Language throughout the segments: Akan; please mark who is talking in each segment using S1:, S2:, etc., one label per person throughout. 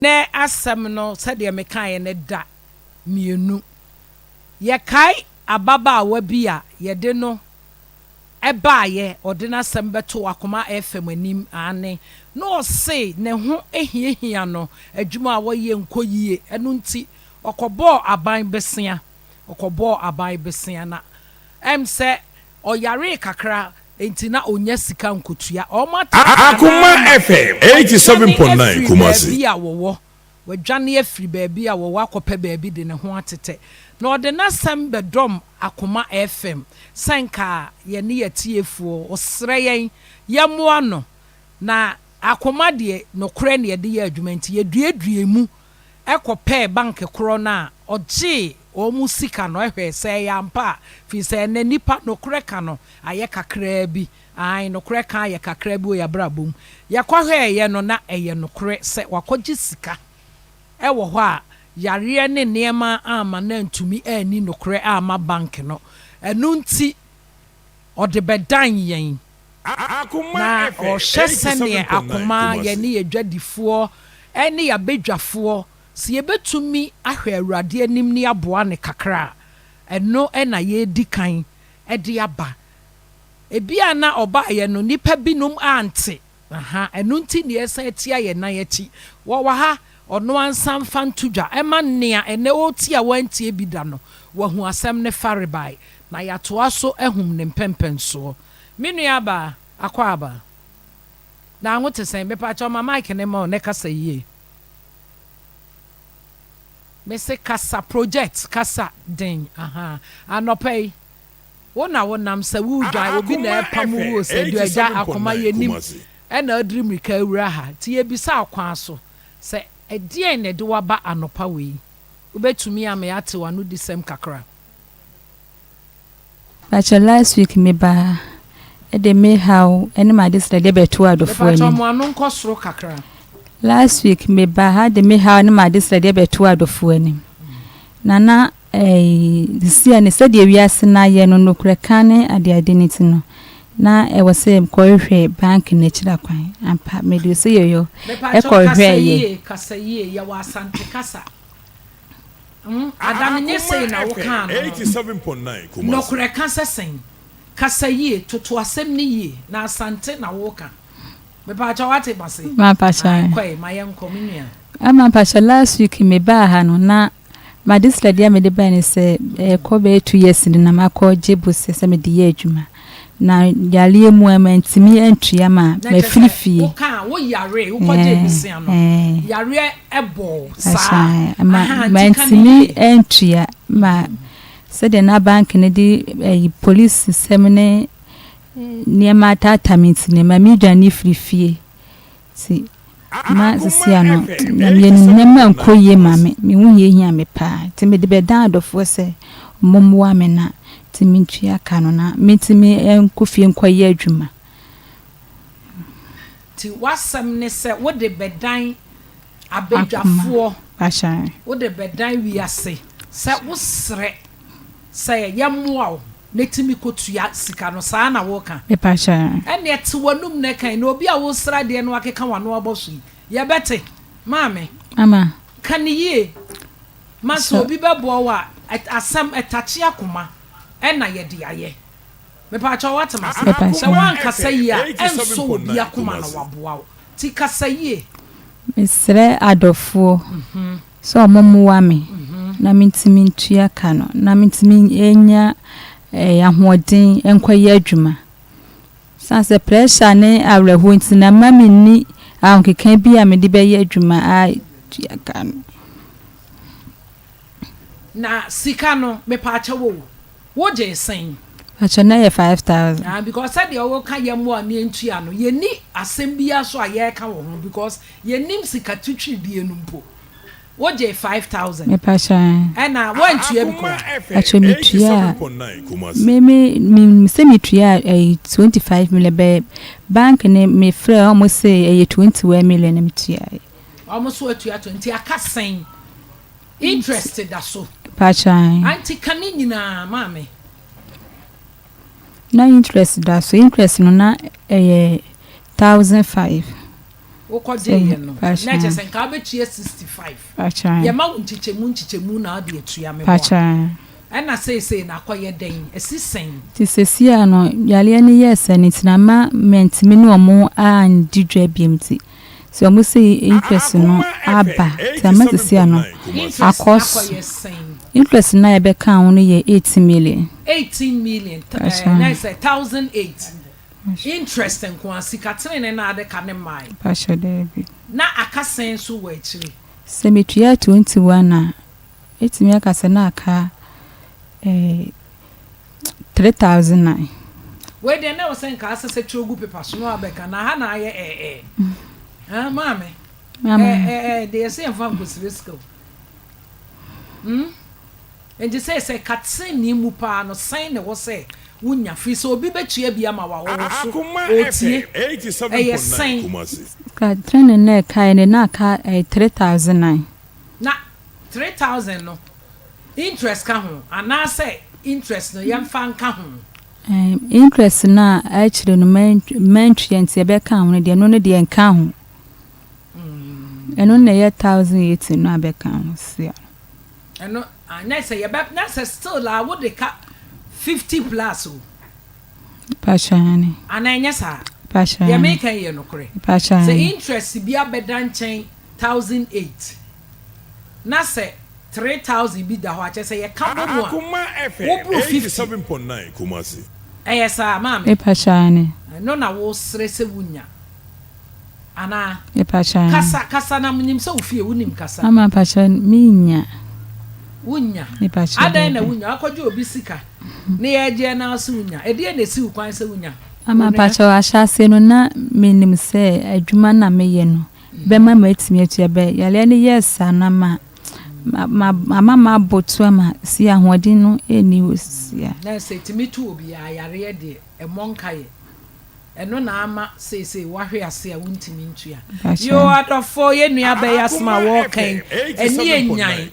S1: Nnɛ asɛm no, sɛdeɛ mekaeɛ no, da mmienu. Yɛkae ababaawa bi a yɛde no baeɛ, ɔde n'asɛm bɛtoo Akoma FM anim, aane, na ɔse ne ho hiahia no, adwuma a ɔyɛ nkɔ yie, ɛno nti ɔkɔbɔɔ aban bosea, ɔkɔbɔɔ aban bosea, na ɛm sɛ ɔyaree kakra, Enti na ɔnnya sika nkotua. Wɔataataa no
S2: Akoma
S1: ara ma
S2: FM
S1: wadwane
S2: 87.9
S1: afiri
S2: Kumasi.
S1: baabi a wɔwɔ. Wadwane afiri baabi a wɔwɔ akɔpɛ baabi de ne ho atetɛ. Na ɔde n'asɛm bɛdɔm Akoma FM sɛ nka yɛne yɛatiefoɔ, ɔsrɛ yɛn yɛmmoa no. Na Akoma deɛ, nokorɛ na yɛde yɛ adwuma nti yɛduaduaa mu kɔpɛɛ bank korɔ no a ɔgyee wɔn sika no hwɛɛ sɛ ɛyɛ ampa a, firi sɛ ɛnnɛ nnipa nokorɛ ka no ayɛ kakraa bi, aane nokorɛ ka ayɛ kakraa bi wɔ yɛabrabɔ mu. Yɛkɔhwɛeɛ no na ɛyɛ nokorɛ sɛ wakɔgye sika wɔ hɔ a yareɛ ne nneɛma amma no antumi anni nokorɛ amma bank no, ɛno nti ɔde bɛdan yɛn.
S2: Akoma
S1: Na
S2: FM
S1: ɔhyɛ sɛdeɛ
S2: 87.9
S1: akoma
S2: Kumasi.
S1: yɛne yɛn dwadifoɔ ne yɛn abadwafoɔ, sɛ yɛbɛtumi ahwɛ Awurade anim na yɛaboa no kakra a, ɛno na yɛredi kan de aba. Ebia na ɔbaeɛ no, nnipa binom ante, aha, ɛno nti na yɛresan atia yɛn nan akyi. Wɔwɔ ha, ɔno ara nsa mfa nto dwa mma nea ɛnnɛ ɔretie a wantie bi da no, wahu asɛm no farebae, na yɛatoa so ahum ne mpɛnpɛnsoɔ. Me nuabaa, Akwaaba. Na ho te sɛn? Mepakyɛw ma mic no mma wo na kasa yie. Mese kasa project, kasa den ahaa. Anɔpa yi, wo na wo nam sɛ woredwan, obi na
S2: Akoma
S1: ɛrepam wo o
S2: FM
S1: sɛ du agya akoma
S2: 87.9
S1: yɛnim
S2: Kumasi.
S1: ɛna adiri mmirika awura ha. Nti yɛbisa wo kwan so sɛ ɛdeɛn na ɛde wo aba anɔpa wei? Wobɛtumi ama yɛate w'anodisɛm kakra?
S3: Pakyɛ last week me baa de me haw ne m'adesrɛdeɛ bɛtoo adɔfoɔ
S1: Mepakyɛw
S3: anim.
S1: mo ano nkɔ soro kakra.
S3: Last week me baa ha de me haw ne m'adesrɛdeɛ bɛtoo adɔfoɔ anim. Na na ɛɛ sisi a ne sɛdeɛ wiase no ayɛ no nokorɛ ka ne adeade no ti no na ɛwɔ sɛ mekɔhwehwɛ bank no akyiri akwan. Ampa mede ose yɔyɔ
S1: Mepakyɛw kasa
S3: ɛkɔhwɛɛyɛ.
S1: yie kasa yie yɛwɔ Asante kasa. Mm, Ada no nyɛ sei
S2: Akoma
S1: na
S2: FM
S1: wokaa no no.
S2: 87.9 Kumasi.
S1: Nokorɛ ka sɛ sɛn? Kasa yie, toto asɛm no yie, na Asante na woka. Mepaakyɛw wate mase?
S3: Mampakyɛ.
S1: Ae, kɔe, ma yɛnkɔ, me nua.
S3: Ama mpakyɛ last week me baa ha no na m'adesrɛdeɛ a mede bae ne sɛ ɛkɔ bɛyɛ 2 years ni na makɔ gye bosea sɛ mede yɛ adwuma na yareɛ mu a mantumi antua ma
S1: Na kyerɛ
S3: mafiri
S1: sɛ
S3: fie.
S1: wokaa wo yaree, wokɔgyee bosea no, yareɛ bɔɔ wo saa?
S3: Ma
S1: Ahaa, nti ka no
S3: mantumi
S1: yie.
S3: antua ma sɛdeɛ na bank no de ɛyi polisi sɛm ne nneɛma ataataa me nti no ma medwane firi fie nti ma sisi ano na mmienu nneɛma nkɔ yie ma me me ho hiahia me paa nti mede bɛdan adɔfoɔ sɛ ɔmo me na nti mentua ka no na mentumi nkɔ fie nkɔyɛ adwuma.
S1: Nti w'asɛm ne sɛ wode bɛdan abadwafoɔ,
S3: Ahyɛn.
S1: wode bɛdan wiase sɛ wosrɛ sɛ yɛmmoa wo na tumi kɔtua sika no, saa na woka?
S3: Mepakyɛ.
S1: Ɛneɛ te w'anum na kan na obi a wosra deɛ no akeka w'ano abɔ so yi, yɛbɛte. Maame,
S3: Ama.
S1: ka ne yie ma sɛ obi bɛboa wo a, asɛm ɛtakye akoma ɛna yɛde ayɛ. Mepaakyɛw woate m'ase?
S3: Mepakyɛ.
S1: Sɛ woankasa yie a, ɛnsɔ obi
S2: 87.9
S1: akoma na
S2: Kumasi.
S1: waboa wo. Nti kasa yie.
S3: Mesrɛ adɔfoɔ sɛ ɔmo mmoa me na mentumi ntua ka no na mentumi nya ahoɔden nkɔyɛ adwuma. San sɛ pressure ne awerɛhoɔ nti na ma menni ahokeka bi a mede bɛyɛ adwuma a tua ka no.
S1: Na sika no, mepaakyɛw o, wogye sɛn?
S3: Pakyɛ na yɛ 5,000.
S1: Ah, because sɛdeɛ wɔka yɛn mmoa ne yɛntua no, yɛnni asɛm biara so a yɛreka wɔ ho because yɛnnim sika twitwiridie no mpo. Wogye 5,000.
S3: Mepakyɛ.
S1: Ɛna woantua bi koraa?
S3: Pakyɛ metua a me sɛ metua ɛyɛ 25 million bɛyɛ bank ne mefrɛ ɔmo sɛ ɛyɛ 21 million na metua.
S1: Ɔmo so atua 20, aka sɛn? Interest da so?
S3: Pakyɛ.
S1: Anti ka ne nyinaa maame.
S3: Na interest da so, interest no na ɛyɛ 1,500.
S1: Wokɔgyeeɛ no, na kyerɛ sɛ nka wobɛtua 65. Yɛma wo nkyekyɛmu nkyekyɛmu na wode atua, meboa? Ɛna seesei no akɔyɛ dɛn? Asi sɛn?
S3: Nti seesei a no yareɛ no yɛɛ sɛ no nti na ama mantumi ne wɔn andi dwa biom nti sɛ wɔn sɛ interest no aba nti ama seesei a no akɔ so. Interest no a yɛbɛka ho no yɛ 18 million.
S1: 18 million, na sɛ 1008 interest nko a, sika tenene na ade ka ne mmae.
S3: Pakyɛ daabi.
S1: Na aka sɛn so wɔ akyire?
S3: Sɛ metua 21 a, ɛtumi aka sɛ na aka 3009.
S1: Wei deɛ na ɛwɔ sɛ nka asɛ sɛ twerɛ gu paper so na wabɛka na ha na ayɛ ɛɛ maame ɛɛ deɛ yɛsɛ yɛmfa nkɔsire sika o. Nti sɛ sɛ ka tenenee mu paa no sɛn na ɛwɔ sɛ wonya firi sɛ obi bɛtua bi ama wo a ɔwɔ so ɔretie ɛyɛ sɛn?
S3: Ka tenenee na ɛkaeɛ no na aka 3009.
S1: Na 3000 no interest ka ho anaasɛ interest no yɛmfa nka ho?
S3: Interest no a akyire no mantua nti ɛbɛka ho no deɛ ɛno no deɛ nka ho. Ɛno na ɛyɛ 1080 no abɛka ho sia.
S1: Ɛno na sɛ yɛbɛ na sɛ still a wode ka 50 plus o.
S3: Pakyɛ.
S1: Ana ɛnyɛ saa?
S3: Pakyɛ.
S1: Deɛ meka yɛ nokorɛ.
S3: Pakyɛ.
S1: Sɛ interest bi abɛda nkyɛn 1008 na sɛ 3000 bi da hɔ akyɛ sɛ yɛka bɔ mu a woboro 50. Ɛyɛ saa maame?
S3: Mepakyɛ.
S1: Ɛno na wosrɛ sɛ wonya anaa?
S3: Mepakyɛ.
S1: Kasa kasa na menim sɛ wo fie wonim kasa.
S3: Mama pakyɛ menya.
S1: Wonya.
S3: Mepakyɛ.
S1: Adɛn na wonya? Akɔgye obi sika ne yɛgyeɛ na ase wonya. Ɛdeɛ na ɛsi wo kwan sɛ wonya?
S3: Mama pakyɛ ahyɛase no na menim sɛ adwuma na meyɛ no bɛma matumi atua bɛ yareɛ no yɛɛ saa na ma ama maabɔto ama si ahoɔden no ɛnni hɔ sia.
S1: Na sɛ ɛtumi to obiara yareɛ deɛ ɛmmɔ nkaeɛ. Ɛno na ama seesei wahwe ase a wontumi ntua. Yo adɔfo yɛ nua bɛyɛ asɛm a wɔɔkan ɛne enyan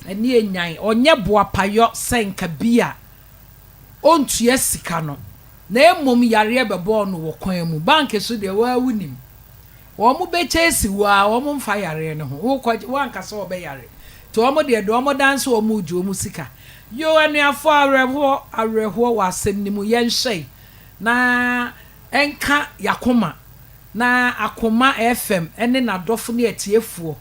S1: ɛne enyan ɔnyɛ boapayɔ sɛ nka bi a ɔntua sika no na mmom yareɛ bɛbɔɔ no wɔ kwan mu. Bank so deɛ waa wonim wɔn mo bɛkyɛ esi wo a wɔn mfa yareɛ no ho wokɔ wankasa wɔbɛyare nti wɔn deɛ deɛ wɔn dan so wɔn gye wɔn sika. Yo anuafo, awerɛhoɔ awerɛhoɔ wɔ asɛm no mu. Yɛnhyɛ na ɛnka yakoma na Akoma FM ɛne n'adɔfo ne atiefoɔ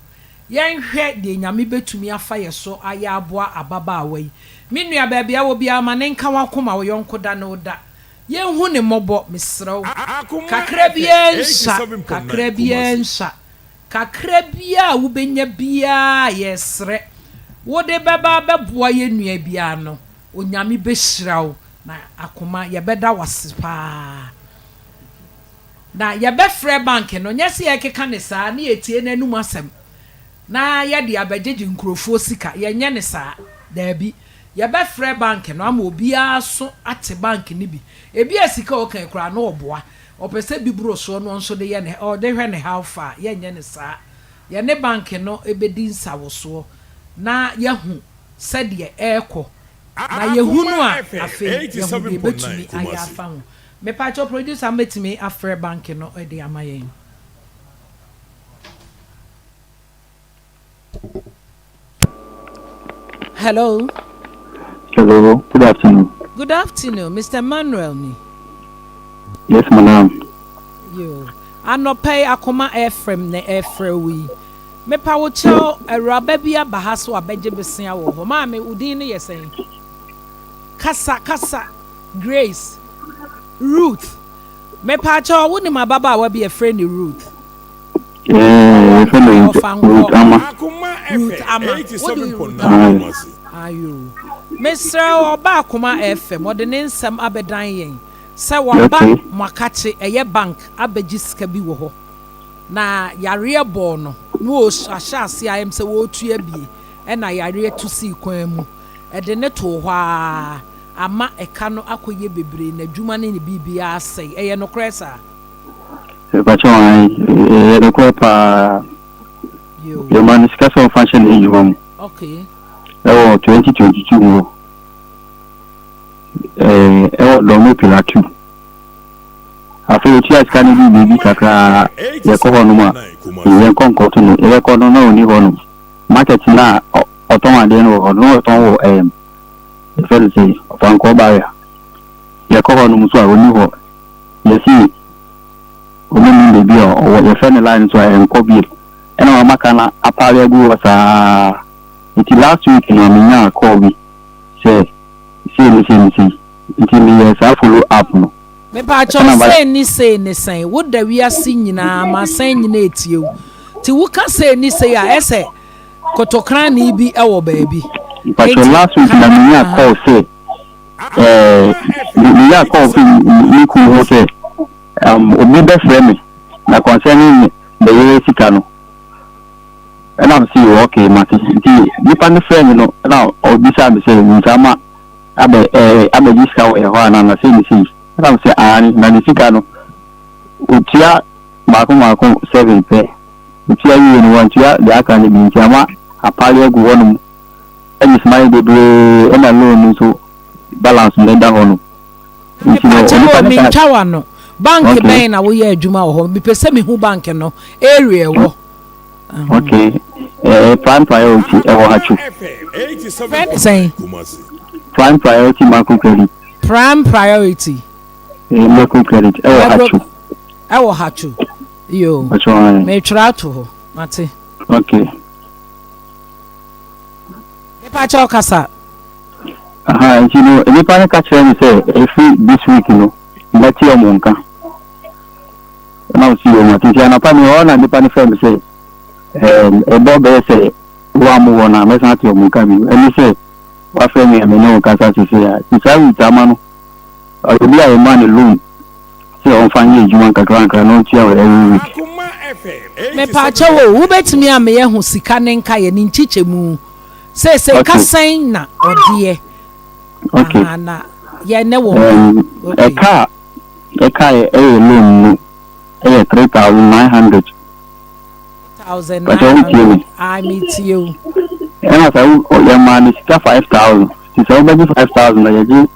S1: yɛnhwɛ deɛ Nyame bɛtumi afa yɛ so ayɛ aboa ababaawa yi. Me nua, baabi a wɔ biara, ma ne nka wakoma wo yɔnko da ne wo da yɛnhu ne mmɔbɔ. Mesrɛ wo, kakra biara nsa, kakra biara nsa, kakra biara a wobɛnya biara, yɛsrɛ wode bɛba bɛboa yɛn nua biara no, Onyame bɛhyira wo na Akoma yɛbɛda wase paa. Na yɛbɛfrɛ bank no, nyɛ sɛ yɛkeka ne saa ne yɛtie n'anum asɛm na yɛde abɛgyegye nkurɔfoɔ sika. Yɛnyɛ ne saa, daabi. Yɛbɛfrɛ bank no ama obiara so ate bank no bi. Ebi a sika a ɔka koraa na ɔboa ɔpɛ sɛ bi boro soɔ no nso de yɛ ne ɔde hwɛ ne how far. Yɛnyɛ ne saa. Yɛne bank no bɛdi nsawosoɔ na yɛhu sɛdeɛ ɛrekɔ na yɛhu no a, afei yɛhu deɛ ɛbɛtumi ayɛ afa ho. Mepakyɛw, producer, mbɛtumi afrɛ bank no de ama yɛn. Hello.
S4: Hello, good afternoon.
S1: Good afternoon, Mr. Manuel ni?
S4: Yes, madam.
S1: Yo. Anɔpɛ yi Akoma FM na ɛfrɛ wo yi. Mepa wo kyɛw, awuraba bi aba ha so abɛgye besia wɔ hɔ. Maame, wo din no yɛ sɛn? Kasa kasa. Grace. Ruth. Mepa kyɛw, wo nim ababaawa bi ɛfrɛ ne Ruth?
S4: Yeah,
S1: Ɔfa
S4: Ruth Ama.
S1: Ruth Ama. Wode Ruth Ama. Ayo. Mesrɛ, ɔba Akoma FM, ɔde ne nsɛm abɛdan yɛn sɛ waba mo akakye ɛyɛ bank abɛgye sika bi wɔ hɔ na yareɛ bɔɔ no na wɔahyɛ ase ayɛm sɛ wɔretua bie ɛna yareɛ to sii kwan mu ɛde ne too hɔ a ama ɛka no akɔyɛ bebree na adwuma ne ne biribiara asɛe. Ɛyɛ nokorɛ saa?
S4: Mepakyɛw, ɛyɛ nokorɛ paa. Yɛma no sika sɛ ɔmfa nhyɛ ne adwuma mu. Ɛwɔ 2022 mu hɔ. Ɛwɔ Dɔme Pillar 2. Afei otua sika no duu baabi kakra a, yɛkɔ hɔnom a, yɛnkɔ nkɔto no. Yɛbɛkɔ no na ɔnni hɔnom. Market no a ɔtɔn adeɛ no wɔ hɔ no, na ɔtɔn wɔ ɛɛm, yɛfrɛ no sɛn, Ɔfankɔɔ Barrier. Yɛkɔ hɔnom nso a, ɔnni hɔ. Yɛse wɔnnim baabi a ɔwɔ. Yɛfrɛ no line nso a, ɛnkɔ bio. Ɛna wama ka no apare agu hɔ saa ara. Nti last week no, menyaa call bi sɛ sei ne sei ne sei. Nti meyɛɛ saa follow up no.
S1: Mepaakyɛw sei ne sei ne sɛn? Wo da wiase nyinaa amansan nyinaa etie wo. Nti wo ka sei ne sei a ɛsɛ kotokrane bi wɔ baabi.
S4: Mpakyɛw last week na me nyaa call sɛ ɛɛ me nyaa call fi me kunu hɔ sɛ um, obi bɛ frɛ me na concerning me me yere sika no. Ɛna me se okay mate. Nti nipa no frɛ me no ɛna ɔbisaa me sɛ nsa ma abɛ ɛɛ abɛgye sika wɔ yɛn hɔ anaa na sei ne sei. Ɛna me sɛ aane, na ne sika no otua mmaako mmaako seven pɛ. Otua wie no wantua deɛ aka no bi nti ama apale agu hɔnom ɛne smile bebree ɛna loan no nso balance no ɛda hɔ no.
S1: Nti no Mepakyɛw onipa o, no ka mentwa w'ano. Bank okay bɛn na woyɛ adwuma wɔ hɔ? Mepɛ sɛ mehu bank no, area ɛwɔ.
S4: Okay, eh, Prime Priority ɛwɔ Hatcho.
S1: Frɛ ne sɛn?
S4: Prime Priority Micro Credit.
S1: Prime Priority.
S4: Eh, Micro Credit ɛwɔ Hatcho.
S1: Ɛwɔ Hatcho. Yo. Metwerɛ ato hɔ. Mate.
S4: Okay.
S1: Mepa kyɛw kasa.
S4: Aha, nti no, nipa no ka kyerɛ me sɛ ɛfiri this week no, mɛte ɔmo nka. Ɛna ɔsi yɛ ɔmo nti anɔpa mi hɔ na nipa no frɛ me sɛ ɛɛm ɛbɔ bɛyɛ sɛ wo a mo wɔ no a mɛsan ate ɔmo nka bio ɛne sɛ wafrɛ me a me ne wo kasa sese a nti saa week ama no ɔyɛ obi a yɛma no loan sɛ ɔmfa nyɛ adwuma nkakra nkakra na ɔntua wɔ every week.
S1: Mepaakyɛw o, wobɛtumi ama yɛahu sika ne nkaeɛ, ne nkyekyɛmu? Seesei ka sɛn na ɔdeɛ?
S4: Okay.
S1: Aha, na yɛn ne wɔn.
S4: Um,
S1: okay.
S4: Ɛka a ɛka yɛ ɛyɛ loan no ɛyɛ 3,900.
S1: Pàtó wo tie mi. Ah, mi tie o.
S4: Ɛna sɛ wo yɛ maa ne sika 5,000. Ti sɛ wobɛgye 5,000 na yɛgye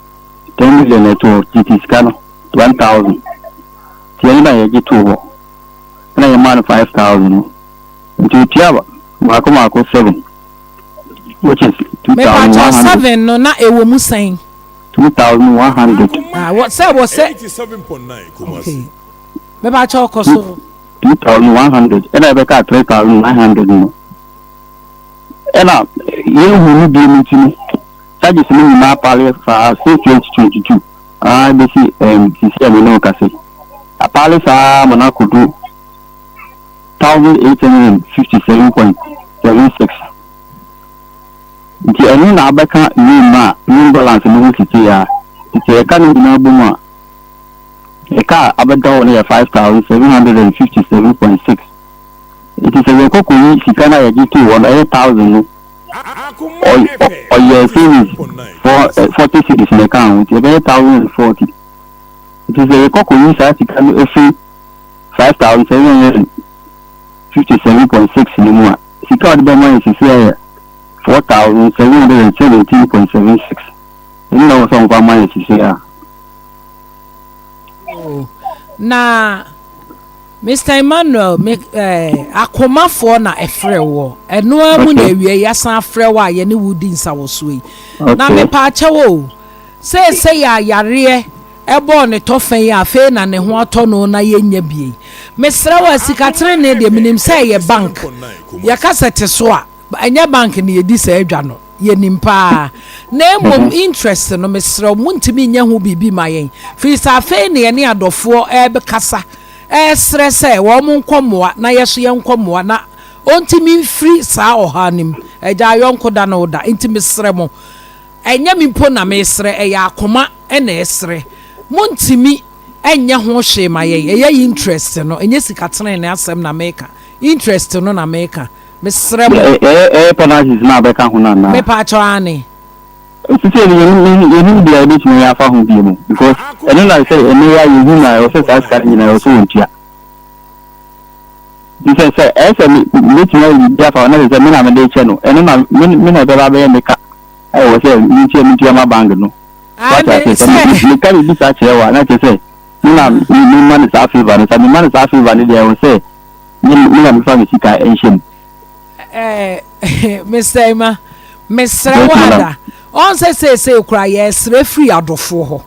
S4: 10 million ɛto hɔ titi sika no 1,000. Ti ɛno na yɛgye too hɔ. Ɛna yɛ maa no 5,000 no. Nti otua mako mako 7. Which is
S1: Mepatwa
S4: 2,100.
S1: 7 no na ɛwɔ mu sɛn?
S4: 2,100.
S1: Ah, wɔ sɛ wɔ sɛ. Okay. Mepatwa ɔkɔ so.
S4: 2,100 ɛna ɛbɛka 3,900 no. Ɛna yɛnhu no bio nti no charges no nyinaa paale saa since 2022 ah bɛsi um, sisi a me ne wo kase. Apaale saa ma no akɔdu 1,857.76. Nti ɛno na abɛka loan no a loan balance no ho sisi a nti ɛka no nyinaa bɔ mu a ɛka a abɛda hɔ no yɛ 5,757.6. Nti sɛ yɛkɔ kɔyi sika no a yɛgye too hɔ no ɛyɛ 1,000 no ɔyɛ savings for 40 cedis na ɛka ho nti ɛbɛyɛ 1,040. Nti sɛ yɛkɔ kɔyi saa sika no ɛfiri 5,757.6 no mu a, sika a ɔde bɛma yɛ sisi yɛ 4,717.76. Ɛno na ɛwɔ sɛ ɔmfa ma yɛ sisi a.
S1: Oh, na Mr. Emmanuel, me eh, akomafoɔ na ɛfrɛ woɔ. Ɛno ara mu na awia yi asan afrɛ wo a yɛne wo di nsawɔsoɔ yi. Na mepaakyɛw o, seesei a yareɛ ɛbɔɔ ne tɔfa yi a afei na ne ho atɔ no na yɛnnya bi yi. Mesrɛ wo a, sika trenee deɛ menim sɛ ɛyɛ bank. Yɛka sɛ te so a, ɛnyɛ bank na yɛdi saa dwa no. Yɛnim paa. Na mmom interest no, mesrɛ wo, montumi nyɛ ho biribi ma yɛn. Firi sɛ afei na yɛne adɔfoɔ rebɛkasa, resrɛ sɛ wɔn nkɔ mmoa na yɛ nso yɛnkɔ mmoa na ɔntumi mfiri saa ɔhaw no mu. Agya ayɔnko da ne wo da. Nti mesrɛ mo, ɛnyɛ me mpo na meresrɛ, ɛyɛ akoma na ɛresrɛ. Montumi nyɛ ho hwee ma yɛn. Ɛyɛ interest no, ɛnyɛ sika tenenee asɛm na mereka. Interest no na mereka. Mesrɛ mo.
S4: Ɛyɛ penalties no a bɛka ho no anaa?
S1: Mepaakyɛw aane.
S4: Sisi no yɛnim deɛ yɛbɛtumi ayɛ afa ho bio mu because ɛno na sɛ ɛnɛ yi a yɛhu na ɛwɔ sɛ saa sika no nyinaa ɛwɔ sɛ wɔntua. Nti sɛ sɛ ɛyɛ sɛ mɛtumi ayɛ biribi afa ho na sɛ sɛ me na mede kyɛ no ɛno na me na ɛbɛba abɛyɛ me ka a ɛwɔ sɛ mentua mentua ma bank no. Wate
S1: Aane
S4: aseɛ sɛ
S1: sɛ.
S4: meka biribi saa kyerɛ wo a na kyerɛ sɛ. Me na me ma no saa favour no, sɛ me ma no saa favour no deɛ ɛwɔ sɛ me me na mefa me sika nhyɛ mu.
S1: Ɛɛ Mister Emma, mesrɛ
S4: Yes
S1: wo
S4: madam.
S1: ada, ɔn sɛ seesei koraa yɛresrɛ firi adɔfoɔ hɔ.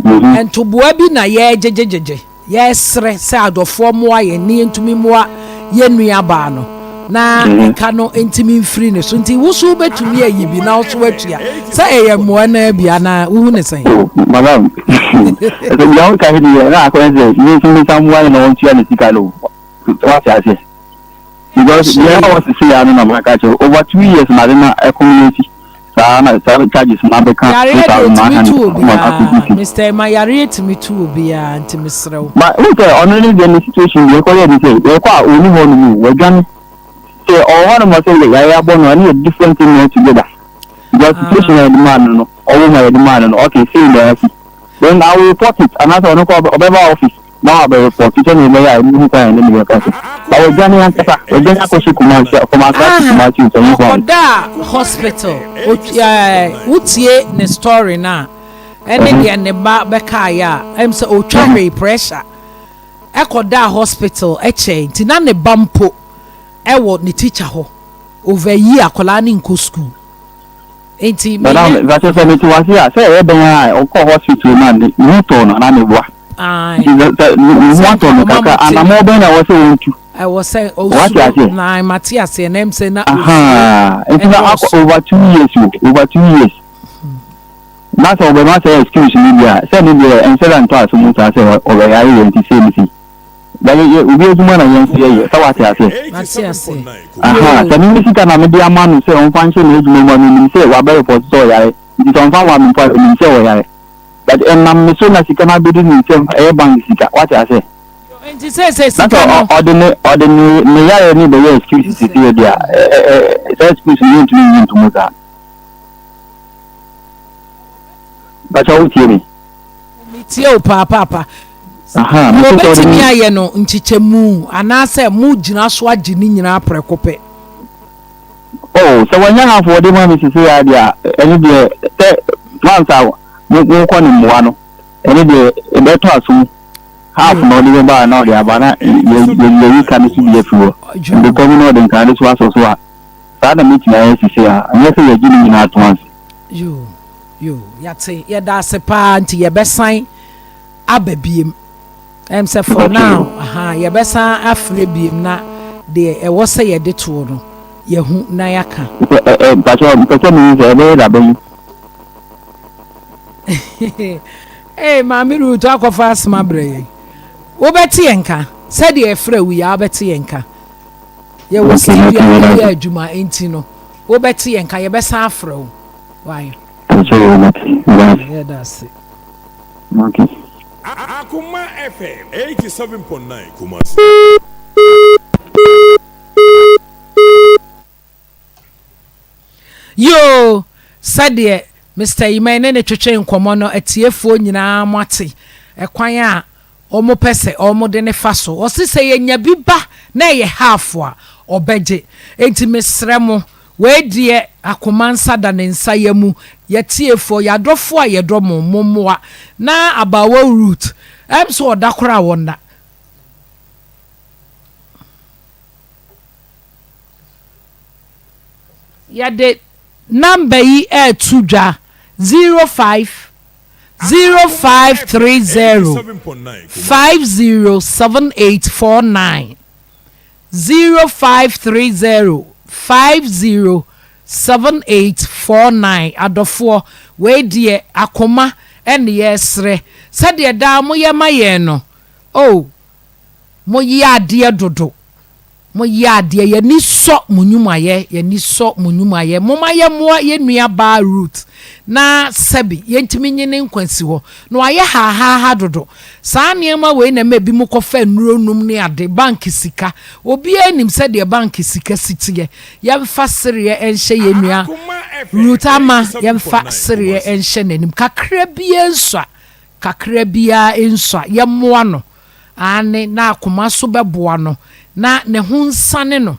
S4: Mhm.
S1: Ntoboa bi na yɛregyegyegyegye, yɛresrɛ sɛ adɔfoɔ mmoa yɛn na yɛntumi mmoa yɛn nuabaa no na
S4: Mhm.
S1: ɛka no ntumi mfiri ne so. Nti wo so wobɛtumi ayi bi na wo so woatua. Sɛ ɛyɛ mmoa no ara bi anaa wohu ne sɛn?
S4: Oh, madam, ɛsɛ deɛ woka yi deɛ na akɔyɛ sɛ me nso mensa mmoa no na ɔntua ne sika no. Wate aseɛ? Because deɛ ɛwɔ sisi ya no na maka kyerɛ over 2 years na ade na ɛkɔm yɛ si saa na saa charges na abɛka
S1: Yareɛ
S4: two
S1: deɛ
S4: thousand nine
S1: ɛtumi
S4: hundred
S1: tu
S4: ma
S1: obiara
S4: akɔsi si.
S1: Mister Emma yareɛ tumi tu obiara nti mesrɛ wo.
S4: But wohu sɛ ɔno ne deɛ ne situation deɛ ɛkɔyɛ ne sɛ yɛkɔ a ɔnni hɔ nom o wadwane sɛ ɔwɔ hɔ nom sɛ yareɛ abɔ no ɛno yɛ different thing altogether because situation a yɛde maa no no ɔwɔ mu a yɛde maa no no okay sei na asi then I will report it anaasɛ ɔno kɔ ɔbɛba office na wabɛ report sɛnea ɛbɛyɛ a ɛmu kwan a ɛne ne bɛka so ba wadwane ankasa wadwane akɔhyɛ Kumasi from Accra to Kumasi sɛ ho kwan.
S1: Ɔkɔdaa hospital ɛɛ wotie ne story no a ɛne deɛ ne ba bɛkaeɛ a ɛm sɛ ɔtwa hwee pressure ɛkɔdaa hospital ɛkyɛe nti na ne ba mpo ɛwɔ ne teacher hɔ over a year akwadaa no nkɔ school. Nti me
S4: Madam,
S1: yɛ.
S4: mepakyɛ sɛ mete wase a, sɛ ɛyɛ dɛn a ɔkɔɔ hospital no a ne ho tɔɔ no anaa meboa?
S1: Ae.
S4: Nti sɛ sɛ ne ho
S1: Sɛ
S4: atɔ
S1: nka
S4: no
S1: ɔma
S4: kakra,
S1: mo te.
S4: anammɔn bɛn na ɛwɔ sɛ ɔntu?
S1: Ɛwɔ sɛ
S4: Wate
S1: ɔsuro,
S4: aseɛ?
S1: na mate aseɛ, na ɛm sɛ na osuro
S4: Ahaa, nti na akɔ
S1: ɛdɔɔso.
S4: over 2 years o, over 2 years. Na sɛ ɔbɛma saa excuse no bi a, sɛ ne deɛ ɛnsɛ dɛ ntɔ aso mu saa sɛ ɔbɛyare yɛ nti sei ne sei. Na yɛ yɛ obi adwuma na yɛn nso yɛyɛ sɛ wate aseɛ.
S1: Mate aseɛ.
S4: Aha
S1: Yoo.
S4: sɛ me me sika na mede ama no sɛ ɔmfa nhyɛ n'adwuma mu a menim sɛ wabɛ report sɛ ɔyare nti sɛ ɔmfa mma me mpo a menim sɛ ɔyare but ɛnam me so na sika no abɛdu ne nsam ɛyɛ bank sika wate aseɛ.
S1: Yoo nti seesei
S4: Na sɛ
S1: sika no.
S4: ɔde ne ɔde ne ne yareɛ no bɛyɛ excuse seesei deɛ a ɛ ɛ ɛ saa excuse no yɛntumi nyi nto mu saa. Mpakyɛ wotie me?
S1: Metie wo paa paapa.
S4: Aha,
S1: Deɛ
S4: mese sɛ ɔde
S1: ɔbɛtumi
S4: ne.
S1: ayɛ no nkyekyɛmu anaasɛ mogyina so agye ne nyinaa prɛko pɛ?
S4: Oh, sɛ wanya half wɔde ma me sesei ara deɛ a, ɛno deɛ sɛ once a mo mokɔ ne mmoa no, ɛno deɛ ɛbɛtɔ aso mu. Half na ɔde bɛba a na ɔde aba na yɛ yɛ yɛyi ka no so bi afiri hɔ. Ndekɔ mu na ɔde nkaade so asɔ so a, saa na mɛtumi ayɛ sesei a, ɛnyɛ sɛ yɛgye ne nyinaa to ase.
S1: Yoo, yoo, yɛate, yɛda ase paa nti yɛbɛsan aba biem. Ɛm sɛ for now, aha, yɛbɛsan afrɛ biem na deɛ ɛwɔ sɛ yɛde toɔ no, yɛahu na yɛaka.
S4: Mpakyɛ, mpɛ sɛ mehu sɛ ɛbɛyɛ da bɛn?
S1: Ee, Maame Ruth akɔfa asɛm abrɛ yɛn. Wobɛte yɛn nka, sɛdeɛ yɛfrɛ wo yi a, wobɛte yɛn nka. Yɛwɔ studio a yɛyɛ adwuma nti no, wobɛte yɛn nka, yɛbɛsan afrɛ wo. Why? Yɛda ase.
S4: Okay.
S2: Akoma FM 87.9 Kumasi.
S1: Yoo, sɛdeɛ Mister Yimɛn ne ne twetwe nkɔmmɔ no atiefoɔ nyinaa moate ɛkwan a wɔpɛ sɛ wɔde no fa so. Ɔse sɛ yɛnya bi ba na ɛyɛ half a, ɔbɛgye. Enti mesrɛ mo, wei deɛ akoma nsa da ne nsa yamu. Yɛatiefoɔ, yɛadɔfoɔ a yɛdɔ mo, mommoa na abaawa Ruth, ɛm sɛ ɔda koraa a ɔnna. Yɛde number yi reto dwa, 05 0530 507849, 0530 507849. Adɔfoɔ, wei deɛ akoma ne yɛresrɛ. Sɛdeɛ daa moyɛ ma yɛn no, oh, moyɛ adeɛ dodo. Mo yɛ adeɛ, yɛn ani sɔ mo nwumayɛ, yɛn ani sɔ mo nwumayɛ. Momma yɛmmoa yɛn nua baa Ruth na sɛbi yɛntumi nye ne nkwa nsi hɔ. Na wayɛ haahaaha dodo. Saa nneɛma wei na ɛma ebinom kɔfa nnuro nom ne ade, bank sika. Obiara nim sɛdeɛ bank sika si teɛ. Yɛmfa sereɛ nhyɛ yɛn nua Ruth ama, yɛmfa sereɛ nhyɛ n'anim. Kakra biara nsua, kakra biara nsua, yɛmmoa no. Aane, na akoma so bɛboa no, na ne ho nsane no.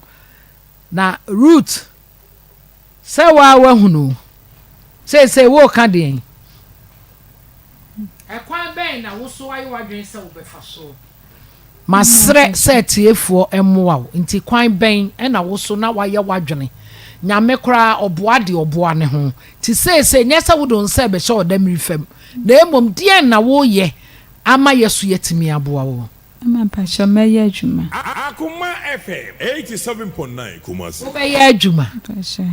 S1: Na Rut, sɛ wo ara woahunu o, seesei woreka deɛn? Ɛkwan bɛn. bɛn na wo so woayɛ w'adwene sɛ wobɛfa so? Masrɛ sɛ atiefoɔ mmoa wo, nti kwan bɛn na wo so na woayɛ w'adwene? Nyame koraa ɔboa deɛ ɔboa ne ho. Nti seesei nyɛ sɛ wode wo nsa rebɛhyɛ ɔdammiri fam, na mmom deɛn na woreyɛ ama yɛso yɛatumi aboa wo?
S3: Mama mpakyɛw mɛyɛ adwuma.
S2: Akoma FM 87.9 Kumasi.
S1: Wobɛyɛ adwuma?
S3: Mpakyɛw.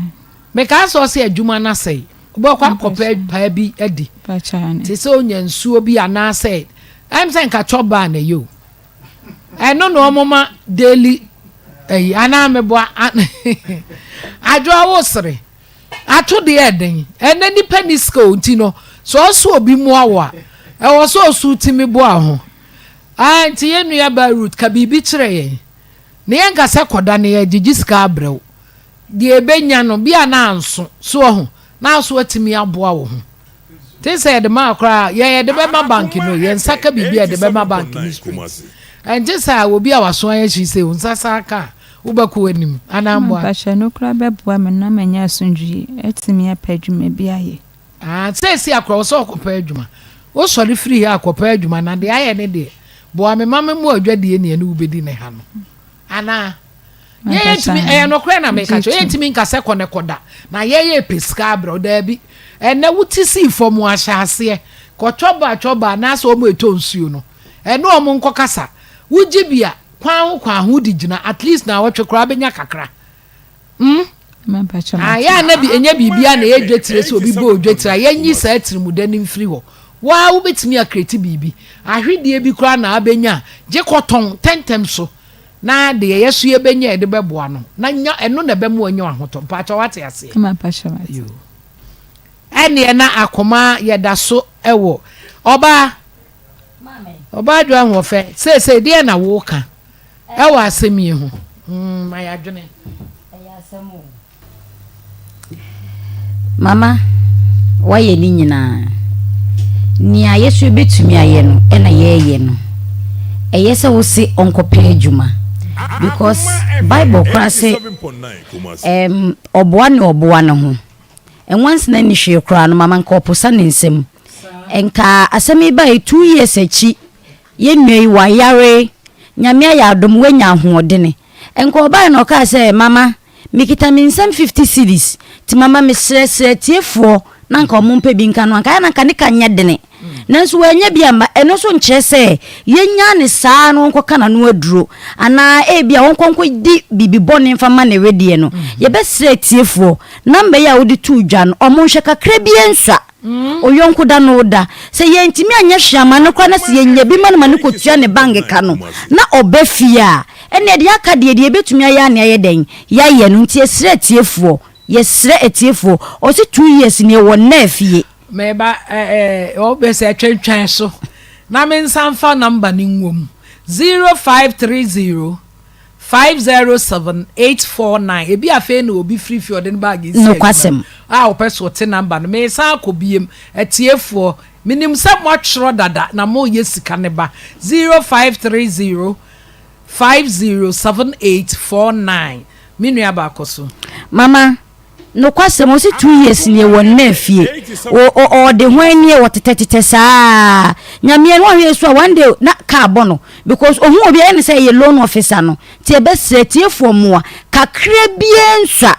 S1: Mekaa sɛ ɔse adwuma no asɛe. Wobɛkɔ akɔpɛ paa bi adi.
S3: Mpakyɛw.
S1: Te sɛ onya nsuo bi anaasɛ ɛm sɛ nka chop bar na ɛyɛ o. Ɛno na wɔn ma daily ɛyi anaa meboa adwoa wo sere ato deɛ ɛden ɛnɛ nipa ni sika o nti no sɛ ɔso obi mmoa wo a ɛwɔ sɛ ɔso tumi boa ho ah nti yɛn nua baa Ruth ka biribi kyerɛ yɛn na yɛn nka sɛ kɔda na yɛgyegye sika abrɛ wo deɛ ɛbɛnya no bi a na anso so ɔho na aso atumi aboa wo ho. Te sɛ yɛde maa koraa yɛn yɛde bɛma bank no yɛn nsa ka biribi a yɛde bɛma bank no straight. Ɛnte saa obi a waso ayɛ hye sɛ wo nsa san ka a wobɛkɔ w'anim anaa mmoa.
S3: Mpakyɛ no koraa bɛboa me na manya asomdwie atumi apɛ adwuma bi ayɛ.
S1: Ah seesei akora wo sɛ ɔkɔpɛ adwuma. Wosɔre firi ha akɔpɛ adwuma na deɛ ayɛ ne deɛ boa me ma me mmoa adwadie ne ɛne wobɛdi ne ha no anaa. Yɛn yɛntumi, ɛyɛ nokorɛ na meka kyerɛ, yɛntumi nka sɛ kɔ ne kɔda, na yɛyɛ pɛ sika abrɛ wo, daabi. Ɛnɛ wo ti sii fam ahyɛ aseɛ, kɔ twɔba twɔba anaasɛ wɔn ɛtɔ nsuo no, ɛne wɔn nkɔ kasa, wogye bi a, kwan ho kwan ho wode gyina, at least naawɔtwe koraa bɛnya kakra. Hmm? Ah, yɛ a na bi, ɛnyɛ biribiara na ɛyɛ dwetire sɛ obi bɔ odwetire a, yɛnyi saa atirimuda no mfiri hɔ. Wo ara wobɛtumi akreti biribi, ahwedeɛ bi koraa na abɛnya a, gye kɔtɔn tɛntɛm so. Na deɛ yɛ so yɛbɛnya a yɛde bɛboa no na nya ɛno na ɛbɛma wanya ahotɔ. Mpakyɛ wate aseɛ?
S3: Ama mpakyɛ mate.
S1: Yoo. Ɛneɛ na akoma yɛda so wɔ. Ɔbaa, ɔbaa dwo ahoɔfɛ, seesei deɛ na woka ɛwɔ asɛm yi ho? Mm, ma yɛadwene.
S5: Ɛyɛ asɛm o. Mama, woayɛ ne nyinaa. Nea yɛ so yɛbɛtumi ayɛ no ɛna yɛreyɛ no. Ɛyɛ sɛ wo se ɔnkɔpɛ adwuma because Bible koraa se um, ɔboa ne ɔboa ne ho. Nwansena nni hwee koraa no mama nka ɔposa ne nsam. Nka asɛm yi bae 2 years akyi yɛn nua yi wayare Nyame ayɛ adom wanya ahoɔdene. Nka ɔbae na ɔkaa sɛ mama Mekita me nsam 50 cedis, nti mama mesrɛsrɛ atiefoɔ na anka wɔn mpɛ bi nka no, anka ayɛ na anka ne ka nyɛ dene. Nanso wannya bi amma. Ɛno nso nkyerɛ sɛ yɛnyaa no saa na ɔnkɔka n'ano aduro, anaa ebia ɔnkɔ nkɔdi biribi bɔne mfa mma ne wedeɛ no. Yɛbɛsrɛ atiefoɔ, number yi a wode too dwa no, wɔnhwɛ kakra bi nsua. Oyɔnko da no da. Sɛ yɛantumi anyɛ hwee amma no koraa na sɛ yɛnya bi ma no ma no kɔtua ne bank ka no na ɔba fie a, ɛnneɛ deɛ aka deɛ, deɛ yɛbɛtumi ayɛ ara na yɛayɛ dɛn? Yɛayɛ no. Nti yɛsrɛ atiefoɔ, yɛsrɛ atiefoɔ. Ɔse 2 years nie, wɔnnaa fie.
S1: Meba eh, eh, ɔbɛ sɛ twɛntwɛn so na me nsa nfa number no nwom 0530 507 849 ebi afei na obi firi fie ɔde ne bag si adwuma mu a ɔpɛ so ɔte number no mesan akɔ biem atiefoɔ menim sɛ moatwerɛ dada na moyɛ sika ne ba 0530 507849 me nua baakɔ so.
S5: Mama, nokwasɛm ɔse 2 years nie wɔ nna fie ɔde hwan nie ɔtetɛtetɛ saa nyameɛ no ɔhwɛ so a one day na car bɔ no because ohun obi ɛyɛ ne sɛ ɛyɛ loan officer no nti ɛbɛsrɛ tiefoɔ mmoa kakra biara nsua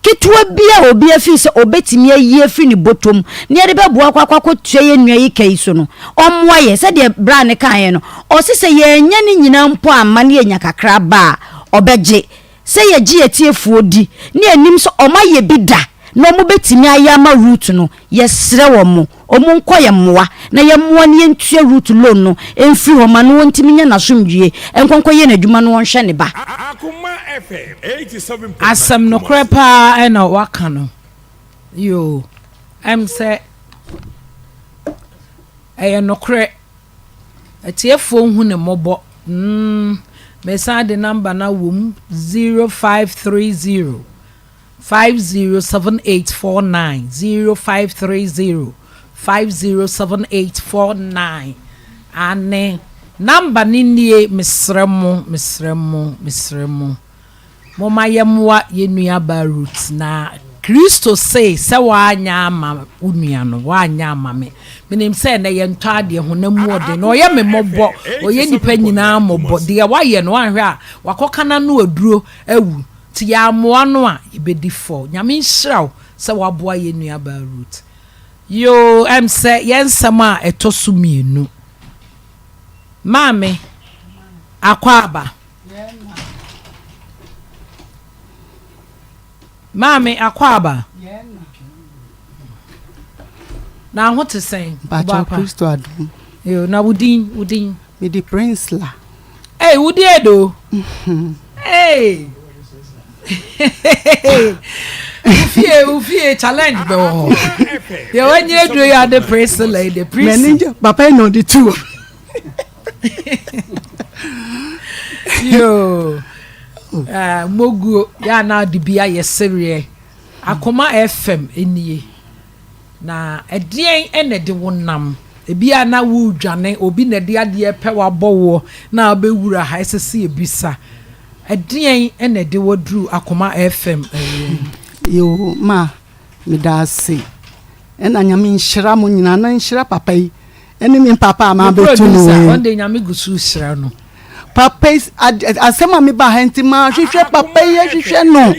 S5: ketewa bi a obi afiri sɛ obetumi ayi afiri ne bɔtɔm na yɛde bɛboa akɔ akɔ akɔtua yɛn nua yi ka yi so no ɔmmoa yɛ sɛdeɛ bra ne kaeɛ no ɔse sɛ yɛanya ne nyinaa mpo amma ne yɛnya kakra ba a ɔbɛgye. Sɛ yɛgye atiefoɔ di na yɛnim sɛ wɔayɛ bi da na wɔbɛtumi ayɛ ama Ruth no, yɛsrɛ wɔn, wɔnkɔ yɛn mmoa na yɛmmoa no yɛntua Ruth loan no mfiri hɔ ma no ɔntumi nya n'asomdwie nkɔ nkɔyɛ n'adwuma na ɔnhwɛ ne ba.
S1: Asɛm nokorɛ paa na waka no yoo ɛm sɛ ɛyɛ nokorɛ. Atiefoɔ nhu no mmɔbɔ mm mesan de number no awom 0530 507849 0530 507849 ane number no nie mesrɛ mo mesrɛ mo mesrɛ mo momma yɛmmoa yɛn nua baa Ruth na. Kristo se sɛ woanyɛ ama wo nua no, woanyɛ ama me. Menim sɛ ɛnnɛ yɛntɔ adeɛ, honam mu ɔden, na ɔyɛ me mmɔbɔ, ɔyɛ nnipa nyinaa mmɔbɔ. Deɛ wayɛ no, woanhwɛ a, wakɔka n'ano aduro awu. Nti yɛammoa no a, yɛbɛdi fɔ. Nyame nhyira wo sɛ woaboa yɛn nuabaa Ruth. Yoo, ɛm sɛ yɛn nsɛm a ɛtɔ so mmienu. Maame, Akwaaba. Maame, Akwaaba. Na ho te sɛn?
S6: Mpakyɛw Kristo adom.
S1: Yoo, na wo din, wo din?
S6: Me di Prince la.
S1: Hey, wo di edo. Hey. Ufie, ufie challenge bɛ wɔ hɔ. Deɛ wanyɛ aduro yi ade Priscilla yi de Prissy.
S6: Manager, papa yi na ɔde tu.
S1: Yoo. Uh, moguo yɛ anaa de bi ayɛ sereɛ. Akoma FM nie. Na ɛdeɛn na ɛde wo nam? Ebia na woredwane, obi na ɛde adeɛ repɛ wo abɔ woɔ na wobɛwura ha, ɛsɛ sɛ yɛbisa. Ɛdeɛn na ɛde wo aduru Akoma FM awia
S6: yi? Yoo ma meda ase ɛna nyame nhyira mo nyinaa na nhyira papa yi ɛne me papa a mabɛtu no
S1: yi. Ɔno deɛ nyame gu so hyira no.
S6: Papa yi asɛm a meba ha nti mahwehwɛ papa yi ahwehwɛ no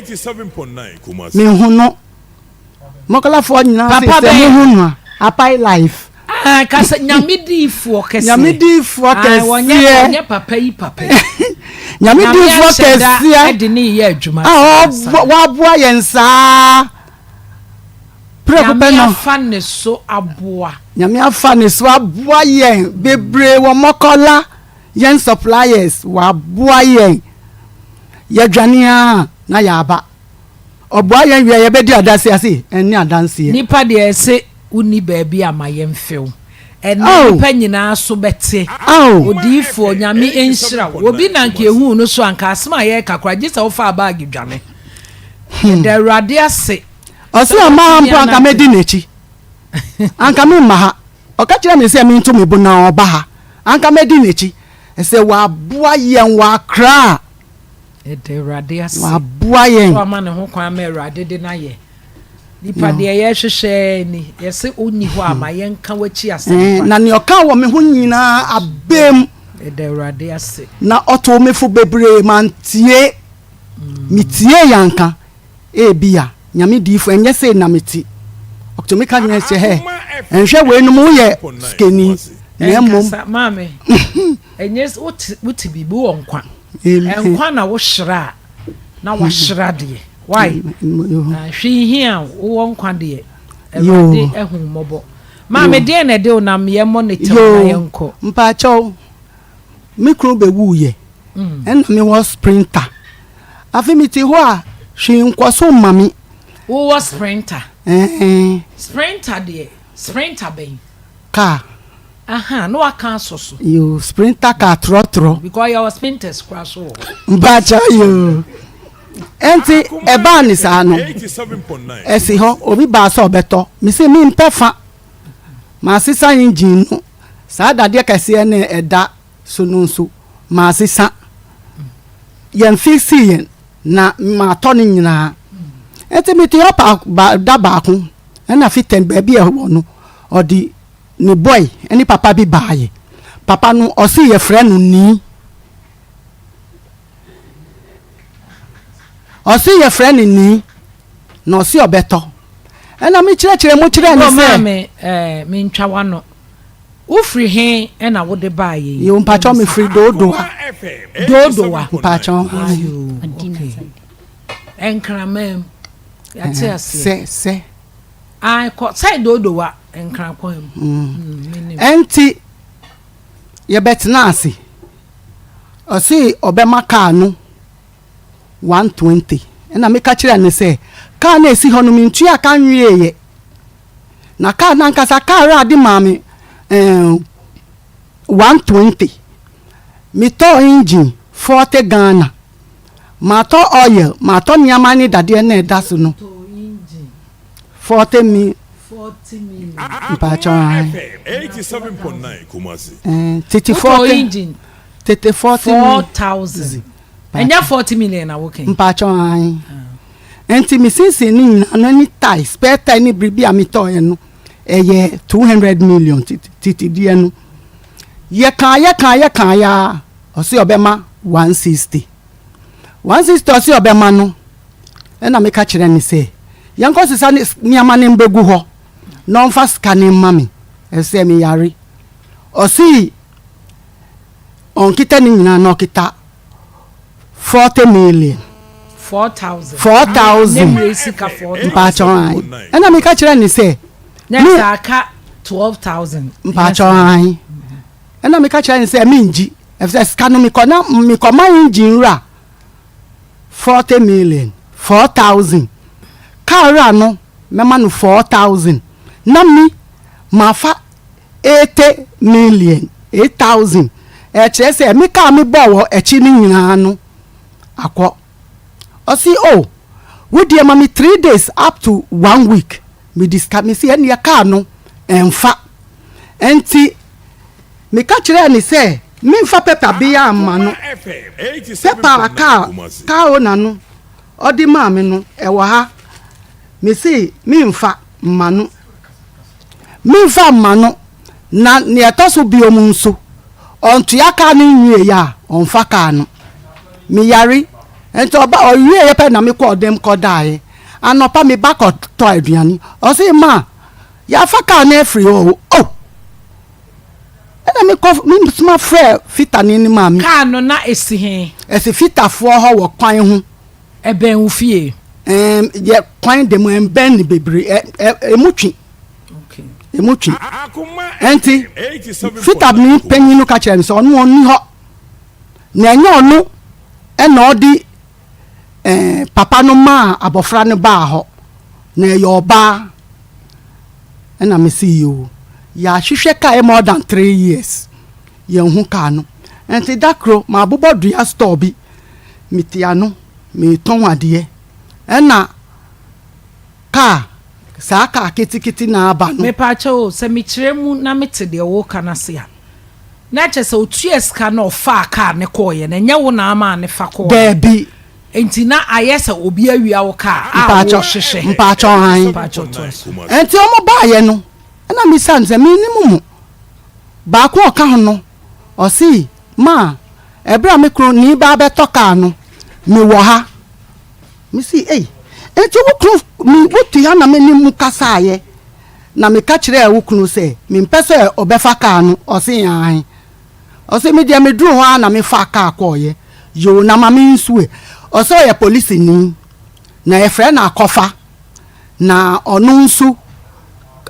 S6: mehu no. Mɔkɔlafoɔ nyinaa se sɛ mo hu no a apae life.
S1: Ah, kasa nyame diifoɔ kɛseɛ.
S6: Nyame diifoɔ ah, kɛseɛ.
S1: Wɔnyɛ wɔnyɛ papa yi papa yi.
S6: Nyame diifoɔ kɛseɛ.
S1: Ɛde ne yɛ adwuma.
S6: Ah, waboa yɛn saa.
S1: Prɛko pɛ no. Nyame afa ne so aboa.
S6: Nyame afa ne so aboa yɛn bebree wɔ mɔkɔla yɛn suppliers waboa yɛn. Yɛdwane a na yɛaba. Ɔboa yɛn wie a, yɛbɛdi adanseɛ ase ɛnne adanseɛ.
S1: Nipa deɛ ɛse wonni baabi a ma yɛmfe wo ɛnɛ nipa nyinaa so bɛte odiyifoɔ Nyame nhyira wo obi na nka ehuu no so a nka asem a yɛreka koraa gye sɛ wofaa bag dwane yɛda Awurade ase
S6: Ɔse
S1: sɛ
S6: ɔma ha
S1: watumi
S6: mpo anka
S1: anante.
S6: mɛdi n'akyi anka memma ha ɔka kyerɛ me sɛ mento me bo na ɔba ha anka mɛdi n'akyi ɛsɛ waboa yɛn wɔ Accra.
S1: Yɛda Awurade ase.
S6: Waboa yɛn.
S1: Sɛ wama ne ho kwan ma Awurade de no ayɛ. Nipa deɛ yɛhwehwɛ ni, yɛse ɔnni hɔ a ma yɛnka w'akyi asɛm pa.
S6: Na nea ɔka wɔ me ho nyinaa abam.
S1: Yɛda Awurade ase.
S6: Na ɔtoo me fo bebree mantie. Metiee anka Ebia, Nyame diyifo, ɛnyɛ sei na mete. Ɔtumi ka kyerɛ sɛ, hɛ, nhwɛ weinom, woyɛ sikani, na mmom.
S1: Ɛnkasa, maame, ɛnyɛ wote, wote biribi, wowɔ nkwa. Nkwa na wohyira a, na wahyira deɛ. Why? Hwee hia wowɔ nkwa deɛ. Awurade ahu mmɔbɔ. Maame, deɛn na ɛde wo nam yɛmmɔ ne kyɛw na yɛnkɔ.
S6: Mpaakyɛw, me kunu bɛwuiɛ. Ɛna me wɔ sprinter. Afei me te hɔ a hwee nkɔ so mma me.
S1: Wo wɔ sprinter?
S6: Ɛɛ.
S1: Sprinter deɛ, sprinter bɛn?
S6: Car.
S1: Aha, na waka asɔ so.
S6: Yoo, sprinter car trɔtrɔ.
S1: Because yɛ wɔ sprinters kora so wɔ hɔ.
S6: Mpakyɛ yoo. Ɛnti ɛbaa ne saa no, ɛsi hɔ, obi baa sɛ ɔbɛtɔ. Me se me mpɛ fa. Masesa engine no, saa dadeɛ kɛseɛ no ɛda. So no nso masesa. Yɛn fixii yɛn na matɔ ne nyinaa. Nti mete hɔ pa ba da baako ɛna fitɛn baabi a ɛwɔ no ɔde ne boy ne papa bi baayɛ. Papa no ɔse yɛfrɛ no Nii. Ɔse yɛfrɛ no Nii na ɔse ɔbɛtɔ. Ɛna mekyerɛkyerɛ mu kyerɛɛ no sɛ.
S1: Maame ɛɛ mentwa w'ano. Wo firi he na wo de baa yɛ yi?
S6: Yoo mpakyɛw me firi Dodowa.
S1: Dodowa.
S6: Mpakyɛw.
S1: Ayoo okay. Nkraman mu. Yate aseɛ.
S6: Sɛ sɛ.
S1: Ah kɔ sɛ Dodowa Nkran kwan mu. Mm.
S6: Ɛnti yɛbɛtena ase. Ɔse ɔbɛma kaa no 120. Ɛna meka kyerɛɛ no sɛ kaa no a ɛsi hɔ no mentua ka nwieeɛ. Na car no ankasa car a de maa me eh, 120. Metɔɔ engine 40 Ghana. Matɔ oil, matɔ nneɛma ne dadeɛ na ɛda so no. 40 mi. Mpakyɛ
S2: ae.
S6: Tete 40. Tete 40 mi.
S1: 4000. Ɛnyɛ 40 million na wokan.
S6: Mpakyɛ ae. Nti me sinsin no nyinaa no ne tae, spare tae ne biribi a metɔeɛ no, ɛyɛ 200 million tete deɛ no. Yɛkaa yɛkaa yɛkaa yɛ a, ɔse ɔbɛma 160. 160 ɔse ɔbɛma no, ɛna meka kyerɛ no sɛ yɛnkɔ sesa nneɛma no mbɛgu hɔ na ɔmfa sika no mma me, ɛsɛ meyare. Ɔse ɔnkita ne nyinaa na ɔkita 40 million.
S1: 4000.
S6: 4000.
S1: Ne mmerɛ sika 4000.
S6: Mpakyɛw ae. Ɛna meka kyerɛ ne sɛ.
S1: Na
S6: me
S1: sɛ aka 12000.
S6: Mpakyɛw ae. Ɛna meka kyerɛ ne sɛ mengyi. Ɛfisɛ sika no mekɔ na mekɔma engine wura 40 million 4000. Car wura no mɛma no 4000. Na me mafa 80 million 8000. Ɛkyerɛ sɛ me car mebɔɔ wɔ akyi no nyinaa no akɔ. Ɔse oh wo deɛ ma me 3 days up to 1 week mede sika. Mese ɛnneɛ car no ɛmfa. Ɛnti meka kyerɛɛ no sɛ memfa paper biaa mma no. Paper a car car owner no ɔde maa me no ɛwɔ ha. Mese memfa mma no. Memfa mma no. Na nea ɛtɔ so biom nso, ɔntua kaa no nwieeɛ a, ɔmfa kaa no. Meyare, nti ɔba ɔwieeɛ pɛ na mekɔɔ dɛm kɔdaeɛ. Anɔpa me ba kɔtɔ aduane, ɔse ma yɛafa kaa no afiri hɔ o. Oh! Ɛna mekɔ mesoma frɛɛ fitani no maa me.
S1: Kaa no na ɛsi he?
S6: Ɛsi fitafoɔ hɔ wɔ kwan ho.
S1: Ɛbɛn wo fie?
S6: Ɛɛm, yɛ kwan de mu, ɛmbɛn no bebree, ɛ ɛ emu twe. Emu twe. Ɛnti, fitabni panyin no ka kyerɛɛ me sɛ ɔno ɔnni hɔ. Na ɛnyɛ ɔno ɛna ɔde ɛɛ papa no maa abɔfra no baa hɔ. Na ɛyɛ ɔbaa. Ɛna me se yoo, yɛahwehwɛ kaa yi more than 3 years, yɛnhu kaa no. Ɛnti da koro, mabobɔ dua store bi. Mete ano meretɔn adeɛ ɛna kaa saa kaa ketekete na aba no.
S1: Mepaakyɛw o, sɛ mekyerɛ mu na mete deɛ woreka no ase a, na kyerɛ sɛ ɔtua sika na ɔfaa kaa no kɔeɛ no, ɛnyɛ wo na amaa no fa kɔeɛ?
S6: Daabi.
S1: Enti na ayɛ sɛ obi awia wo kaa a
S6: Mpaakyɛw,
S1: worehwehwɛ?
S6: mpaakyɛw aane.
S1: Mpaakyɛw toa so.
S6: Enti wɔn baeɛ no, ɛna mebisaa no sɛ, mennim mo. Baako a ɔka ho no, ɔse, Ma, ɛberɛ a me kunu ne ba abɛtɔ kaa no, mewɔ ha. Mese, Ei, enti wo kunu, me, wote ha na me ne mo kasaeɛ, na meka kyerɛɛ wo kunu sɛ mempɛ sɛ ɔbɛfa kaa no? Ɔse, Aane. Ɔse, me deɛ meduru hɔ ara na mefaa kaa kɔeɛ. Yoo, na ma mensu ɛ. Ɔse ɔyɛ polisini, na yɛfrɛ no Akɔfa, na ɔno nso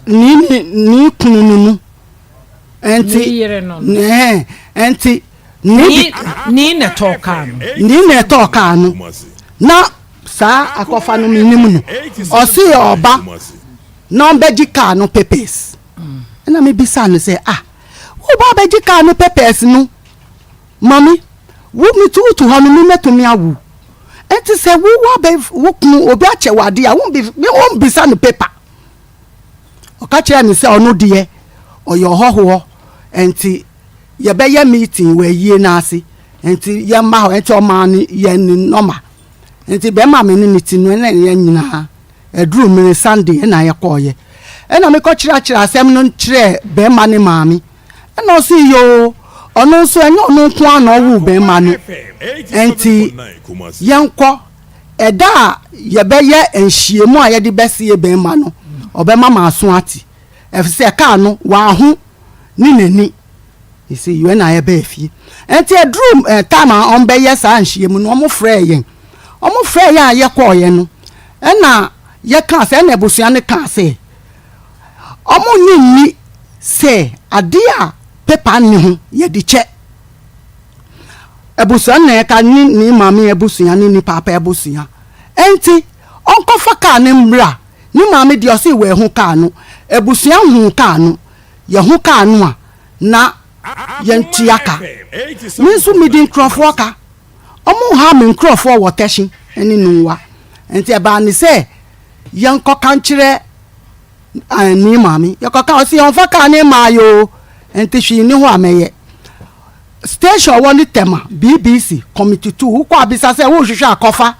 S6: ne, ne, ne kunu no no.
S1: Nti, Ne yere no no.
S6: Ɛɛ, nti, ne
S1: de. Ne na ɛtɔɔ kaa no.
S6: Ne na ɛtɔɔ kaa no. Na saa akɔfa no menim no. Ɔse ɔba na ɔmbɛgye kaa no papers. Ɛna mebisa no sɛ, ah, woba abɛgye kaa no papers no ma me? Wo metu wotu hɔ no me mɛtumi awu. Nti sɛ wo wabɛ wo kunu obi akyɛ wo adeɛ a wombisa no paper. Ɔka kyerɛɛ me sɛ ɔno deɛ ɔyɛ ɔhɔhoɔ nti yɛbɛyɛ meeting wɔ ayie no ase nti yɛmma hɔ nti ɔmaa no yɛn ne nɔma nti bɛrima me ne ne ti no ɛna yɛn nyinaa ɛduru mmere Sunday ɛna yɛkɔɔyɛ ɛna mekɔkyerɛkyerɛ asɛm no kyerɛɛ bɛrima ne maame ɛna ɔse yoo ɔno nso ɛnyɛ ɔno nko ara na ɔwoo bɛrima no nti yɛnkɔ Ɛda a yɛbɛyɛ nhyiam a yɛde bɛsie bɛrima no, ɔbɛma m'aso ate, efisɛ kaa no, wanho ne n'ani. Ese yɛn na yɛbaa fie. Nti ɛduru eh, time a wɔbɛyɛ saa nhyiam no, wɔfrɛɛ yɛn. Wɔfrɛɛ yɛn a yɛkɔɔeɛ no, ɛna yɛkaa sɛ, ɛna abusua no kaa sɛ, wɔnnye nni sɛ adeɛ a pepa nni ho yɛde kyɛ. Abusua no na ɛka ne ne maame abusua ne ne paapa abusua. Enti ɔnkɔfa kaa no mmra. Ne maame deɛ ɔse wɔahu kaa no. Abusua huu kaa no. Yɛhu kaa no a, na yɛntua ka. Me nso medi nkurɔfoɔ ka. Wɔha me nkurɔfoɔ wɔ Tɛhye ne Nungua. Enti ɛbaa ne sɛ yɛnkɔka nkyerɛ ne maame. Yɛkɔka ɔse ɔmfa kaa no mmaa yɛ o. Enti hwee nni hɔ a mɛyɛ. Station wɔ ne Tema, BBC, Committee 2, wokɔ a bisa sɛ worehwehwɛ akɔfa,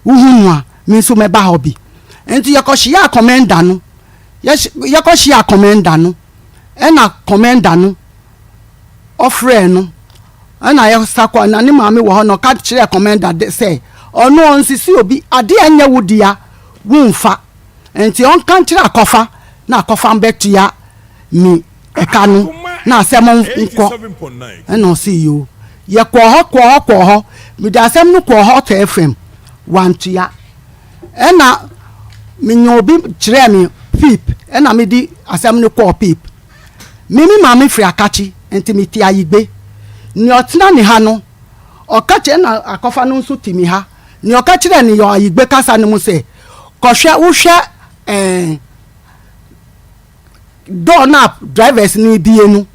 S6: wohu no a. me nso mɛba hɔ bi. Nti yɛkɔhyiaa kɔmɛnda no, yɛkɔhyiaa kɔmɛnda no, ɛna kɔmɛnda no ɔfrɛɛ no, ɛna yɛsa kɔ, na ne maame wɔ hɔ na ɔka kyerɛɛ kɔmɛnda de sɛ ɔno ɔnsisi obi, adeɛ a ɛnyɛ wo dea womfa, nti ɔnka nkyerɛ akɔfa na akɔfa mbɛtua me ɛka no na asɛm nkɔ. Ɛna ɔse yoo. Yɛkɔɔ hɔ kɔɔ hɔ kɔɔ hɔ, mede asɛm no kɔɔ Hot FM, wantua. Ɛna menya obi kyerɛɛ me Pip, ɛna mede asɛm no kɔɔ Pip. Me me maame firi Akakye, nti mete Ayigbe. Nea ɔtena ne ha no, ɔka kyerɛ, ɛna akɔfa no nso te me ha. Nea ɔka kyerɛɛ no yɛ Ayigbe kasa no mu sɛ, kɔhwɛ, wohwɛ ɛɛ door no a drivers no rebue no,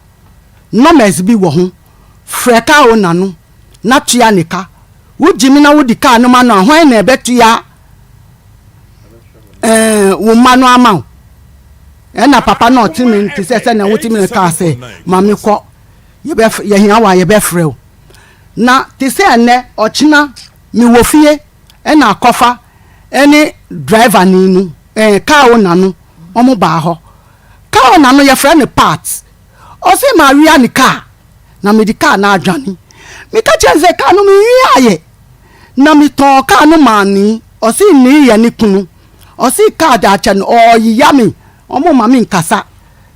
S6: numbers bi wɔ ho, frɛ car owner no na tua ne ka. Wogye me na wode car no ma no a, hwan na ɛbɛtua eh, wo mma no ama wo? Ɛna papa no ɔte me te sɛ sɛnea wote me no kaa sɛ, ma me kɔ, yɛhia wo a yɛbɛfrɛ wo. Na te sɛ ɛnnɛ, ɔkyena mewɔ fie ɛna akɔfa ɛne driver ni no, eh, car owner no, wɔn baa hɔ. Car owner no yɛfrɛ no Pat. Ɔse mawia ne car na mede car no adwane. Meka kyerɛɛ no sɛ car no menwiaeɛ na metɔn car no maa nee. Ɔse nee yɛ ne kunu. Ɔse car de akyɛ no ɔɔyeya me ɔmo ma me nkasa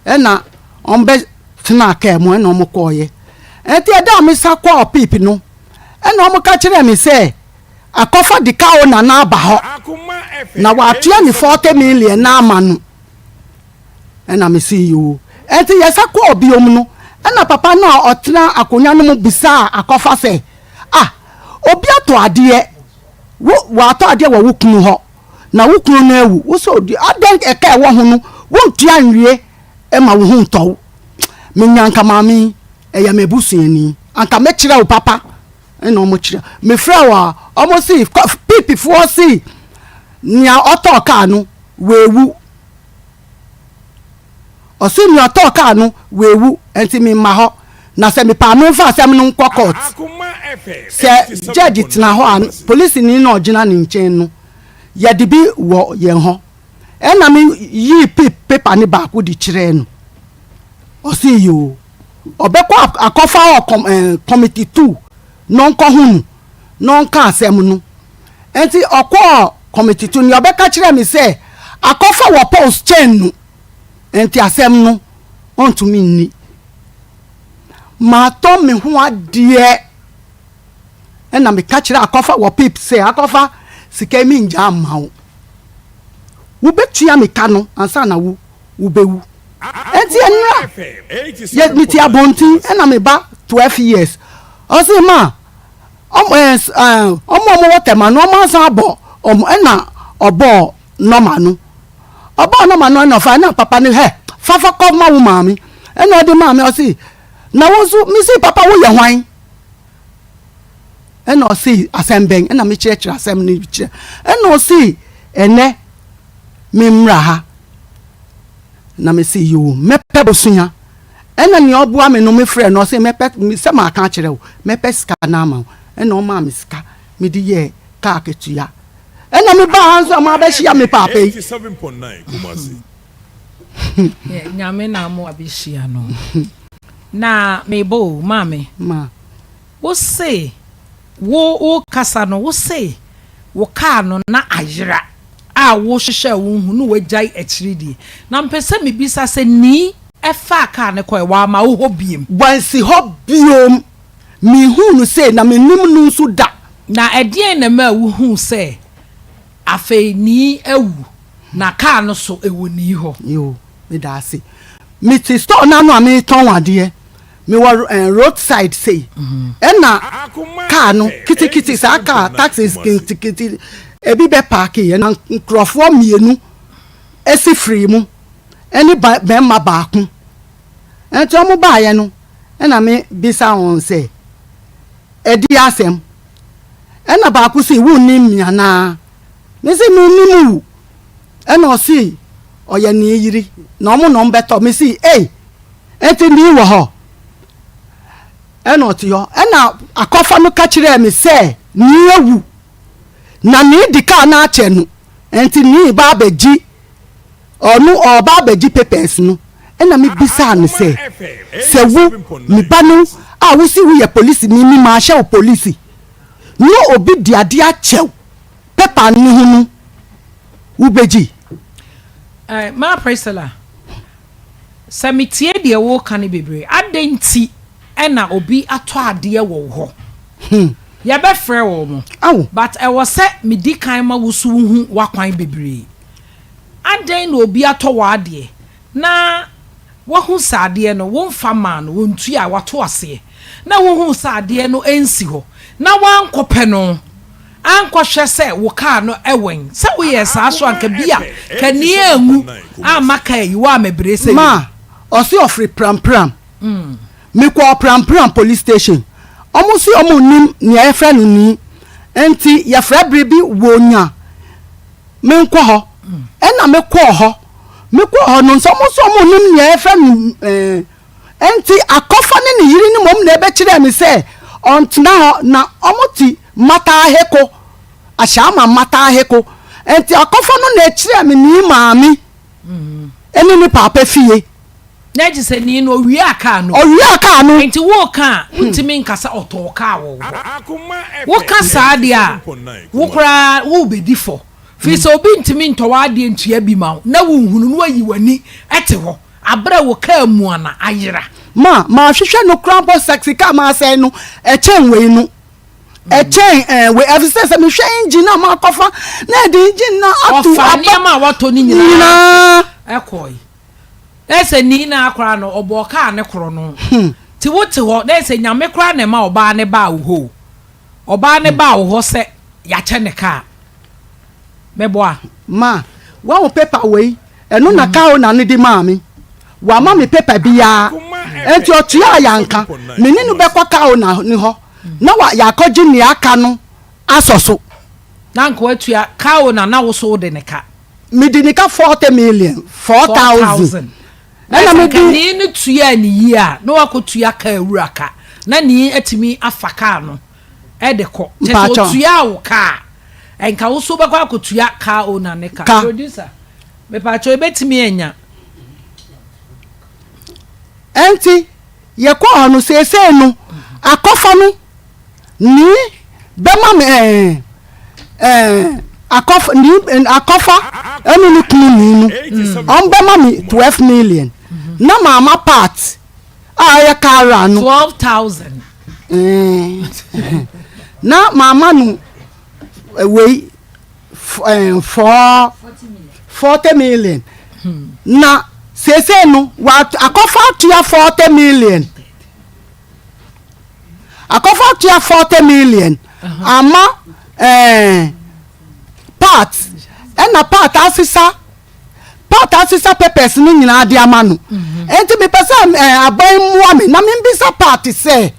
S6: ɛna ɔmo bɛ tenaa car mu ɛna ɔmo kɔɔeɛ. Ɛnti ɛda a mesa kɔɔ pip no ɛna ɔmo ka kyerɛɛ me sɛ akɔfa de car owner no aba hɔ na watua ne 40 million no ama no. Ɛna mese yoo. Ɛnti yɛsa kɔɔ biom no, ɛna papa no a ɔtena akonwa no mu bisaa Akɔfa sɛ, Ah, obi atɔ adeɛ, wo, watɔ adeɛ wɔ wo kunu hɔ, na wo kunu no awu, wo sɛ odi, adɛn ɛka ɛwɔ ho no, wontua nwie ma wo ho ntɔ wo? Menya anka maame yi, ɛyɛ m'abusuani, anka mɛkyerɛ wo papa. Ɛna ɔmo kyerɛ, mefrɛ wo a, ɔmo se, pipifoɔ se, nea ɔtɔɔ kaa no, wawu. Ɔse nea ɔtɔɔ car no wawu nti me mma hɔ na sɛ mepɛ a memfa asɛm no nkɔ court. Sɛ judge tena hɔ a polisini no a ɔgyina ne nkyɛn no yɛde bi wɔ yɛn hɔ. Ɛna me yii pip paper no baako de kyerɛɛ no. Ɔse yoo ɔbɛkɔ akɔfa hɔ committee 2 na ɔnkɔho no na ɔnka asɛm no. Enti ɔkɔɔ kɔmiti to nea ɔbɛka kyerɛɛ me sɛ akɔfa wɔ pulse chain no enti asɛm no ɔntumi nni. Matɔ me ho adeɛ ɛna meka kyerɛ akɔfa wɔ pip sɛ akɔfa sika yi mengyaa mma wo. Wobɛtua me ka no ansa na wo wobɛwu. Enti ɛnora yɛ mete abɔnten ɛna me ba 12 years ɔse ma Ɔmo ɛɛ ɛɛ ɔmo a wɔwɔ Tema no, ɔmo asan abɔ ɔmo ɛna ɔbɔɔ nɔma no. Ɔbɔɔ nɔma no ɛna ɔfa ɛna papa no hɛ fa fa kɔ ma wo maame. Ɛna ɔde maa me ɔse na wo nso me se papa wo yɛ hwan? Ɛna ɔse asɛm bɛn ɛna me kyerɛkyerɛ asɛm no kyerɛ ɛna ɔse ɛnɛ me mmra ha. Na me se yoo mɛpɛ bosea. Ɛna nea ɔboa me no me frɛ no ɔse mɛpɛ sɛ maka akyerɛ wo mɛpɛ sika no ama wo. Ɛna ɔmaa me sika mede yɛɛ kaa akatua. Ɛna me baa ha nso a mabɛhyia me paapa yi.
S1: Nyame na ama wabɛhyia no. Na mebɔ o maame.
S6: Ma.
S1: Wo se wo wo kasa no wo se wo kaa no na ayera. a wohwehwɛ a wonhu no wagyae akyiri die. Na mepɛ sɛ mebisa sɛ nii ɛfaa kaa no kɔɛ wamma wo hɔ biom?
S6: Wansi hɔ biom. Menhuu no sei na mennim no nso da.
S1: Na ɛdeɛn na ɛmaa wohuu sɛ afei nii awu na kaa no so ɛwɔ nii hɔ?
S6: Yoo, meda ase. Mete store no ano a meretɔn adeɛ. Mewɔ eh, road side sei. Ɛna kaa no kitikiti saa kaa taxis kitikiti ebi bɛ paaki yɛ na nkurɔfoɔ mmienu esi firi mu ɛne ba bɛrima baako. Ɛnti wɔn baayɛ no ɛna me bisa wɔn sɛ ɛdi asɛm. Ɛna baako si wo nim mi anaa? Me si me nim wo. Ɛna ɔsi ɔyɛ ne yiri na wɔn na wɔn bɛtɔ. Me si ei. Enti me wɔ hɔ. Ɛna ɔte hɔ. Ɛna akɔfa no ka kyerɛɛ me sɛ, Nii awu. Na Nii di kaa no akyɛ no nti Nii ba abɛgye ɔno ɔɔba abɛgye papers no ɛna me bisaa no sɛ sɛ wo me ba no a wo se wo yɛ polisini me maahyɛ wo polisi no obi de adeɛ akyɛ wo paper no ho no wo bɛgye?
S1: Eh, Ma Priscilla, sɛ metie deɛ woreka no bebree, adɛn nti na obi atɔ adeɛ wɔ wo hɔ?
S6: Hmm.
S1: Yɛbɛfrɛ wɔn,
S6: Ao.
S1: but ɛwɔ sɛ medi kan ma wo so wohu w'akwan bebree. Adɛn na obi atɔ w'adeɛ na wahu sɛ adeɛ no womfa mmaa no, ɔntua, wato aseɛ, na wohuu sɛ adeɛ no nsi hɔ na woankɔpɛ no ankɔhwɛ sɛ wo kaa no wɛn? Sɛ woyɛɛ saa so a, anka bi a kani anwu amma kaa yi, woammɛbrɛ sɛ
S6: Ma, ɔse ɔfiri Prampram. Mekɔɔ Prampram police station, ɔmo se ɔmo nnim nea yɛfrɛ no nii, nti yɛfrɛ bere bi wonya menkɔ hɔ. Ɛna mekɔɔ hɔ, mekɔɔ hɔ no nso ɔmo se ɔmo nnim nea yɛfrɛ no eh, nti Akɔfa ne ne yere no mmom na ɛbɛkyerɛɛ me sɛ ɔntena hɔ na ɔmo te Mataheko, Ashaiman Mataheko. Nti Akɔfa no na ɛkyerɛɛ me ne maame ɛne ne paapa fie.
S1: Na gye sɛ nii no ɔwiaa kaa no.
S6: Ɔwiaa kaa no.
S1: Nti woka a, wontumi nka sɛ ɔtɔɔ kaa wɔ wo hɔ. Woka saa deɛ a, wo koraa worebɛdi fɔ. Firi sɛ obi ntumi ntɔ w'adeɛ ntua bi ma wo na wonhunu na wayi w'ani te hɔ aberɛ a wo kaa mu ana ayera.
S6: Ma mahwehwɛ no koraa mpo sɛ sika a masɛe no ɛkyɛn wei no. Ɛkyɛn ɛɛ wei ɛfiri sɛ sɛ mehwɛ engine a makɔfa na ɛde engine no ato
S1: Ɔfaa
S6: aba
S1: nneɛma a watɔ no nyinaa
S6: nyinaa.
S1: kɔe. Na sɛ nii naa koraa no ɔbɔɔ kaa ne korɔ no nti wo te hɔ na sɛ Nyame koraa na ɛma ɔbaa no baa wo hɔ o ɔbaa no baa wo hɔ sɛ yakyɛ ne kaa mɛboa.
S6: Ma wahu paper wei ɛno na car owner no de maa me wama me paper biaa nti ɔtua a yanka me ne no bɛkɔ car owner no hɔ na wa yakɔgye nea aka no asɔ so.
S1: Na nka watua car owner na wo so wode ne ka.
S6: Mede ne ka 40 million, 4,000.
S1: Ɛna mede. Nka nii no tuaa ne yie a, na wakɔtua kaa wura ka, na nii atumi afa kaa no de kɔ. Kyɛ sɛ ɔtuaa wo kaa, nka wo so wobɛkɔ akɔtua car owner ne ka. Producer, mepaakyɛw yɛbɛtumi anya.
S6: Ɛnti yɛkɔɔ hɔ no, seesei no, akɔfa no. Ni bɛma me ɛɛ ɛɛ akɔfa ni akɔfa ɛne ne kunu ni no ɔn bɛma me 12 million na maama part a ɛyɛ kara no
S1: 12,000
S6: na maama no wei ɛɛ four 40 million na seesei no wa akɔfa atua 40 million. Akɔfo atua 40 million ama eh, part ɛna part asesa part asesa papers no nyinaa de ama no mhm. nti mepɛ sɛ eh, aban mmoa me na membisa part sɛ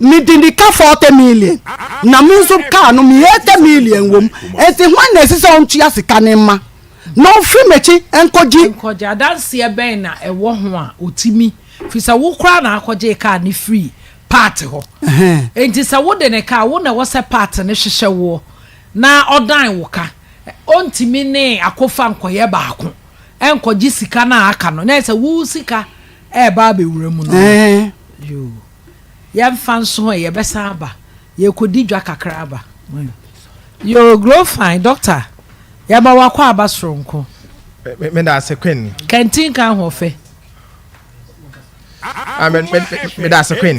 S6: mede ne ka 40 million na me nso kaa no me 80 million wɔ mu nti hwan na ɛsɛ sɛ ɔntua sika ne mma na ɔmfiri m'akyi nkɔgye.
S1: Nkɔgye adanseɛ bɛn na ɛwɔ ho a ɔtumi Firi sɛ wo koraa na akɔgyee kaa no firii part hɔ. Enti sɛ wode ne kaa, wo na ɛwɔ sɛ part no hyehyɛ woɔ na ɔdan wo ka. Ɔntumi ne Akofa nkɔyɛ baako nkɔgye sika no a aka no. Na ɛyɛ sɛ wo sika reba abɛwura mu no. Yoo. Yɛmfa nso ɛ, yɛbɛsan aba. Yɛrekɔdi dwa kakra aba. Yoo, Grow Fine, Doctor, yɛma wo akwaaba soronko.
S7: Meda ase, Queen.
S1: Kantinka ahoɔfɛ.
S7: Ah, meda ase Queen.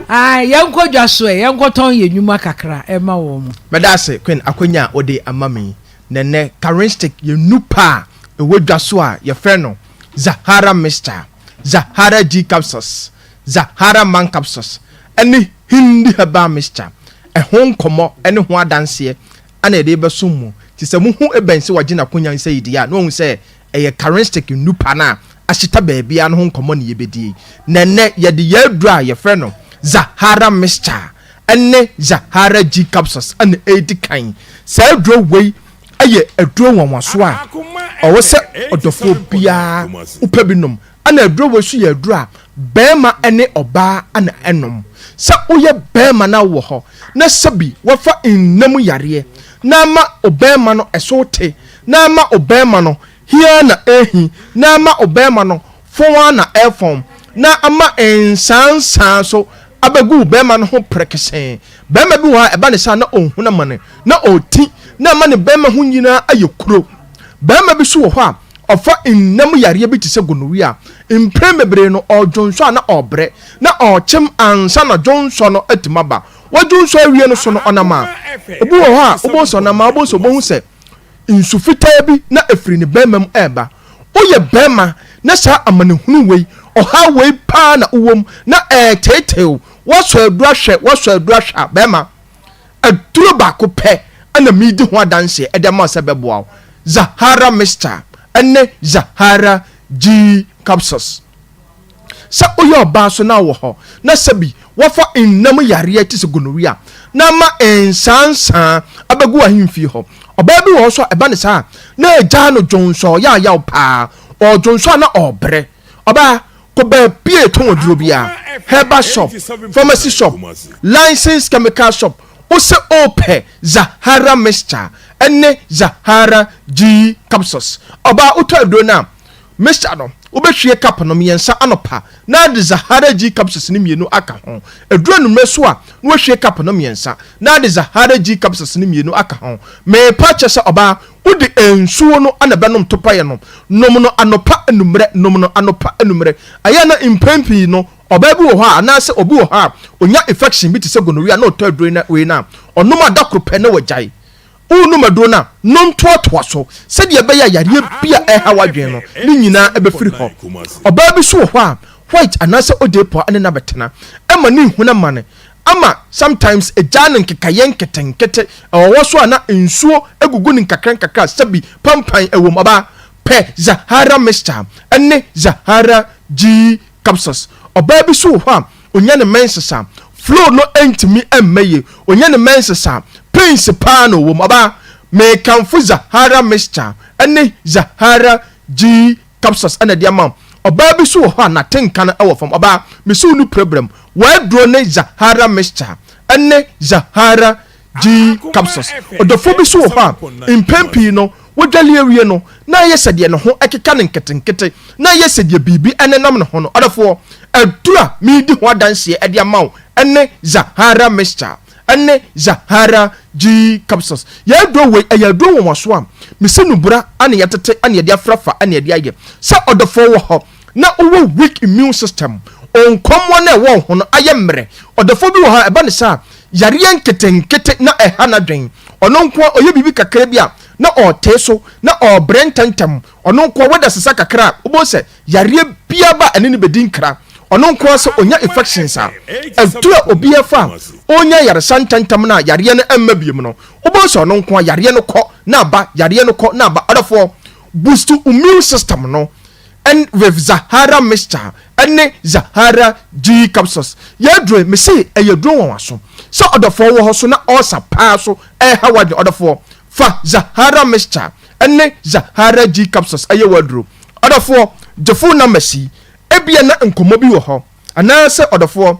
S1: Ah, yɛnkɔ dwa so ɛ, yɛnkɔtɔn yɛn nnwuma kakra ɛma wɔn mo.
S7: Meda ase Queen akwanya a wode ama me yi. Na nnɛ Karinstick yɛ nupa a ɛwɔ dwa so a yɛfrɛ no Zahara Mixture, Zahara G Capsules, Zahara Man Capsules ɛne Hindi Herbal Mixture. Ɛho nkɔmmɔ ne ho adanseɛ na yɛde rebɛsom mo. Nti sɛ mohu Eben sɛ wagye n'akonya sɛ yi deɛ a, na wahu sɛ ɛyɛ Karinstick nnupa no a ahyeta baabiara no ho nkɔmmɔ na yɛbɛdi yi. Na ɛnnɛ yɛde yɛn aduro a yɛfrɛ no Zahara Mixture ne Zahara G Capsules na ɛredi kan. Saa aduro wei yɛ aduro nwanwasoɔ a ɔwɔ sɛ ɔdɔfoɔ biara wopɛ bi nom. Ɛna aduro wei nso yɛ aduro a Barima ne ɔbaa na ɛnom. Sɛ woyɛ barima na wowɔ hɔ na sɛbi wafa nna mu yareɛ na ama obarima no ɛso te na ama obarima no hi ara na ɛrehi na ama obarima no fɔn ara na ɛrefɔn na ama nsaansaa nso abɛgu wo barima no ho prekesee. Barima bi wɔ hɔ a ɛba ne saa na ɔnhunu amane na ɔreti na ama ne barima ho nyinaa ayɛ kuro. Barima bi nso wɔ hɔ a Ɔfa nna mu yareɛ bi te sɛ gonorrhea a, mprɛn bebree no ɔredwonsɔ a na ɔrebrɛ, na ɔrekyem ansa na dwonsɔ no atumi aba. Wadwonsɔ awie no so no ɔnam a, obi wɔ hɔ a wobɛhu sɛ ɔnam a wobɛhu sɛ wobɛhu sɛ nsu fitaa bi na ɛfiri ne barima mu reba. Woyɛ barima na saa amanehunu wei, ɔhaw wei paa na wowɔ mu na ɛreteetee wo, woasɔ aduru ahwɛ, woasɔ aduru ahwɛ a, barima, Aduro baako pɛ na meredi ho adanseɛ de ama wo sɛ ɛbɛboa wo, Zahara Mixture ne Zahara G Capsules. Sɛ woyɛ ɔbaa nso na wowɔ hɔ na sɛbi woafa nna mu yareɛ te sɛ gonorrhea na ama nsaansaa abɛgu w'ahemfie hɔ. Ɔbaa bi wɔ hɔ nso a ɛba no saa a na agyaa no dwonsɔ yaayaw paa, ɔredwonsɔ a na ɔrebrɛ. Ɔbaa, Kɔ baabi a yɛtɔn aduro biara, herbal shop, pharmacy shop, licensed chemical shop, wose wopɛ Zahara mixture ne Zahara G capsules. Ɔbaa wotɔ aduro no a, mixture no, wobɛhwie cup no mmiɛnsa anɔpa na ade Zahara G capsules no mmienu aka ho. Ɛduru anwummerɛ so a, na wahwie cup no mmiɛnsa na ade Zahara G capsules no mmienu aka ho. Merepa akyɛ sɛ ɔbaa, Wode nsuo no na bɛnom topaeɛ no. Nom no anɔpa anummerɛ, nom no anɔpa anummerɛ. Ɛyɛ a na mpɛn pii no, ɔbaa bi wɔ hɔ a anaasɛ obi wɔ hɔ a ɔnya infection bi te sɛ gonorrhea na ɔtɔ aduro wei no a, ɔnom a da koro pɛ na wagyae. Worenom aduro no a, nom toatoa so sɛdeɛ ɛbɛyɛ a yareɛ bi a ɛreha w'adwene no, ne nyinaa bɛfiri hɔ. Ɔbaa bi nso wɔ hɔ a, white anaasɛ odepoa ne no abɛtena ma ne nhunu amane ama sometimes egyaa no nkekaeɛ nketenkete ɛwɔ hɔ so a na nsuo gugu no nkakra nkakra a sɛbi pampan ɛwɔ mu ɔbaa pɛ Zahara mixture ɛne Zahara G capsules ɔbaa bi so wɔ hɔ a onya ne menses a flow no ɛntumi ɛmma yie onya ne menses a pains paa na ɔwɔ mu ɔbaa mekamfo Zahara mixture ɛne Zahara G Capsules na ɛde ama wo. Ɔbaa bi nso wɔ hɔ a n'atenka no wɔ fam. Ɔbaa, mese wo no problem. W'aduro ne Zahara mixture ne Zahara G capsules. Ɔdɔfoɔ bi nso wɔ hɔ a, mpɛn pii no, wadwale awie no, na ayɛ sɛ deɛ ne ho keka no nketenkete, na ayɛ sɛ deɛ biribi nenam ne ho no. Ɔdɔfoɔ, aduro a meredi ho adanseɛ de ama wo ne Zahara mixture ne Zahara G capsules. Yɛn aduro wei, ɛyɛ aduro nwonwasoɔ a mese nubura na yɛtete na yɛde afrafa na yɛde ayɛ. Sɛ ɔdɔfoɔ wɔ hɔ na wowɔ weak immune system, nkɔmmoa no a ɛwɔ wo ho no ayɛ mmerɛ. Ɔdɔfoɔ bi wɔ hɔ a ɛba no saa a, yareɛ nketenkete na ɛha n'adwene. Ɔno nko ara ɔyɛ biribi kakra bi a na ɔretee so, na ɔrebrɛ ntɛmntɛm. Ɔno nko ara weather sesa kakra a, wobɛhu sɛ Yareɛ biara ba a ɛne no bɛdi nkra. Ɔno nko ara sɛ ɔnya infections a, aduru a obiara fa a ɔnya ayaresa ntɛmntɛm no a yareɛ no mma biom no, wobɛhu sɛ ɔno nko ara yareɛ no kɔ na aba, yareɛ no kɔ na aba. Ɔdɔfoɔ, boost wo immune system no and with Zahara mixture ɛne Zahara G capsules. Yɛn aduro yi, mese ɛyɛ aduro nwanwaso. Sɛ ɔdɔfoɔ wɔ hɔ so na ulcer paa so ɛreha w'adwene, ɔdɔfoɔ, fa Zahara mixture ɛne Zahara G capsules ɛyɛ w'aduro. Ɔdɔfoɔ, gye phone numbers yi, ebia na nkɔmmɔ bi wɔ hɔ, anaasɛ ɔdɔfoɔ,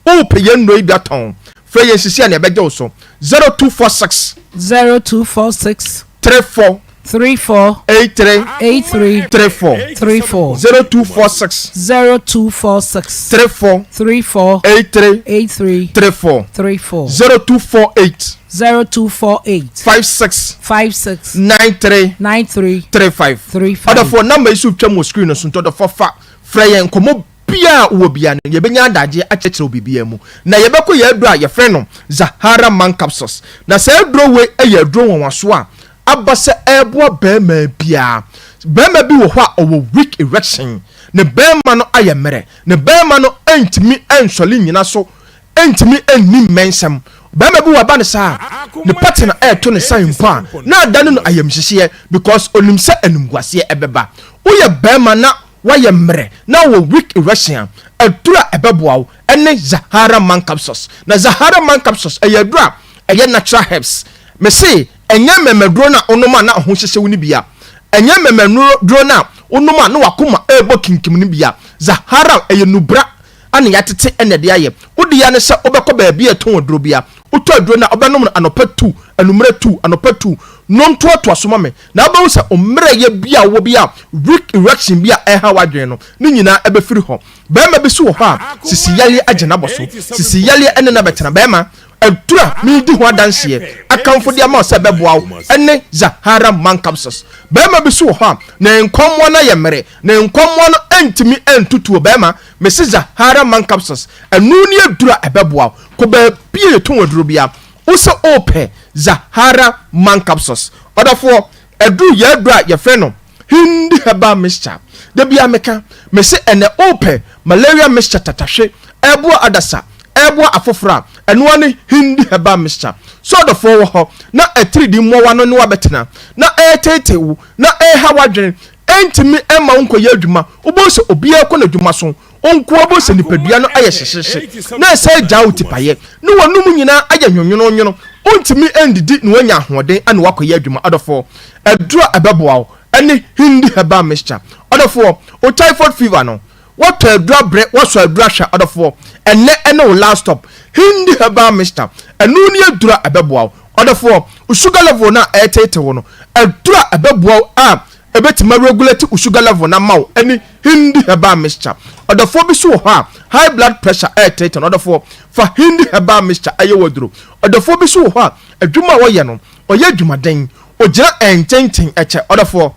S7: worepɛ yɛn nnuro yi bi atɔn, frɛ yɛn sisi a na yɛbɛgye wo so, 0246.
S1: 0246.
S7: 34.
S1: 34.
S7: 83.
S1: 83.
S7: 34.
S1: 34.
S7: 0246.
S1: 0246.
S7: 34.
S1: 34.
S7: 83.
S1: 83.
S7: 34.
S1: 34.
S7: 0248.
S1: 0248.
S7: 56.
S1: 56.
S7: 93.
S1: 93.
S7: 35.
S1: 35.
S7: Ɔdɔfoɔ number yi so twam wɔ screen no so nti ɔdɔfoɔ fa frɛ yɛn nkɔmmɔ biara a wowɔ biara no yɛbɛnya adagyeɛ akyerɛkyerɛ wo biribiara mu na yɛbɛkɔ yɛn aduro a yɛfrɛ no Zahara Man Capsules na saa aduro wei yɛ aduro nwanwasoɔ a aba sɛ ɛreboa barima biara barima bi wɔ hɔ a ɔwɔ weak erection ne barima no ayɛ mmerɛ ne barima no ntumi nsɔre nnyina so ntumi nni mmɛnsɛm. Barima bi wɔ ɛba no saa a, ne partner ɛreto ne sign mpo a, na adane no ayamhyehyeɛ because onim sɛ animguaseɛ ɛbɛba. Woyɛ barima na woayɛ mmerɛ na wowɔ weak erection a, aduro a ɛbɛboa wo ɛne Zahara Man Capsules. Na Zahara Man Capsules ɛyɛ aduro a ɛyɛ natural herbs. Mese ɛnyɛ mmɛmɛduro no a wonom a na ho hyehye wo no bi a, ɛnyɛ mmɛmɛduro no a wonom a na w'akoma ɛrebɔ kinkim no bi a. Zahara ɛyɛ nubra ana yɛatete ɛna ɛde ayɛ. Wo dea ne sɛ wobɛkɔ baabi a ɛtɔn aduro bia. Wotɔ aduro no a wobɛnom no anɔpa tu, anummerɛ tu, anɔpa tu. Nom toatoa so ma me na wobɛhu sɛ wo mmerɛyɛ bi a wowɔ bi a weak erection bi a ɛreha w'adwene no, ne nyinaa ɛbɛfiri hɔ. Barima bi nso wɔ hɔ a sisi yareɛ agye no abɔ so. Sisi yareɛ ɛne no abɛtena. Barima, aduro a meredi ho adanseɛ akamfo de ama wo sɛ ɛbɛboa wo ne Zahara Man Capsules. Barima bi nso wɔ hɔ a ne nkɔmmoa no ayɛ mmere, ne nkɔmmoa no ntumi ntutuo. Barima, mese Zahara Man Capsules, ɛno ne aduro a ɛbɛboa wo. Kɔ baabi a yɛtɔn aduro biara, wo sɛ wopɛ Zahara Man Capsules. Ɔdɔfoɔ, aduru yɛ aduro a yɛfrɛ no Hindi herbal mixture. Da biara meka, mese ɛnɛ wopɛ malaria mixture tatahwe, ɛboa adasa, ɛboa afoforɔ a, ɛno ara ne Hindi herbal mixture. Sɛ ɔdɔfoɔ wɔ hɔ na atiridii mmoawa no ne wo abɛtena, na ɛreteetee wo, na ɛreha w'adwene, ɛntumi mma wo nkɔyɛ adwuma, wobɛhu sɛ obiara kɔ n'adwuma so, wo nko ara wobɛhu sɛ nipadua no ayɛ hyehyeehye, na ɛsan gyaa wo tipaeɛ, ne w'anom nyinaa ayɛ nwonwononwono, wontumi ndidi na woanya ahoɔden na woakɔyɛ adwuma. Ɔdɔfoɔ, Aduro a ɛbɛboa wo ne Hindi herbal mixture. Ɔdɔfoɔ, wo typhoid fever no, woatɔ aduro abrɛ, woasɔ aduro ahwɛ, ɔdɔfoɔ, ɛnnɛ ɛne wo last stop. Hindi herbal mixture, ɛno ne aduro a ɛbɛboa wo. Ɔdɔfoɔ, wo sugar level no a ɛreteete wo no, aduro a ɛbɛboa wo a ɛbɛtumi aregulate wo sugar level no ama wo ne Hindi herbal mixture. Ɔdɔfoɔ bi nso wɔ hɔ a, high blood pressure ɛreteete no, ɔdɔfoɔ, fa Hindi herbal mixture ɛyɛ w'aduro. Ɔdɔfoɔ bi nso wɔ hɔ a, adwuma a ɔyɛ no, Ɔyɛ adwumaden, ogyina ɛntenten ɛkyɛ. Ɔdɔfoɔ,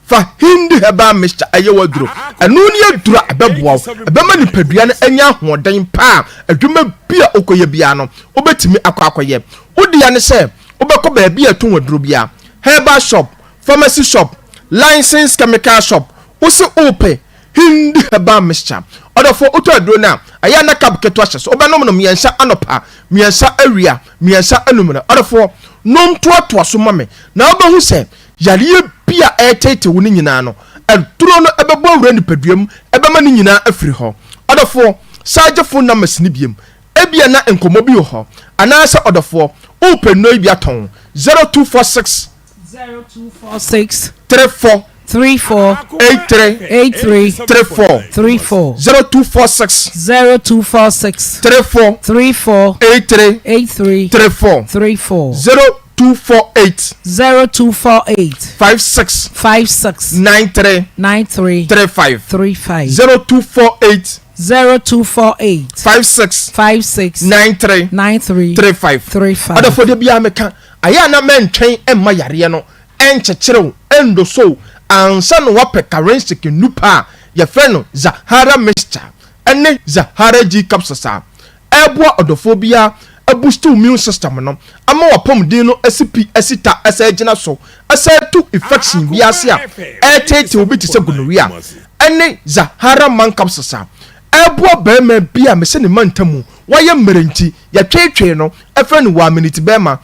S7: fa Hindi herbal mixture ɛyɛ w'aduro. Ɛno ne aduro a ɛbɛboa wo, ɛbɛma nipadua no anya ahoɔden pa a adwuma bi a wokɔyɛ biara no, wobɛtumi akɔ akɔyɛ. Wo dea ne sɛ wobɛkɔ baabi a ɛtɔn aduro biara, herbal shop, pharmacy shop, licensed chemical shop, wose wopɛ Hindi herbal mixture. Ɔdɔfoɔ, wotɔ aduro no a, ɛyɛ a na cup ketewa hyɛ so. Wobɛnom no mmiɛnsa anɔpa, mmiɛnsa awia, mmiɛnsa anwummerɛ. Ɔdɔfoɔ, nom toatoa so ma me, na wobɛhu sɛ yareɛ bi a ɛreteetee wo no nyinaa no, aduro no bɛbɔ awura nipadua mu, ɛbɛma ne nyinaa afiri hɔ. Ɔdɔfoɔ, san gye phone numbers no biom. Ebia na nkɔmmɔ bi wɔ hɔ, anaasɛ ɔdɔfoɔ, worepɛ nnuro yi bi atɔn. 0246.
S1: 0246.
S7: 34.
S1: 34.
S7: 83.
S1: 83.
S7: 34.
S1: 34.
S7: 0246.
S1: 0246.
S7: 34.
S1: 34.
S7: 83.
S1: 83.
S7: 34.
S1: 34.
S7: 0248.
S1: 0248.
S7: 56.
S1: 56.
S7: 93.
S1: 93.
S7: 35.
S1: 35.
S7: 0248.
S1: 0248.
S7: 56.
S1: 56.
S7: 93.
S1: 93.
S7: 35.
S1: 35.
S7: Ɔdɔfoɔ da biara meka Ayɛ a na mɛntwɛn mma yareɛ no nkyekyere wo, ndoso wo ansa na woapɛ Karensic nnupa a yɛfrɛ no Zahara Mixture ne Zahara G Capsules a ɛreboa ɔdɔfoɔ biara abusti wo immune system no ama w'apɔmuden no asi pi asi ta asan agyina so asan atu infection bi ase a ɛreteetee wo bi te sɛ gonorrhea ne Zahara Man Capsules a ɛreboa barima bi a mese ne mantamu wayɛ mmerɛ nti yɛtweetwee no frɛ no Waaminiti bɛrima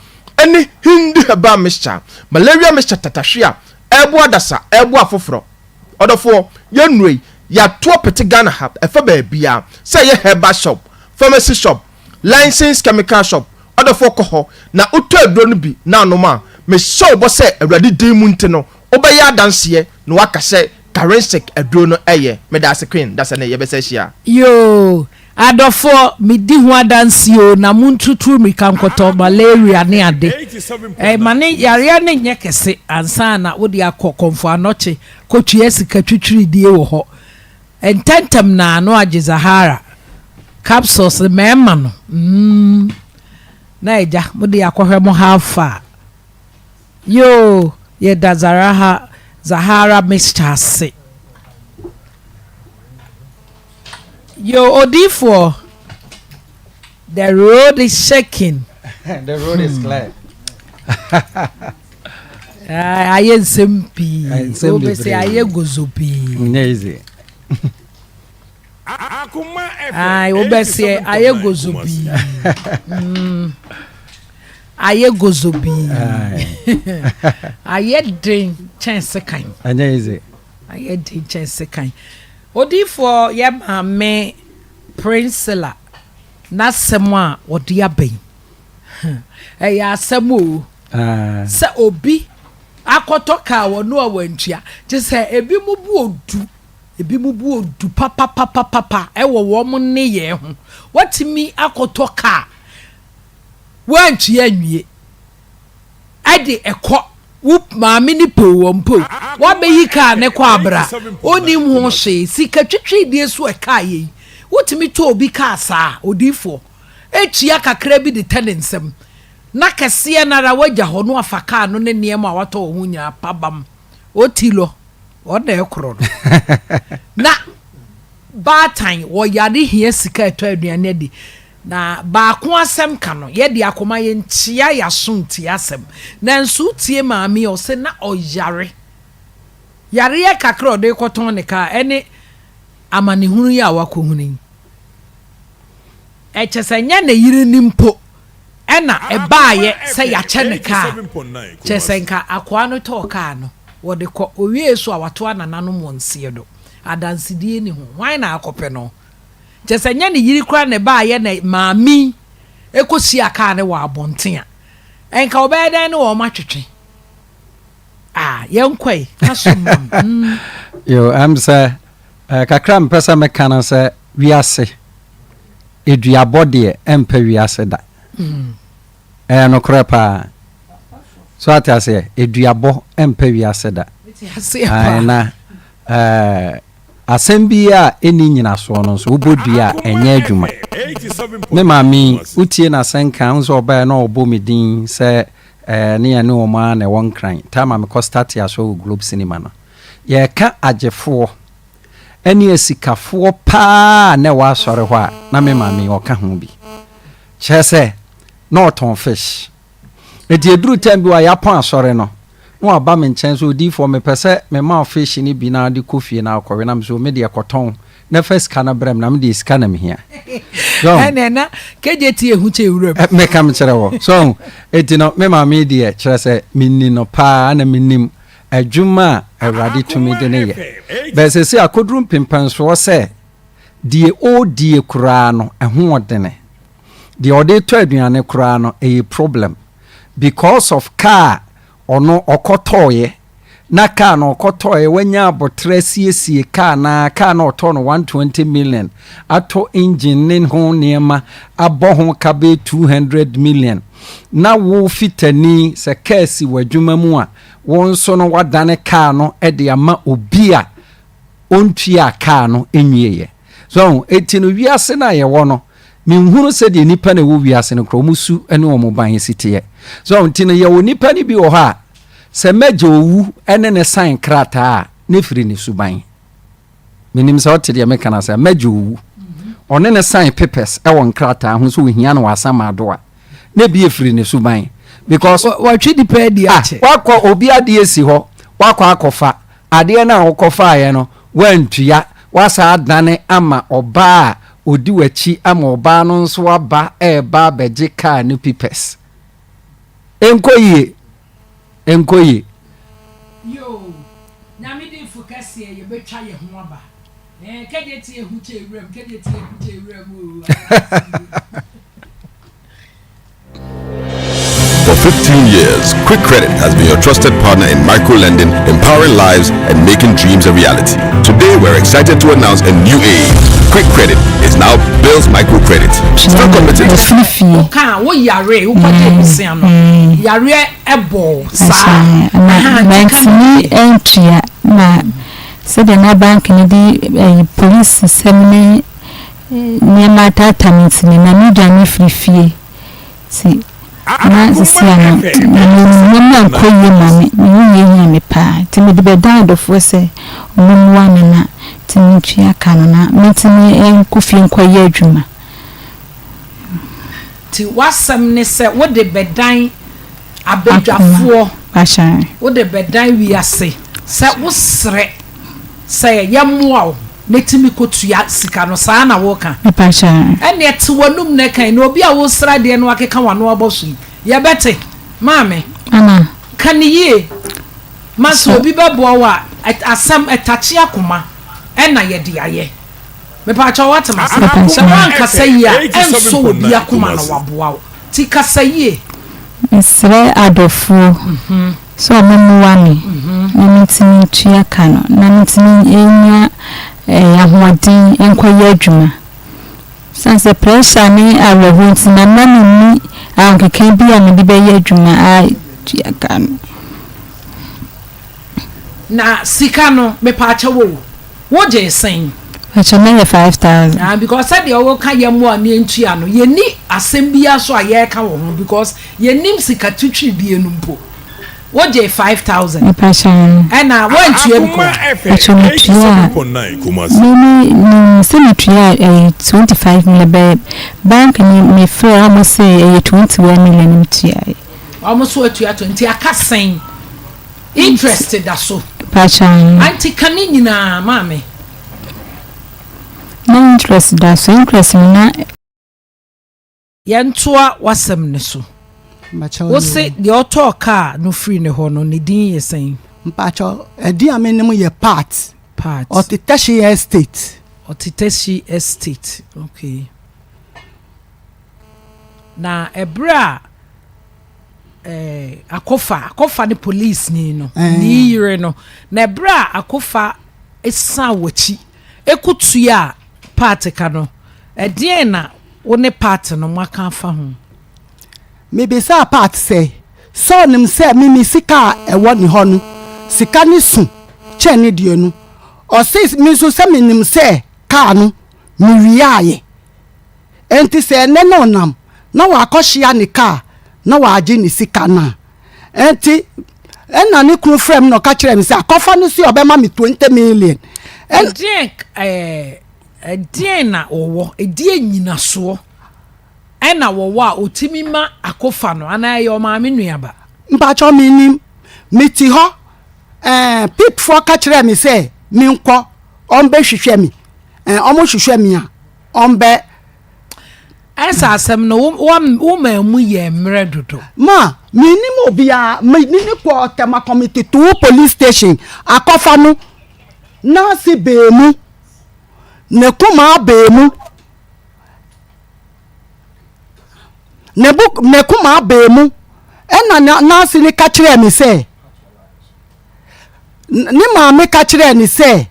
S7: ne Hindi herbal mixture, malaria mixture tatahwe a ɛreboa adasa, ɛreboa afoforɔ. Ɔdɔfoɔ, yɛn nnuro yi, yɛato apete Ghana ha, ɛfa baabiara, sɛ ɛyɛ herbal shop, pharmacy shop, licensed chemical shop, ɔdɔfoɔ kɔ hɔ na wotɔ aduro no bi na anom a, mehyɛ wo bɔ sɛ Awurade din mu nti no, wobɛyɛ adanseɛ na woaka sɛ Karensic aduro no yɛ. Medaase Queen, dasani yɛbɛsa ahyia.
S1: Yoo adɔfoɔ medi ho adanseɛ o na montutu mmirika nkɔtɔ malaria ne ade ɛma ne yareɛ no nyɛ kɛse ansa na wode akɔ kɔmfo anɔkye kɔtua sika twitwiridie wɔ hɔ ntɛntɛm na ano agye Zahara capsules mmarima no mm na agya mode akɔhwɛ mo how far. Yoo yɛda Zaraha Zahara mixture ase. Yoo odiifoɔ the road is shaking.
S8: The road is clear.
S1: Ah, ayɛ nsɛm pii. Wobɛsɛ ayɛ gozo pii.
S8: Nyɛ easy.
S1: Ae, wobɛseɛ ayɛ gozo bii. Mm. Ayɛ gozo bii. Ayɛ den kyɛn sekan.
S8: Ɛnyɛ easy.
S1: Ayɛ den kyɛn sekan. Odiifoɔ yɛ maame Priscilla n'asɛm a ɔde aba yi. Ɛyɛ asɛm o. Sɛ obi akɔtɔ kaa wɔ no a wantua. Kyɛ sɛ ebi mu bu odu. Ebinom bo ɔdu papapapapa wɔ wɔn nneyɛɛ ho. Woatumi akɔtɔ kaa, woantua anwie, ɛde ɛkɔ wo maame no pɛ o ɔmpɛ o, woabɛyi kaa no kɔ abra, ɔnnim ho hwee. Sika twitwiridie so ɛkaa yei. Wotumi tɔ obi kaa saa, odiyifoɔ, tua kakra bi de tɛ ne nsam, na kɛseɛ no ara woagya hɔ na wafa kaa no ne nneɛma a watɔ wɔ ho nyinaa pabam. Oti lɔ, ɔna ɛkorɔ no. Na baatan wɔyare hia sika ɛtɔ aduane adi. Na baako asɛm ka no, yɛde akoma yɛnkyea yɛaso ntie asɛm. Nanso wotie maame a ɔse na ɔyare. Yareɛ kakra a ɔde rekɔtɔn ne kaa ɛne amanehunu yi a wakɔhunu yi. Ɛkyɛ sɛ ɛnyɛ ne yere no mpo na ɛbaeɛ sɛ yɛakyɛ no kaa. Kyerɛ sɛ nka akoa no tɔɔ kaa no, wɔde kɔ. Ɔwiee so a, watoa nananom wɔn seɛ do. Adansedie nni ho. Hwan na akɔpɛ no? Kyerɛ sɛ ɛnyɛ ne yere koraa na ɛbaeɛ na maame yi kɔhyiaa kaa no wɔ abɔnten a, nka ɔbɛyɛ dɛn ne wɔn atwetwe? Ah, yɛnkɔ ɛ, ka so ma m. Mm.
S8: Yo, ɛm sɛ eh, kakra mpɛ sɛ meka no sɛ wiase eduabɔ deɛ ɛmpɛ wiase da. Ɛyɛ nokorɛ paa. So ate aseɛ? Eduabɔ ɛmpɛ wiase da. Ae, na eh, asɛm bi a ɛnni nyinasoɔ no nso wobɔ dua a ɛnyɛ adwuma. Me maame yi, wotie n'asɛnka, wohu sɛ ɔbaeɛ na ɔbɔ me din sɛ eh, ne yɛne wɔn ara na ɛwɔ Nkran, time a mekɔ starte asɔre wɔ Globe Cinema no. Yɛreka agyefoɔ ne asikafoɔ paa a na ɛwɔ asɔre hɔ a, na me maame yi ɔka ho bi. Kyerɛ sɛ, na ɔtɔn fish. Enti ɛduru time bi wɔ a yɛapɔn asɔre no, na waba me nkyɛn sɛ, Odiyifoɔ, mepɛ sɛ mema wo fish no bi na wode kɔ fie na wokɔwe. Na mese, O, me deɛ kɔtɔn na fa sika no brɛ me, na me deɛ sika na mehia. So,
S1: Ɛnna na KJT ehu kyɛ wuram.
S8: Meka mekyerɛ wɔ. So, enti no, me maame yi deɛ, kyerɛ sɛ, menni no paa na menim adwuma a Awurade tumi de no yɛ. But seesei akɔduru mpempansoɔ sɛ deɛ ɔredie koraa no, ɛho ɔdene. Deɛ ɔde retɔ aduane koraa no, ɛyɛ problem because of car a ɔno ɔkɔtɔeɛ. Na car no ɔkɔtɔeɛ, wanya aboterɛ asiesie car no ara, car no ɔtɔɔ no 120 million, atɔ engine ne ho nneɛma, abɔ ho ka bɛyɛ 200 million. Na wo fitani, sɛ car si w'adwuma mu a, wo nso no woadane kaa no de ama obi a ɔntuaa kaa no nwieɛ. So ahu? Enti no wiase no a yɛwɔ no, menhunu sɛdeɛ nnipa na ɛwɔ wiase no koraa wɔn su ne wɔn ban si teɛ. So ahu? Nti no yɛwɔ nnipa no bi wɔ hɔ a, sɛ mɛgye owu ne ne san krataa a, ne firi ne suban. Menim sɛ ɔte deɛ meka no ase a, mɛgye owu. Ɔne ne sign papers wɔ nkrataa ho sɛ ohia no wɔ asamado a, na ebi efiri ne suban. Because
S1: Wɔtwe nipa adi
S8: ah,
S1: akyɛ.
S8: wakɔ obi adeɛ si hɔ, wakɔ akɔfa adeɛ no a wokɔfaeɛ no, woantua, woasan adane ama ɔbaa a ɔdi w'akyi ama ɔbaa no nso aba ɛreba abɛgye kaa no papers. Ɛnkɔ yie. Ɛnkɔ yie.
S1: Yoo, Nyame difo kɛseɛ yɛbɛtwa yɛ ho aba eh, kɛdeɛ ti ehu kyɛ ewuram, kɛdeɛ ti ehu kyɛ ewuram oo, adansedie.
S9: For 15 years, Quick Credit has been your trusted partner in micro-lending, empowering lives and making dreams a reality. Today, we're excited to announce a new age. Quick Credit is now Bill's Microcredit. Still committed.
S3: Mefiri fie.
S1: Woka a, wo yaree, wokɔgyee bosea no, yareɛ bɔɔ wo saa.
S3: Na mantumi antua na sɛdeɛ na bank no de ɛyi polisi sɛm ne nneɛma ataataa me nti no, na medwane firi fie. Nti na sisi a no, na me nneɛma nkɔ yie ma me, me ho hiahia me paa. Nti mede bɛdan adɔfoɔ sɛ wɔmmoa me na ntumi ntua ka no na mentumi nkɔ fie nkɔyɛ adwuma.
S1: Nti w'asɛm ne sɛ wode bɛdan abadwafoɔ, wode bɛdan wiase sɛ wosrɛ sɛ yɛmmoa wo na tumi kɔtua sika no, saa na woka? Ɛnneɛ te w'anum na ka yi, na obi a wosrɛ adeɛ na wakeka w'ano abɔ so yi, yɛbɛte? Maame, ka no yie ma sɛ obi bɛboa wo a, asɛm ɛtakye akoma ɛna yɛde ayɛ. Mepaakyɛw woate m'ase? Sɛ woankasa yie a, ɛnsɔ obi akoma na waboa wo. Nti kasa yie.
S3: Mesrɛ adɔfoɔ. Sɛ ɔmo mmoa me na mentumi ntua ka no na mentumi nya ahoɔden nkɔyɛ adwuma. Esiane sɛ pressure ne awerɛhoɔ nti na na menni ahokeka bi a mede bɛyɛ adwuma atua ka no.
S1: Na sika no mepaakyɛw o, wo gyee sɛn?
S3: Pakyɛ na yɛ 5000.
S1: Ah because sɛdeɛ wo ka yɛ mmoa ne yɛntua no yɛnni asɛm biara so a yɛreka wɔ ho because yɛnnim sika twitwiridie no mpo. Wo gyee 5000
S3: Mepakyɛ.
S1: Ɛna woantua bi koraa?
S3: Pakyɛ metua me me nim sɛ metua ɛyɛ 25 million bɛ bank ni me frɛ ɔmo se ɛyɛ 21 million na metua.
S1: Ɔmo so atua 20 aka sɛn? Interest da so.
S3: Pakyɛ.
S1: Anti ka ne nyinaa maame.
S3: Na interest da so interest no na.
S1: Yɛntoa w'asɛm no so. Wo se deɛ ɔtɔɔ kaa no firi ne hɔ no ne din yɛ sɛn?
S6: Mpakyɛw, ɛdin a menim yɛ Pat.
S1: Pat.
S6: Ɔte Teshie Estate.
S1: Ɔte Teshie Estate, okay. Na ɛberɛ a eh, Akofa, Akofa ne polisini no, eh. ne yere no, na ɛberɛ a Akofa san w'akyi ɛkɔtua Pat ka no, ɛdeɛn na wo ne Pat no moaka afa ho?
S6: Mebisaa Pat sɛ, sɛ ɔnim sɛ me me sika a ɛwɔ ne hɔ no, sika no su kyɛn ne deɛ no. Ɔse me nso sɛ menim sɛ kaa no mewiaeɛ. Enti sɛ ɛnnɛ na ɔnam na wakɔhyia ne kaa na wagye ne sika no a. Enti ɛna ne kunu frɛ me na ɔka kyerɛɛ me sɛ akɔfa no se ɔbɛma me 20 million.
S1: Ɛdeɛn ɛɛ ɛdeɛn na ɔwɔ? Ɛdeɛn nyinasoɔ ɛna wɔwɔ a ɔtumi ma akofa no anaa ɛyɛ ɔmaame nuaba?
S6: Mpakyɛw mennim. Mete hɔ ɛɛ pip foɔ ka kyerɛɛ me sɛ menkɔ ɔmbɛhwehwɛ me. Ɛɛ ɔmo hwehwɛ me a ɔmbɛ.
S1: Ɛsɛ asɛm no wo wo maa mu yɛ mmerɛ dodo.
S6: Ma mennim obiara me ne no kɔɔ Tema Committee 2 police station akɔfa no n'ase baa mu ne kumaa baa mu ne bo ne kumaa baa mu ɛna n'ase no ka kyerɛɛ me sɛ ne maame ka kyerɛɛ ne sɛ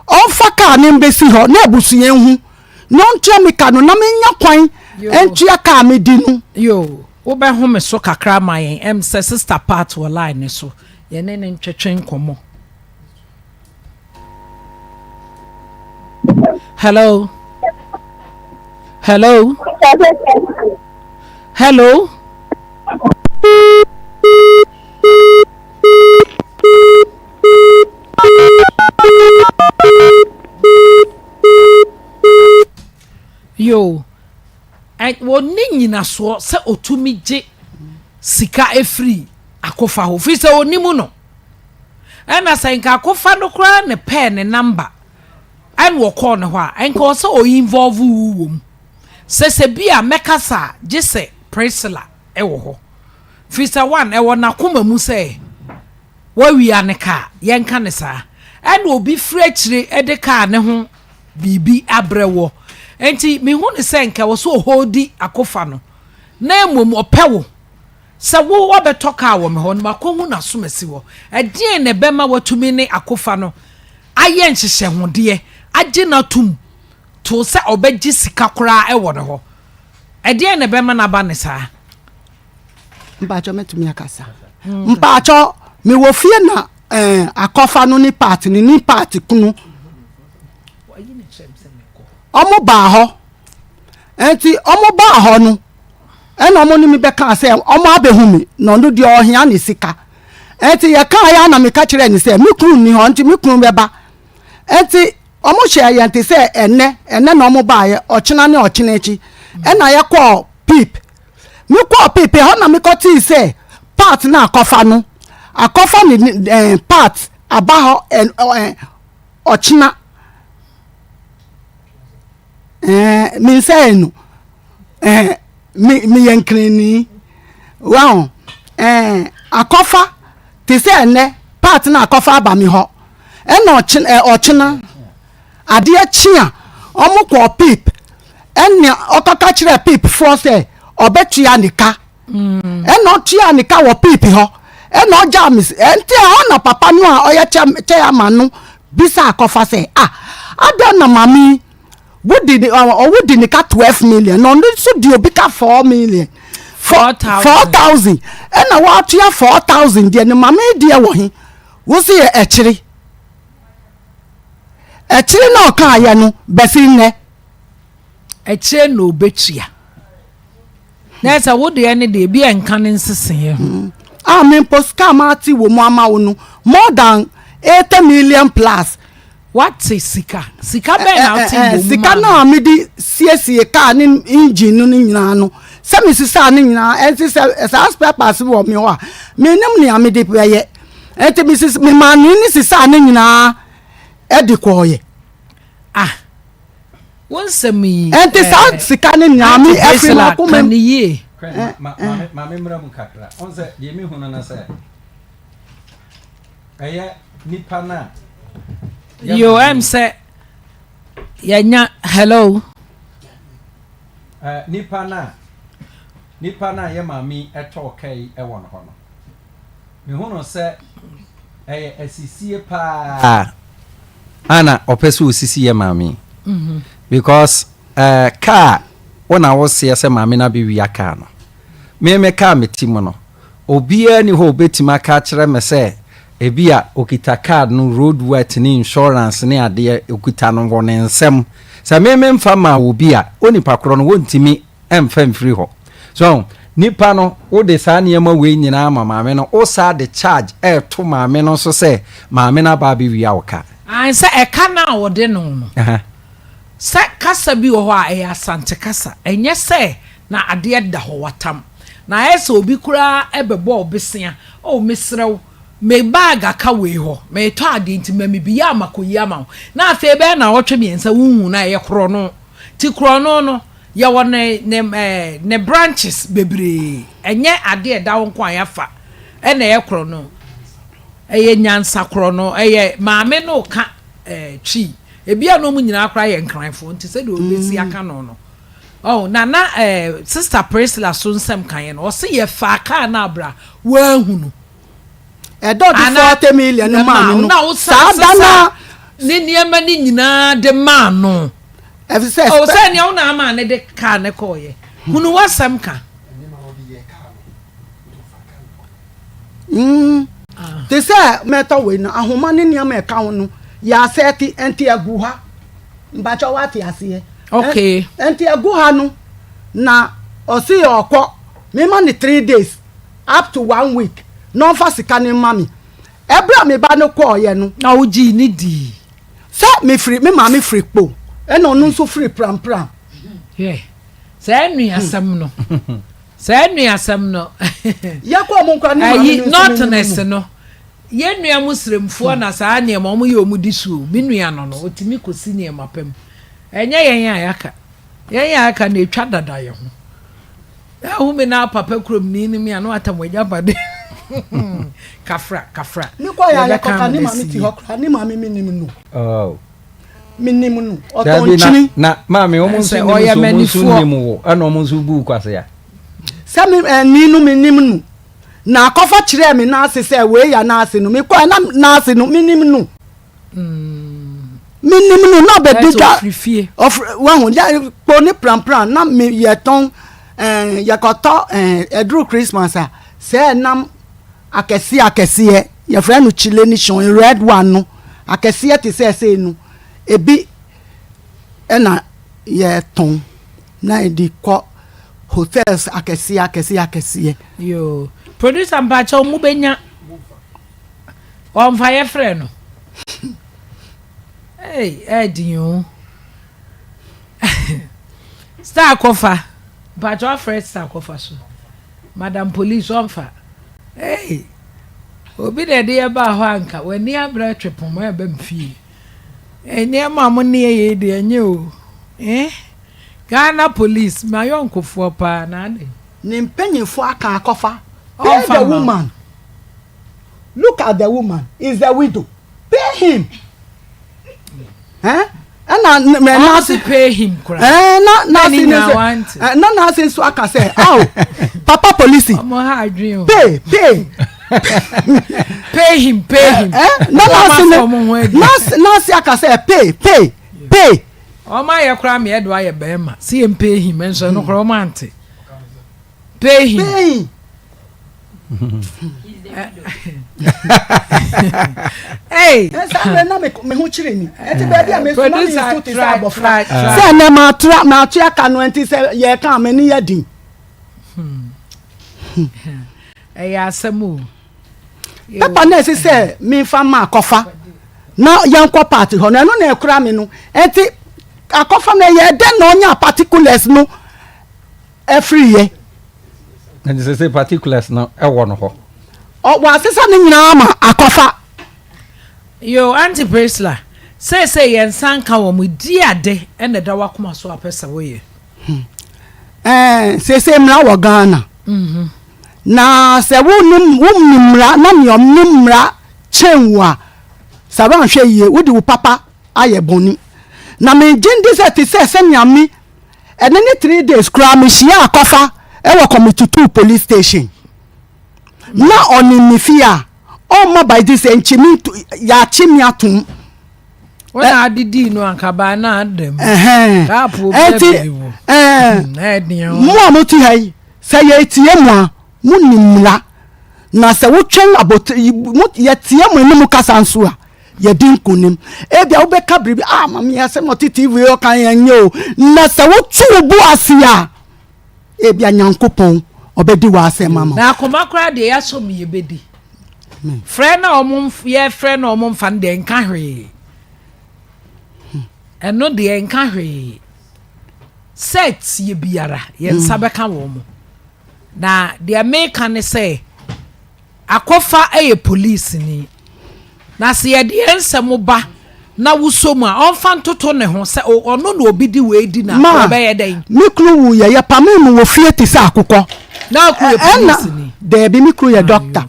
S6: ɔmfa kaa no mbɛsi hɔ na abusua nhu na ɔntua me ka no na menya kwan ntua kaa medi no.
S1: Yoo, wobɛhome so kakra ama yɛn, ɛm sɛ Sister Pat wɔ line no so, yɛne no ntwetwe nkɔmmɔ. Hello? Hello? Hello? Yoo, wɔnni nnyinasoɔ sɛ ɔtumi gye sika firi Akofa hɔ, firi sɛ ɔnim no. Ɛna sɛ nka Akofa no koraa na pɛɛ ne namba ɛna ɔkɔɔ ne hɔ a, nka ɔsɛ ɔ involve wo wɔ mu. Sɛ sɛ bi a mɛkasa a, gye sɛ Priscilla wɔ hɔ. Firi sɛ one, ɛwɔ n'akoma mu sɛ Wawia ne kaa, yɛnka no saa. Ɛna obi firi akyire de kaa no ho biribi abrɛ woɔ. Enti mehu no sɛ nka ɛwɔ sɛ ɔholdi Akofa no, na mmom ɔpɛ wo. Sɛ wo woabɛtɔ kaa wɔ me hɔ no, makɔhu n'asomasi hɔ. Ɛdeɛn na ɛbɛma watumi ne Akofa no ayɛ nhyehyɛhodeɛ, agye no atom to sɛ ɔbɛgye sika koraa wɔ ne hɔ? Ɛdeɛn na ɛbɛma no aba no saa?
S6: Mpakyɛ mɛtumi akasa. Mpakyɛ mewɔ fie na eh, akɔfa no ne part ne ne part kunu. Ɔmo baa hɔ. Nti ɔmo baa hɔ no ɛna ɔmo ne me bɛkaa sɛ ɔmo abɛhu me na ɔno deɛ ɔhia ne sika. Nti yɛkaa yɛ na meka kyerɛɛ ne sɛ me kunu nni hɔ nti me kunu bɛba. Nti ɔmo hyɛɛ yɛn te sɛ ɛnɛ ɛnɛ na ɔmo baeɛ ɔkyena ne ɔkyena akyi ɛna yɛkɔɔ pip Mekɔɔ Pepe hɔ na mekɔtee sɛ part no akɔfa no, akɔfa ne eh, part aba hɔ eh, eh, ɔkyena. Eh, mensɛe no. Eh, me, meyɛ nkranni. Wahu? Eh, akɔfa te sɛ ɛnɛ part no akɔfa aba me hɔ. Ɛna ɔkyena, eh, ɔkyena. Adeɛ kye a, wɔkɔɔ Pip, ɛnna ɔkɔka kyerɛɛ Pipfoɔ sɛ ɔbɛtua ne ka. Ɛnna ɔtuaa ne ka wɔ Pip hɔ. Ɛna ɔgyaa me ɛnti ɛhɔ na papa no a ɔyɛ chairman no bisa akɔfa sɛ ah adɛn na maame yi wodi ne ɔwo di ne ka 12 million na ɔno nso di obi ka 4 million 4000 ɛna wɔatua 4000 deɛ ne maame deɛ wɔ he wo se yɛ ɛkyere ɛkyere na ɔkaayɛ no bɛsi nnɛ
S1: ɛkyere na ɔbɛtua Na sɛ wo deɛ ne deɛ ebi a nka ne nseseeɛ ho.
S6: Mm. A me mpo sika a mate wɔ mu ama wo no more than 80 million plus.
S1: Wate sika? Sika bɛn na wote wɔ mu
S6: Sika no a mede siesie kaa ne engine no nyinaa no sɛ mesesaa ne nyinaa ɛnti sɛ saa spare parts wɔ me hɔ a menim nea mede bɛyɛ ɛnti mesis memaa ne ne sesaa ne nyinaa ɛde kɔɔyɛ.
S1: Ah. Wo nsɛm yi.
S6: Ɛnti saa sika no nyinaa me ɛfiri m'akoma mu.
S1: yie.
S8: Maame mmra mu kakra. Ɔn sɛ deɛ mehu no no sɛ ɛyɛ nipa no a.
S1: Yo ɛm sɛ yɛnya hello.
S8: Nipa no a nipa no a yɛ maame ɛtɔɔ kaa yi ɛwɔ no hɔ no. Mehu no sɛ ɛyɛ asisie paa a na ɔpɛ sɛ osisi yɛ maame yi. Mhm. Because eh, kaa wo na woseɛ sɛ maame no abɛwia kaa no. Me me kaa me ti mu no, obiara ni hɔ a obɛtumi aka akyerɛ me sɛ ebi a okita card no road worth ne insurance ne adeɛ okita no wɔ ne nsam. Sɛ me memfa maa obi a, onipa korɔ no wɔntumi mfa mfiri hɔ. So ahu? Nipa no, wode saa nneɛma wei nyinaa ma maame no, wo saa de charge ɛreto maame no so sɛ maame no aba abɛwia wo ka.
S1: Aane, sɛ ɛka no a wɔde no no. Sɛ kasa bi wɔ hɔ a, ɛyɛ Asante kasa. Ɛnyɛ sɛ na adeɛ da hɔ, watam. Na ayɛ sɛ obi koraa bɛbɔ wo besea, oh, mesrɛ wo, me bag aka wei hɔ, meretɔ adeɛ nti ma me bi, yɛ a makɔyi ama wo. Na afei bɛyɛ nnawɔtwe mmiɛnsa wonhu no a, ɛyɛ korɔno. Nti korɔno no, Yɛwɔ ne ne ɛɛ ne branches bebree. Ɛnyɛ adeɛ a ɛda hɔ nko a yɛafa ɛna ɛyɛ korɔno. Ɛyɛ nyansa korɔno. Ɛyɛ maame no reka ɛɛ Twi. Ebi a na wɔn nyinaa koraa yɛ Nkranfoɔ nti sɛdeɛ ɔbɛsi aka no no. Oh, na na ɛɛ Sister Priscilla so nsɛm kaeɛ no, ɔse yɛfaa kaa no abra wɔanhunu.
S6: Ɛda ɔde 40 million no maa me no, saa da no ara.
S1: Ne nneɛma no nyinaa de maa no.
S6: Ɛfisɛ.
S1: O sɛ nea wo na ama ne de kaa ne kɔɔyɛ. Hunu w'asɛm ka.
S6: Mm. Te sɛ mɛtɔ wei no, ahoma ne nneɛma ɛka ho no, yɛ asɛte, ɛnti agu ha. Mpakyɛ wate aseɛ.
S1: Okay.
S6: Ɛnti agu ha no, na ɔsi ɔkɔ, mema ne 3 days up to one week, na ɔmfa sika no mma me. Ɛberɛ a me ba no kɔɔyɛ no.
S1: Na wogyee ne dii.
S6: Sɛ mefiri, me maame firi Kpo, ɛna ɔno nso firi Prampram.
S1: Hwɛ, saa nnuasɛm no, saa nnuasɛm no.
S6: Yɛkɔ ɔmo nkora ne maame no nso
S1: menim no. no, yɛn nua Muslimfoɔ na saa nneɛma ɔmo yɛ ɔmo di so o, me nua no no, ɔtumi kɔsi nneɛma pa mu. Ɛnyɛ yɛn a yɛaka, yɛn a yɛaka no ɛtwa dada yɛn ho. Na ahu me na papa kurom ni ne me a na watam w'agyapade. Kafra, kafra.
S6: Me kɔ yɛ ayɛ kɔka ne maame ti hɔ koraa ne maame me nim no.
S8: Oh.
S6: Me nim no. Ɔtɔn nkyini.
S8: Na maame wɔn nso nim so wɔn nso nim wo ɛna wɔn nso bu kwasea.
S6: Sɛ me ɛni no me nim no. Na akɔfa kyerɛ me n'ase sɛ wei yɛ n'ase no me kɔ na n'ase no me nim no. Menim no na ɔbɛdi dwa ɔfiri wahu ya kpo ne prampram na me yɛtɔn ɛɛ yɛkɔtɔ ɛɛ ɛduru Christmas a sɛ ɛnam akɛseɛ akɛseɛ yɛfrɛ no chile ne hyɔn red one no akɛseɛ te sɛ ɛsɛ no ebi ɛna yɛtɔn na yɛde kɔ hotels akɛseɛ akɛseɛ akɛseɛ.
S1: Yoo producer mpakyɛw mo bɛnya. Ɔmfa yɛ frɛ no. Hey, ɛɛdin o. Star kɔfa. Mpakyɛ wafrɛ star kɔfa so. Madam police ɔmfa. Hey, obi na ɛde yɛ baa hɔ anka w'ani abere atwe poma ɛba m fie. Nneɛma a mo ne yɛ deɛ ɛnyɛ o. Eh? Ghana police, mayɔnkofoɔ paa na adɛn.
S6: Ne mpanyinfoɔ aka akɔfa. Pay the woman. Look at the woman is a widow pay him eh ɛna mɛ n'ase
S1: pay him kura
S6: ɛɛ na n'ase ne sɛ na n'ase nso aka sɛ aw papa polisi pay pay.
S1: Pay him, pay him.
S6: Eh, eh, na nurse ne nurse nurse aka sɛ pay pay pay.
S1: Wɔn ayɛ koraa mi ɛdo ayɛ bɛrima si yɛn pay him nso ɛno koraa wɔn ante pay him.
S6: Pay him.
S1: Hey.
S6: Ɛsɛ abirɛ na me ho kyerɛ mi. Ɛti baabi a me nso na me nso te sɛ abɔfra.
S1: Sɛ
S6: ɛnɛ maa tura maa tua ka no ɛnti sɛ yɛ ka mɛ ni yɛ din.
S1: Ɛyɛ asɛm o.
S6: Paper no a ɛsɛ sɛ memfa ma akɔfa na yɛnkɔ party hɔ no, ɛno na ɛkura me no. Ɛnti akɔfa no ɛyɛ dɛn na ɔnya particulars no ɛfiri yɛ?
S8: Ɛnti sɛ sɛ particulars no ɛwɔ no hɔ.
S6: Wɔasesa ne nyinaa ma akɔfa.
S1: Yo, Auntie Priscilla, seesei yɛn nsa nka wɔn, di ade na ɛda w'akoma so a pɛ sɛ woyɛ.
S6: Hmm. Eh, seesei mmara wɔ Ghana. Mm-hmm. Na sɛ wonim womnim mmara na nea ɔnim mmara kyɛn wo a, sɛ woanhwɛ yie, wode wo papa ayɛ bɔne. Na megye ndi sɛ te sɛ sɛnea me ɛne ne 3 days koraa mehyia akɔfa ɛwɔ Committee 2 police station. Na ɔnim me fie a, ɔmma by this nkye me yɛakye me atom.
S1: Wo na ade dii no anka baa na ada mu. Kaapo obi abiri wo.
S6: Mo a mote ha yi, sɛ yɛretie mo a, monim mmara. Na sɛ wotwɛn abotire, yɛtie mo anim kasa nso a, yɛdi nkonim. Ebia wobɛka biribi, ah, mame asɛm ɔte TV ɔka yɛn nyɛ o. Na sɛ woto wo bo ase a, ebia Nyankopɔn ɔbɛdi w'asɛm ama wo.
S1: Na akoma koraa deɛ yɛasɔ mu yɛbɛdi. Frɛ na wɔn yɛfrɛ na wɔn mfa no deɛ nka hwee. Ɛno deɛ nka hwee. Sɛ tie biara yɛn nsa hmm. bɛka wɔn. Na deɛ meka ne sɛ Akɔfa yɛ polisini, na sɛ yɛde yɛn nsɛm ba na wosɔ mu a, ɔmfa ntoto ne ho sɛ ɔno na obi de wei di no a,
S6: Ma,
S1: ɔbɛyɛ dɛn?
S6: me kunu wuiɛ, yɛpamee no wɔ fie te sɛ akokɔ.
S1: Na wo kunu yɛ
S6: Ɛna,
S1: polisini?
S6: daabi, me kunu yɛ dɔkta.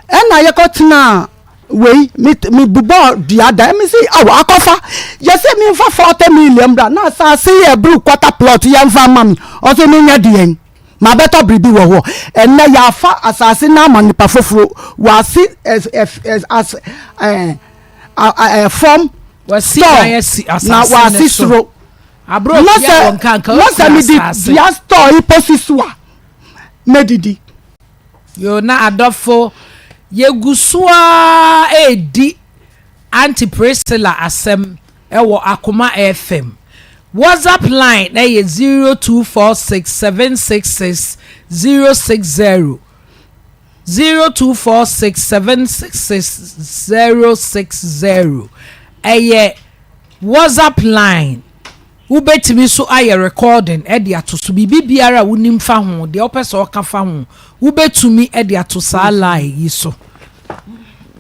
S6: Ɛna yɛkɔtenaa wei, me, mebobɔɔ dua da, mese, ao, akɔfa, yɛse memfa 40 million bra, na asase yɛ aburu quarter plot yɛmfa mma me, ɔse menyɛ deɛn? Mabɛtɔ biribi wɔ hɔ. Ɛnnɛ yɛafa asase no ama nipa foforo. Wɔase as ɛɛ fam
S1: store
S6: na wɔase soro. Na sɛ na sɛ mede dua store yi posi so a, mɛdidi.
S1: Yo na adɔfo yɛgu so ara redi Auntie Priscilla asɛm wɔ Akoma FM. WhatsApp line yɛ 0246 766 060, 0246 766 060. Ɛyɛ WhatsApp line. Wobɛtumi nso ayɛ recording de ato so. Biribi biara a wonim fa ho, deɛ wopɛ sɛ ɔka fa ho, wobɛtumi de ato saa line yi so.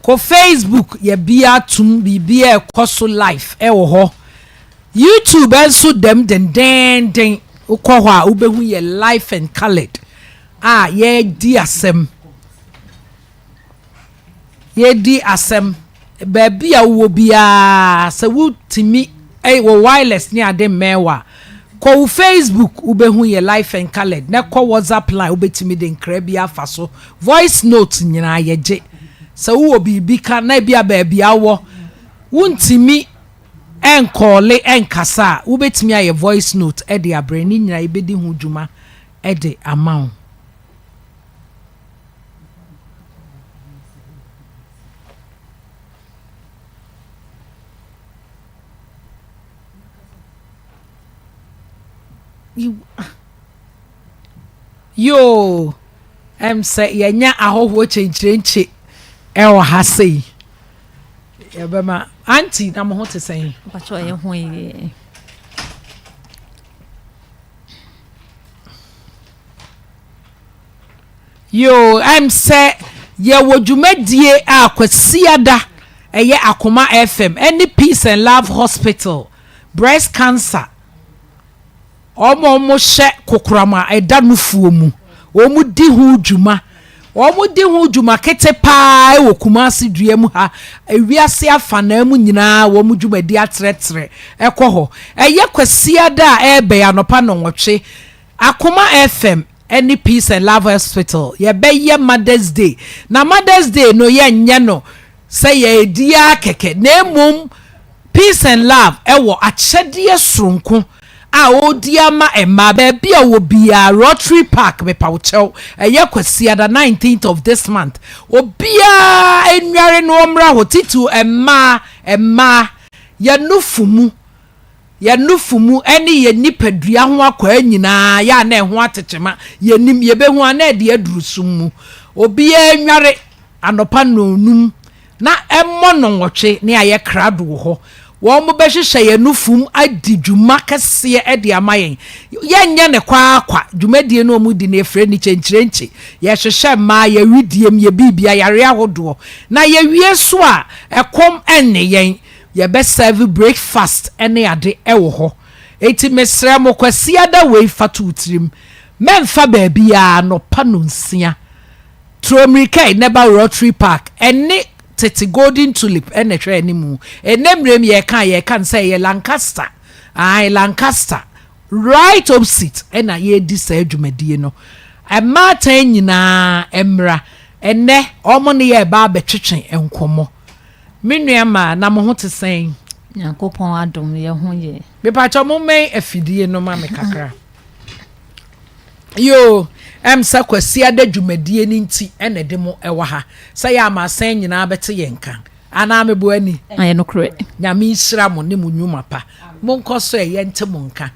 S1: Kɔ Facebook yɛ bia tum biribiara ɛkɔ so live ɛwɔ hɔ. YouTube nso dɛm dendenden wokɔ hɔ a wobɛhu yɛ live and coloured a yɛredi asɛm. Yɛredi asɛm. Baabi a wowɔ biara, sɛ wotumi wɔ wireless ne ade mmɛn wo a, kɔ wo Facebook wobɛhu yɛ Life and Coloured na kɔ WhatsApp line wobɛtumi de nkra bi afa so. Voice note nyinaa yɛgye. Sɛ wowɔ biribi ka na ebi a baabi a wowɔ wontumi nkɔɔle nkasa a, wobɛtumi ayɛ voice note de abrɛ ne nyinaa yɛbɛdi ho dwuma de ama wo. Yoo, ɛm sɛ yɛanya ahɔhoɔ kyenkyerenkye ɛwɔ ha sei. Yɛbɛma auntie na mo ho te sɛn?
S3: Mpakyɛ ɔyɛ ho yie.
S1: Yoo, ɛm sɛ yɛwɔ dwumadie a Kwasiada ɛyɛ Akoma FM ɛne Peace and Love Hospital breast cancer wɔn a wɔhyɛ kokoram a ɛda nufoɔ mu wɔn di ho dwuma wɔn di ho dwuma kete paa wɔ Kumasi dua mu ha ewiase afanaa mu nyinaa wɔn dwumadi atrɛtrɛ ɛkɔ hɔ ɛyɛ Kwasiada a ɛrebɛn anɔpa nnɔnwɔtwe Akoma FM. ne Peace and Love Hospital yɛbɛyɛ Mother's Day. Na Mother's Day no yɛnyɛ no sɛ yɛredi ara kɛkɛ na mmom Peace and Love wɔ akyɛdeɛ soronko a ɔredi ama mmaa baabi a wɔ biara, Rotary Park mepawokyɛw, ɛyɛ Kwasiada 19th of this month, obiara nnware na ɔmmra hɔ, titiriw mmaa, mmaa, yɛn nufu mu, yɛn nufu mu ne yɛn nipadua ho akwaa nyinaa yɛ a na ɛho atekyema, yɛnim, yɛbɛhu a na ɛde aduru sum mu, obiara nnware anɔpa nnɔnnum na ɛmmɔ nnɔnwɔtwe ne ayɛ krado wɔ hɔ. Wɔbɛhyehyɛ yɛn nufum adi dwuma kɛseɛ de ama yɛn. Yɛnyɛ no kwaakwa, dwumadie no a wɔdi no yɛfrɛ no kyenkyerenkye. Yɛhyehyɛ mmaa, yɛn wedeɛm, yɛn biribia, yareɛ ahodoɔ. Na yɛwie nso a, ɛkɔm nne yɛn. Yɛbɛ serve breakfast ne ade wɔ hɔ. Enti mesrɛ mo, Kwasiada wei fa to wo tirim. Mɛmfa baabiara, anɔpa nnɔnsia. Turo mmirika yi na ɛba Rotary Park ɛne tete Golden Tulip na ɛhwɛ anim. Ɛnnɛ mmerɛ mu yɛreka a yɛreka no sɛ ɛyɛ Lancaster, ae Lancaster right opposite ɛna yɛredi saa dwumadie no. Mmaatan nyinaa mmra ɛnnɛ wɔn ne yɛn reba abɛtwetwe nkɔmmɔ. Me nua mmaa, na mo ho te sɛn?
S10: Nyankopɔn adom yɛ ho yɛ.
S1: Mepakyɛw mommɛn afidie no ma me kakra. Yoo, ɛm sɛ Kwasiada dwumadie no nti na ɛde mo wɔ ha. Sɛ yɛ a amansan nyinaa bɛte yɛn nka. Anaa meboa ni?
S10: Ɛyɛ nokorɛ.
S1: Nyame nhyira mo ne mo nnwuma pa. Monkɔ so ɛ, yɛnte mo nka.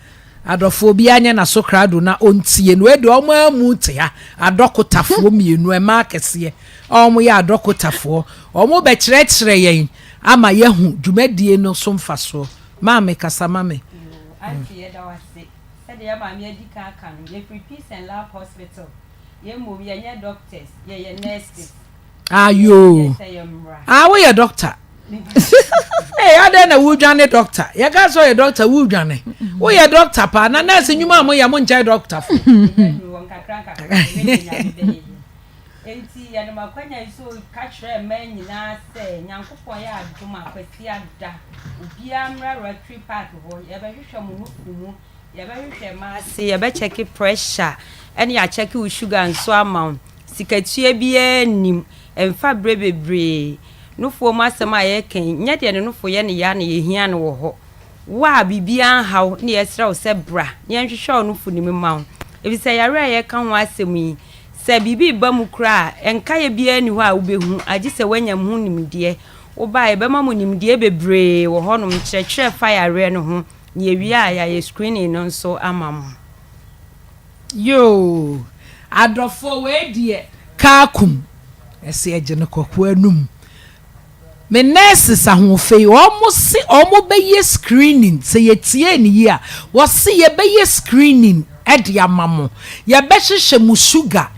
S1: Adɔfoɔ, obiara nyɛ n'aso krado na ɔntie no. Wei deɛ wɔn amu te ha, adɔkotafoɔ mmienu, mmaa akɛseɛ a wɔyɛ adɔkotafoɔ. Wɔbɛkyerɛkyerɛ yɛn ama yɛahu dwumadie no so mfasoɔ. Maame, kasa ma me.
S11: Yoo, auntie yɛda wo ase. Sɛdeɛ yɛn maame adi kan aka no, yɛfiri Peace and Love Hospital. Yɛn mmom, yɛnyɛ doctors, yɛyɛ nurses.
S1: Ayoo.
S11: Yɛyɛ sɛ yɛmmra.
S1: Ah, woyɛ doctor. Ee, adɛn na wodwane doctor? Yɛka sɛ ɔyɛ doctor, wodwane. Woyɛ doctor paa, na nurse nnwuma a moyɛ, monkyɛn doctor fo.
S11: Yɛnya duru hɔ nkakra nkakra, yɛbɛnya Nyame bɛyɛ yie. Enti yɛnam akwanya yi so ka kyerɛ mmaa nyinaa sɛ, Nyankopɔn yɛ adom a, Kwasiada, obiara mmra Rotary Park hɔ, yɛbɛhwehwɛ mo nufu mu, yɛbɛhwehwɛ mmaa ase, yɛbɛkyɛke pressure, ɛne yɛakyɛke wo sugar nso ama wo. Sikatua biara nnim, ɛmfa berɛ bebree. Nufoɔ mu asɛm a yɛreka yi, nyɛ deɛ ne nufo yɛ no ya na yɛhia no wɔ hɔ. Wo a biribiara nha wo na yɛsrɛ wo sɛ bra na yɛnhwehwɛ wo nufo no mu mma wo. Efisɛ yareɛ a yɛreka ho asɛm yi, Sɛ biribi reba mu koraa a, nkaeɛ biara nni hɔ a wobɛhu, agye sɛ woanya mu ho nimdeɛ. Woba a, yɛbɛma mo nimdeɛ bebree wɔ hɔnom, nkyerɛkyerɛ fa yareɛ no ho, na yɛwie a, yɛayɛ screening no nso ama mo.
S1: Yoo adɔfoɔ wei deɛ kaa kum ɛsɛ yɛgye no kɔkoa anum. Me nurses ahoɔfɛ yi wɔn se wɔn bɛyɛ screening sɛ yɛtiee no yie a wɔse yɛbɛyɛ screening de ama mo yɛbɛhyehyɛ mo sugar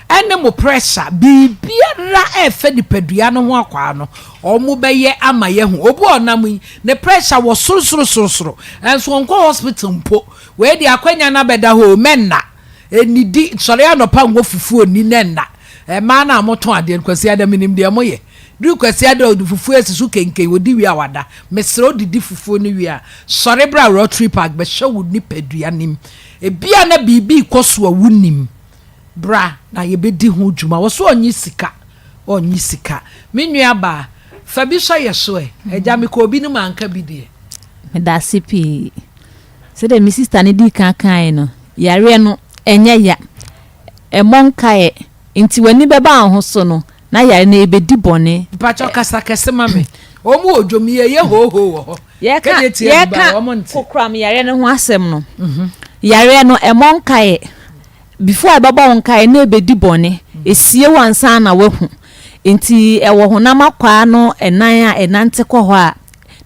S1: ɛne mo pressure biribiara ɛfɛ nipadua no ho akwaa no wɔn bɛyɛ ama yɛahu obi a ɔnam yi ne pressure wɔ sorosorosorosoro ɛnso ɔnkɔ hospital mpo wei deɛ akwanya no abɛda hɔ o mɛnna ɛnidi sɔre anɔpa nwɔ fufuo nni na ɛnna mmaa no a motɔn adeɛ no Kwasiada menim deɛ moyɛ Duru Kwasiada a ɔde fufuo asi so kenken, ɔdi wie a wada. Mesrɛ wo didi fufuo no wie a, sɔre bra Rotary Park bɛhyɛ wo nipadua nim. Ebia na biribi rekɔ so a wonnim. Bra na yɛbɛdi ho dwuma. Wɔ so ɔnnye sika, ɔnnye sika. Me nuabaa, fa bi sɔ yɛ so ɛ. Agya mekɔ obi no manka bi deɛ.
S10: Medase pii. Sɛdeɛ me sista no dii kan kaeɛ no, yareɛ no, ɛnyɛ ya. Ɛmmɔ nkaeɛ. Nti w'ani bɛba wo ho so no, Na yare no ɛbɛdi bɔne.
S1: Mpakyɛw kasa kɛse ma me. Wɔn wɔ dwom yi ɛyɛ hoohoo wɔ hɔ.
S10: Yɛka
S1: Kɛdeɛ tia bi ba
S10: yɛka
S1: wɔn nte.
S10: kokoram yareɛ no ho asɛm no, yareɛ no ɛmmɔ nkaeɛ. Before ɛbɛbɔ wo nkaeɛ na ɛbɛdi bɔne. Ɛsie wo ansa na woahu. Nti ɛwɔ honam akwaa no ɛnan a ɛnante kɔ hɔ a,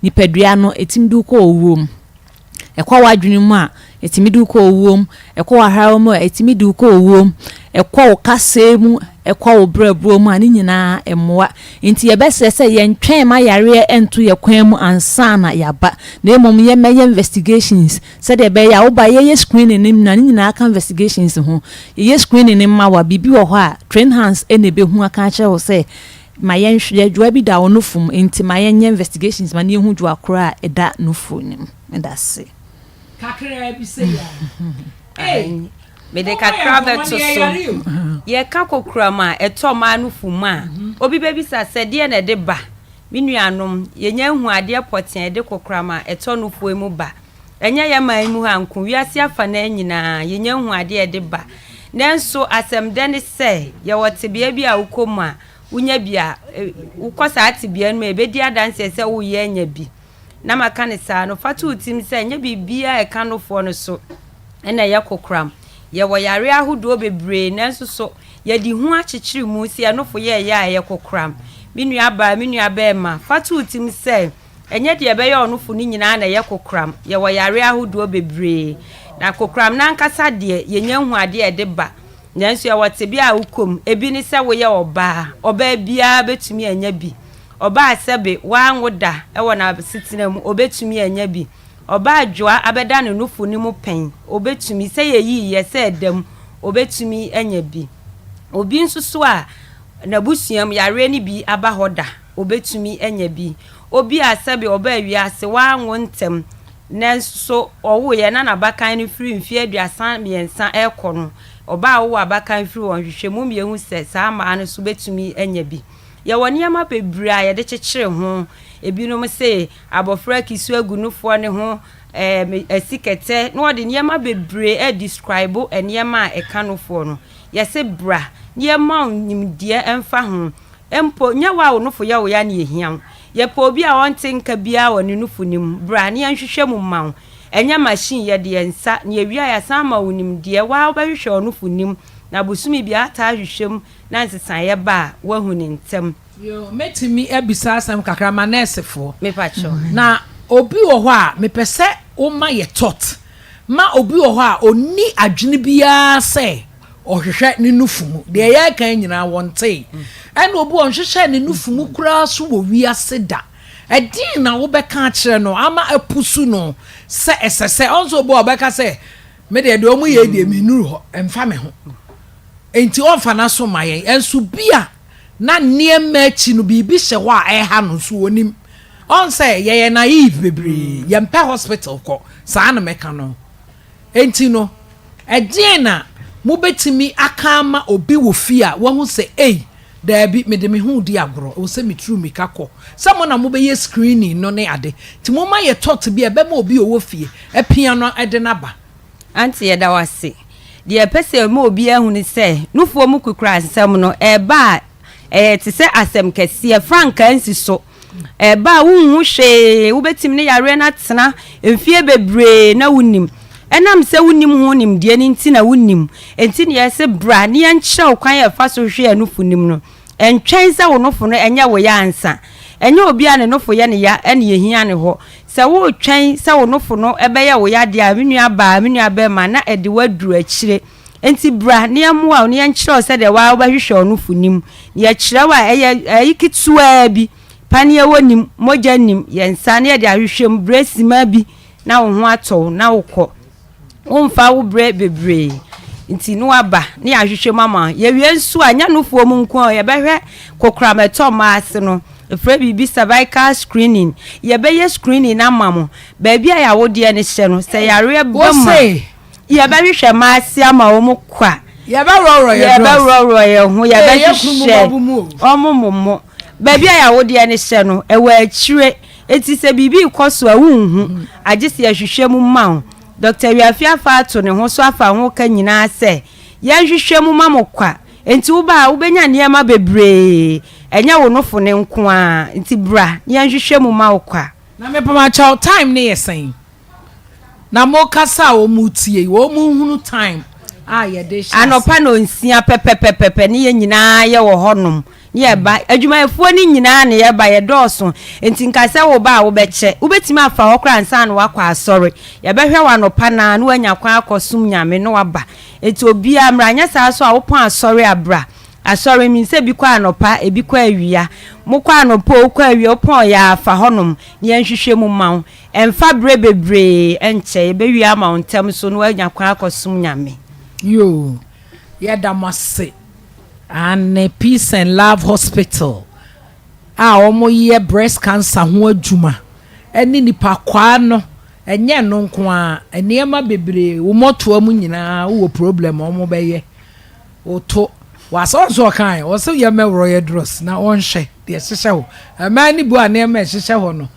S10: nipadua no ɛtumi de wo kɔ owuo mu. Ɛkɔ w'adwene mu a, ɛtumi de wo kɔ owuo mu. Ɛkɔ w'ahrawa mu a, ɛtumi de wo kɔ owuo mu. Ɛkɔ wo kasaa mu, ɛkɔ wo berɛboɔ mu a, ne nyinaa ɛmmoa. Nti yɛbɛsrɛ sɛ yɛntwɛn ma yareɛ nto yɛn kwan mu ansa na yɛaba. Na mmom yɛmmɛyɛ investigations sɛdeɛ ɛbɛyɛ a woba a yɛyɛ screening no na ne nyinaa ka investigations ho. Yɛyɛ screening no ma wo a, biribi wɔ hɔ a, train hands na ɛbɛhu aka akyerɛ wo sɛ Ma yɛnhwɛ, dwoa bi da wo nofo mu, enti ma yɛnyɛ investigations ma no yɛhu dwoa korɔ a ɛda nofo no mu. Medase.
S1: Kakraa bi sei a. Ei!
S11: Mede kakra bɛto so. Yɛka kokoram a ɛtɔ mmaa nufu mu a, obi bɛbisa sɛ, Deɛn na ɛde ba? Me nuanom, yɛnya nhu adeɛ pɔtee a ɛde kokoram a ɛtɔ nufoɔ mu ba. Ɛnyɛ yɛn man mu ha nko, wiase afanaa nyinaa, yɛnya nhu adeɛ a ɛde ba. Nanso asɛm dɛ ne sɛ, yɛwɔ tebea bi a wokɔ mu a, wonya bi a, wokɔ saa tebea no mu a, ɛbɛdi adanseɛ sɛ woreyɛ anya bi. Na maka no saa no, fa to wo tirim sɛ ɛnyɛ biribiara a ɛka nofoɔ no so na ɛyɛ kokoram. Yɛwɔ yareɛ ahodoɔ bebree nanso so yɛde hu akyekyere mu sɛ yɛn nofo yɛ ɛyɛ a ɛyɛ kokoram. Me nuabaa, me nuabarima, fa to wo tirim sɛ ɛnyɛ deɛ ɛbɛyɛ ɔnofo no nyinaa na ɛyɛ kokoram. Yɛwɔ yareɛ ahodoɔ bebree, na kokoram no ankasa deɛ, yɛnnya nhu adeɛ a ɛde ba. Nanso yɛwɔ tebea a wokɔ mu. Ebi ne sɛ woyɛ ɔbaa. Ɔbaa biara bɛtumi anya bi. Ɔbaa a sɛbe wanwo da wɔ n'asetena mu, obetumi anya bi. Ɔbaa a dwoa abɛda ne nufu no mu pɛn, obetumi, sɛ yeyii yɛ sɛ ɛda mu, obetumi anya bi. Obi nso so a n'abusua mu yareɛ no bi aba hɔ da, obetumi anya bi. Obi a sɛbe ɔbaa wiase, wanwo ntɛm, nanso so ɔwoeɛ na n'abakan no firi mfeɛ 33 rekɔ no, ɔbaa a ɔwoo abakan firi hɔ, nhwehwɛmu ma yɛhu sɛ saa mmaa no nso bɛtumi anya bi. Yɛwɔ nneɛma bebree a yɛde kyekyere ho. Ebinom se abɔfra kisu agu nufoɔ no ho, ɛɛ asi kɛtɛ, na wɔde nneɛma bebree redescribe nneɛma a ɛka nufoɔ no. Yɛse bra na yɛmma wo nimdeɛ mfa ho. Mpo nyɛ wo a wo nufo yɛ wo ya na ehia wo. Yɛpɛ obi a ɔnte nka biara wɔ ne nufu no mu. Bra na yɛnhwehwɛ mu mma wo. Ɛnyɛ machine, yɛde yɛn nsa, na yɛwie a yɛasan ama wo nimdeɛ. Wo ara wobɛhwehwɛ wo nufu no mu, na bosome biara woataa ahwehwɛ mu na nsesaeɛ ba a, woahu no ntɛm.
S1: Yoo, mɛtumi abisa asɛm kakra ma nɛɛsefoɔ?
S11: Mepakyɛw.
S1: Na obi wɔ hɔ a, mepɛ sɛ woma yɛ thought ma obi wɔ hɔ a ɔnni adwene biara sɛ ɔhwehwɛ ne nufu mu. Deɛ yɛreka yi nyinaa wɔntee. Ɛna obi wɔ ɔnhwehwɛɛ ne nufu mu koraa so wɔ wiase da. Ɛdeɛn na wobɛka akyerɛ no ama apusu no sɛ ɛsɛ sɛ, ɔn sɛ obi wɔ hɔ a ɔbɛka sɛ, me deɛ deɛ wɔyɛ yi deɛ mennuru hɔ, ɛmfa me ho. Enti ɔmfa n'aso mma yɛn. Nso bi a na nneɛma akyi no biribi hyɛ hɔ a ɛreha no nso ɔnim. Ɔn sɛ yɛyɛ naive bebree, yɛmpɛ hospital kɔ, saa na mɛka no. Enti no, ɛdeɛn na mobɛtumi aka ama obi wɔ fie a wahu sɛ ei, daabi, mede me ho redi agorɔ, ɛwɔ sɛ meturu mmirika kɔ. Sɛ mo na mobɛyɛ screening no ne ade. Nti momma yɛ thought bi a ɛbɛma obi a ɔwɔ fie apia no de no aba.
S11: Auntie yɛda wo ase. Deɛ yɛpɛ sɛ yɛma obiara hu ne sɛ, nufoɔ mu kukura nsɛm no, ɛreba a, ɛyɛ te sɛ asɛm kɛseɛ, frankaa nsi so. Ɛreba a, wonhu hwee, wobɛtumi ne yareɛ no atena mfeɛ bebree na wonnim. Ɛnam sɛ wonnim ho nimdeɛ no nti na wonnim. Enti na yɛse bra na yɛnkyerɛ wo kwan a yɛfa so hwehwɛ yɛn nufo nim no. Ɛntwɛn sɛ wo nofo no nyɛ wo ya ansa. Ɛnyɛ obi a ne nofo yɛ no ya na yɛhia ne hɔ. Sɛ woretwɛn sɛ wo nofo no bɛyɛ wo ya deɛ a, me nuabaa, me nuabarima, na ɛde wo aduru akyire. Enti bra na yɛmmoa wo na yɛnkyerɛ wo sɛdeɛ wo ara wobɛhwehwɛ wo nofo no mu. Na yɛkyerɛ wo a, ɛyɛ ayi ketewaa bi. Paneɛ wɔ nim, mogya nnim, yɛn nsa na yɛde ahwehwɛ mu berɛ simma bi na wo ho atɔ wo na wokɔ. Womfa wo berɛ bebree nti na waba na yɛahwehwɛ mu ama wo. Yɛwie nso a, nyɛ nufoɔ mu nko ara, yɛbɛhwɛ kokoram a ɛtɔ mmaa ase no. Yɛfrɛ biribi cervical screening. Yɛbɛyɛ screening no ama mo. Baabi a yɛawodeɛ no hyɛ no, sɛ yareɛ ba mu a, yɛbɛhwehwɛ mmaa ase ama wɔn kwa.
S1: Yɛbɛworɔworɔ yɛn drawers.
S11: Yɛbɛworɔworɔ yɛn ho, yɛbɛhwehwɛ wɔn momo. Baabi a yɛawodeɛ no hyɛ no, ɛwɔ akyire. Enti sɛ biribi rekɔ so a, wunhu, agye sɛ yɛhwehwɛ mu ma wo. Dɔkta Wiafe afa ato ne ho so afa ho ka nyinaa sɛ, Yɛnhwehwɛ mu ma mo kwa. Enti woba a, wubenya nneɛma bebree, ɛnyɛ wo nofo no nko ara. Enti bra na yɛnhwehwɛ mu ma wo kwa.
S1: Na mepamakyɛw time no yɛ sɛn? Na mo kasa a wɔn tie yi wɔn nhunu time a yɛde hyɛ ase.
S11: Anɔpa nonsia pɛpɛpɛpɛpɛ ne yɛn nyinaa yɛ wɔ hɔ nom ne yɛ ba adwumayɛfoɔ no nyinaa ne yɛ ba yɛ dɔɔso nti nka sɛ wo ba a wo bɛkyɛ wo bɛtumi afa hɔ koraa ansa na wakɔ asɔre yɛ bɛhwɛ wo anɔpa naa na wanya kwan akɔ som Nyame na waba nti obiara mmra anyɛ saa nso a wo pɔn asɔre a bra asɔre menim sɛ ebi kɔ anɔpa ebi kɔ awia mo kɔ anɔpa o wo kɔ awia wo pɔn yɛ a fa hɔ nom ne yɛn hwehwɛ mu ma wo Ɛmfa berɛ bebree nkyɛ, yɛbɛwie ama wo ntɛm so na woanya kwan akɔsom Nyame.
S1: Yoo, yɛda mo ase. Aane, Peace and Love Hospital a wɔyɛ breast cancer ho adwuma ne nipa kwaa no. Ɛnyɛ ɛno nko ara, nneɛma bebree, wo mmɔtoa mu nyinaa wowɔ problem a wɔbɛyɛ wo to. W'asɛ ɔn sɛ ɔkae, ɔse yɛmmɛworɔ yɛ drɔs na ɔnhwɛ deɛ ɛhyehyɛ hɔ. Mmaa no bu a nneɛma a ɛhyehyɛ hɔ no,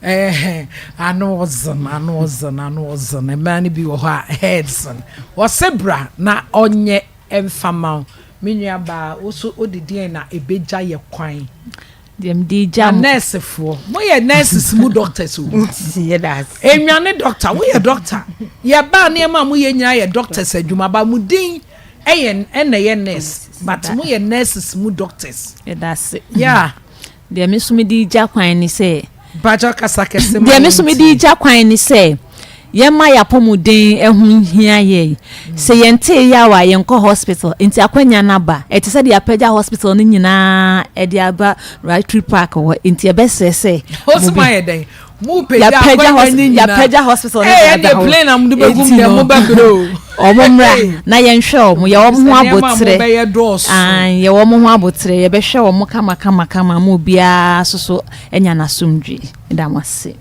S1: ɛɛ ano ɔdzen, ano ɔdzen, ano ɔdzen. Mmaa no bi wɔ hɔ a ɛyɛ dzen. Ɔse bra na ɔnyɛ mfa ma wo. Me nua baa, wo so wode deɛn na ɛbɛgya yɛ kwan?
S10: Deɛ mede gya
S1: Na
S10: mo.
S1: nɛɛsefoɔ, moyɛ nurses mu doctors o.
S11: Yɛda ase.
S1: Enwane doctor, woyɛ doctor. Yɛbaa nneɛma a moyɛ nyinaa yɛ doctors adwuma, but mo din ɛyɛ ɛna ɛyɛ nurse, but moyɛ nurses mu doctors.
S10: Yɛda ase.
S1: Yeah.
S10: Deɛ me nso mede gya kwan ne sɛ.
S1: Mpakyɛw kasa kɛse ma
S10: Deɛ me nso mede
S1: yɛntie.
S10: gya kwan ne sɛ, yɛmma yɛn apɔmuden ho nhia yɛn. Sɛ yɛntee yaw a, yɛnkɔ hospital. Nti akwanya no aba. Ɛte sɛ deɛ yɛapagya hospital no nyinaa de aba Rotary Park hɔ. Nti yɛbɛsrɛ sɛ
S1: Wo se
S10: mo bɛ.
S1: moayɛ dɛn? Mopagya
S10: Yɛapagya
S1: akwanya
S10: hos
S1: no nyinaa.
S10: yɛapagya hospital no
S1: Ee,
S10: de
S1: ɛndeɛ
S10: aba hɔ.
S1: plane a mode bɛgu mu
S10: Nti
S1: deɛ
S10: no,
S1: mobɛbrɛ o.
S10: wɔn mmra
S1: Ee.
S10: na yɛnhwɛ wɔn. Yɛ wɔn ho
S1: Sɛ nneɛma a
S10: aboterɛ.
S1: mobɛyɛ dɔɔso.
S10: Aane, yɛ wɔn ho aboterɛ. Yɛbɛhwɛ wɔn kama kama kama ama obiara nso so anya n'asomdwoe. Meda mo ase.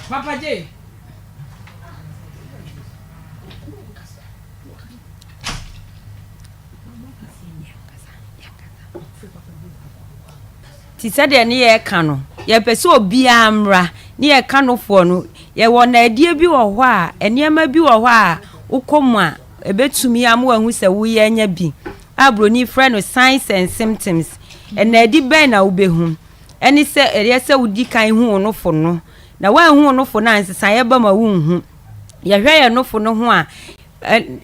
S1: Papa J.
S11: Nti sɛdeɛ ne yɛreka no, yɛpɛ sɛ obiara mmra ne yɛka nofoɔ no. Yɛwɔ nnaadie bi wɔ hɔ a, nneɛma bi wɔ hɔ a wokɔ mu a, ɛbɛtumi ama wahu sɛ woyɛ anya bi a buroni frɛ no signs and symptoms. Nnaadi bɛn na wobɛhu? Ɛne sɛ ɛyɛ sɛ wodi kan hu wo nofo no. Na woanhu wo nofo no a, nsesaeɛ ba ma wonhu. Yɛhwɛ yɛn nofo no ho a,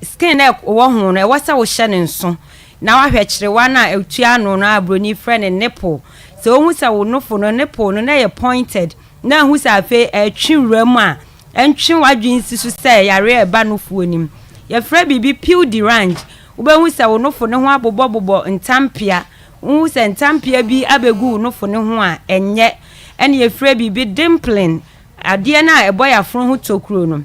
S11: skin a ɛwɔ ho no, ɛwɔ sɛ wohyɛ no nso na wahwɛ kyerewa no a ɛtua ano no a buroni frɛ no nipple. Sɛ wohu sɛ wo nofo no, nipple no, na ɛyɛ pointed, na ahu sɛ afei ɛretwe wura mu a, ɛntwe w'adwene nsi so sɛ yareɛ a ɛba nofoɔ nim. Yɛfrɛ biribi peau d'orange. Wobɛhu sɛ wo nofo no ho abobɔbobɔ ntampea. Wohu sɛ ntampea bi abɛgu wo nofo no ho a, ɛnyɛ. Ɛna yɛfrɛ biribi dimpling, adeɛ no a ɛbɔ yɛn afono ho tokuro no.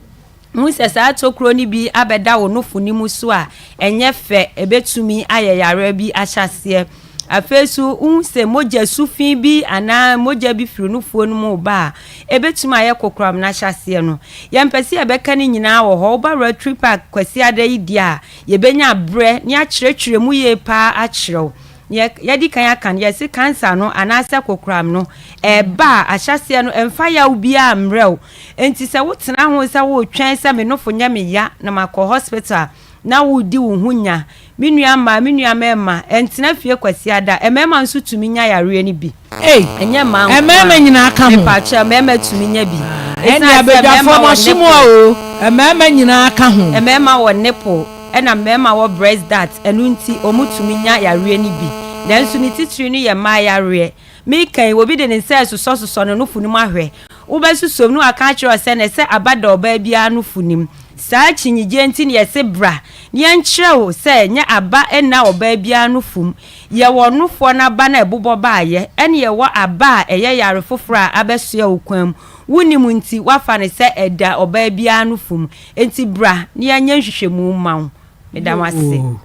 S11: Hu sɛ saa tokuro no bi abɛda wo nofo no mu so a, ɛnyɛ fɛ, ɛbɛtumi ayɛ yareɛ bi ahyɛaseɛ. Afei nso, wohu sɛ mogya su fi bi anaa mogya bi firi nufoɔ no mu reba a, ɛbɛtumi ayɛ kokoram no ahyɛaseɛ no. Yɛmpɛ sɛ yɛbɛka ne nyinaa wɔ hɔ. Woba Rotary Park Kwasiada yi deɛ a, yɛbɛnya berɛ na yɛakyerɛkyerɛ mu yie pa ara akyerɛ wo. Nea yɛadi kan aka no, yɛse kansa no anaasɛ kokoram no, ɛreba a, ahyɛaseɛ no, ɛmfa yaw biara mmrɛ wo. Enti sɛ wotena ho sɛ woretwɛn sɛ me nofo nyɛ me ya na makɔ hospital a, na woredi wo ho nya. Me nua mmaa, me nua mmarima, ɛntena fie Kwasiada. Mmarima nso tumi nya yareɛ no bi.
S1: Ei,
S11: Ɛnyɛ mmaa nko
S1: mmarima
S11: ara.
S1: nyinaa ka ho?
S11: Mepakyɛw, mmarima tumi nya bi.
S1: Ɛnneɛ
S11: Esiane sɛ mmarima
S1: abadwafoɔ
S11: wɔ
S1: moaso mu
S11: nipple,
S1: o, mmarima nyinaa ka ho.
S11: mmarima wɔ nipple ɛna mmarima wɔ breast duct, ɛno nti wɔtumi nya yareɛ no bi. Nanso ne titiri no yɛ mmaa yareɛ. Mereka yi, obi de ne nsa resosɔsosɔ ne nofo no mu ahwɛ. Wobɛsosɔ mu na waka akyerɛ wo sɛ na ɛsɛ aba da ɔbaa biara nofo no mu. Saa akyinnyegyeɛ nti na yɛse bra na yɛnkyerɛ wo sɛ nyɛ aba nna ɔbaa biara nofo mu. Yɛwɔ nofoɔ no aba no a ɛbobɔ baeɛ, ɛne yɛwɔ aba a ɛyɛ yare foforɔ a abɛsoɛ wo kwan mu. Wonnim nti, woafa no sɛ ɛda ɔbaa biara nofo mu. Enti bra na yɛnyɛ nhwehwɛmu mma wo. Meda mo ase.
S1: Yoo,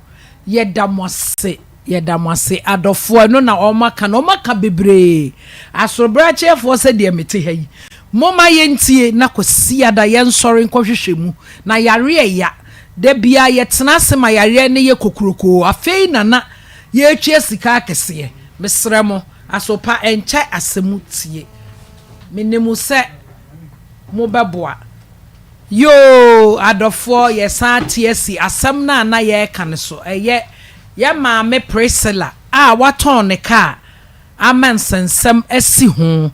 S1: yɛda mo ase. Yɛda mo ase adɔfoɔ, ɛno na wɔn aka no, wɔn aka bebree. Asorobrakyeɛfoɔ sɛdeɛ mete ha yi, momma yɛntie na Kwasiada yɛnsɔre nkɔhwehwɛ mu, na yareɛ ya. Da biara yɛtena ase ma yareɛ no yɛ kokurokoo, afei na na yɛretua sika akɛseɛ. Mesrɛ mo, aso pa ɛnkyɛ asɛm tie. Menim sɛ mobɛboa. Yoo adɔfoɔ yɛsan ate asi asɛm no a na yɛreka no so. Ɛyɛ yɛn maame Priscilla a watɔn ne kaa ama nsɛnsɛm asi ho.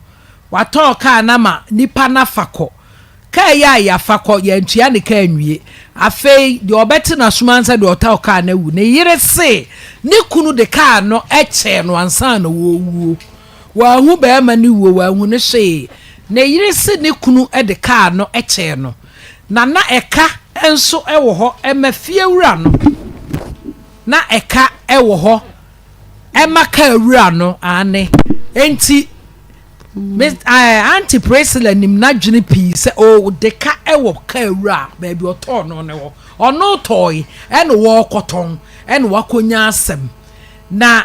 S1: Watɔn kaa no ama nipa no afa kɔ. Kaa yi a yɛafa kɔ, yɛantua ne kaa anwie. Afei deɛ ɔbɛte n'asom ara ne sɛ deɛ ɔtɔɔ kaa no awu. Ne yere se ne kunu de kaa no kyɛɛ no ansa na ɔrewuo. Wanhu barima no wuo, wanhu no hwee. Ne yere se ne kunu de kaa no kyɛɛ no, na na ɛka nso wɔ hɔ ma fiewura no. Na ɛka wɔ hɔ ma kaa wura no, aane. Enti, me, eh, Auntie Priscilla nim n'adwene pii sɛ ɔde ka wɔ kaa wura baabi ɔtɔɔ no no hɔ. Ɔno tɔɔe, ɛna wɔrekɔtɔn, ɛna wakɔnya asɛm. Na.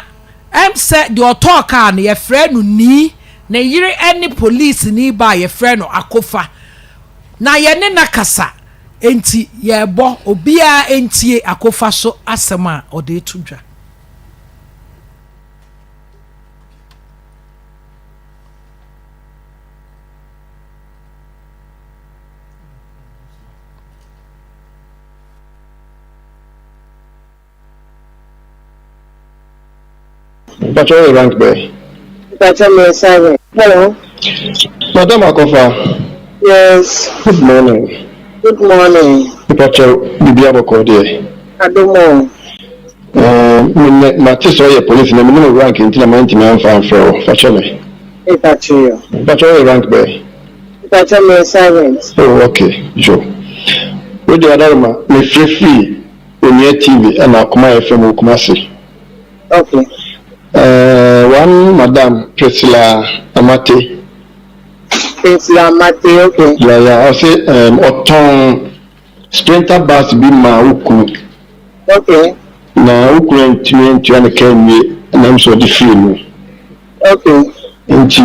S1: Ɛm sɛ deɛ ɔtɔɔ kaa no yɛfrɛ no Nii, ne yere ne polisini ba a yɛfrɛ no Akofa. Na yɛne no akasa, enti yɛrebɔ obiara ntie Akofa so asɛm a ɔde reto dwa.
S12: Mpakyɛ woyɛ rank bɛn?
S13: Mpakyɛ meyɛ sergeant. Hello.
S12: Madam Akɔfa.
S13: Yes.
S12: Good morning.
S13: Good morning.
S12: Mpakyɛ biribi abɔkɔ deɛ?
S13: Adom o.
S12: Ɛɛ me nɛ mate sɛ ɔyɛ police na menim wo rank nti na mantumi amfa amfrɛ wo fakyɛ me.
S13: Mepakyɛ yo.
S12: Mpakyɛ woyɛ rank bɛn?
S13: Mpakyɛ meyɛ sergeant.
S12: Oh okay yo. Wo deɛ Adaroma mefrɛ firi Onua TV ɛna Akoma FM wɔ Kumasi.
S13: Okay.
S12: Ɛɛ one madam Priscilla Amate.
S13: Priscilla Amate okay.
S12: Yeah yeah ɔse ɛɛm ɔtɔn sprinter bus bi maa wo kunu.
S13: Okay.
S12: Na wo kunu antumi antua ne ka anwie ɛna ɛm sɛ ɔde firii mu.
S13: Okay.
S12: Nti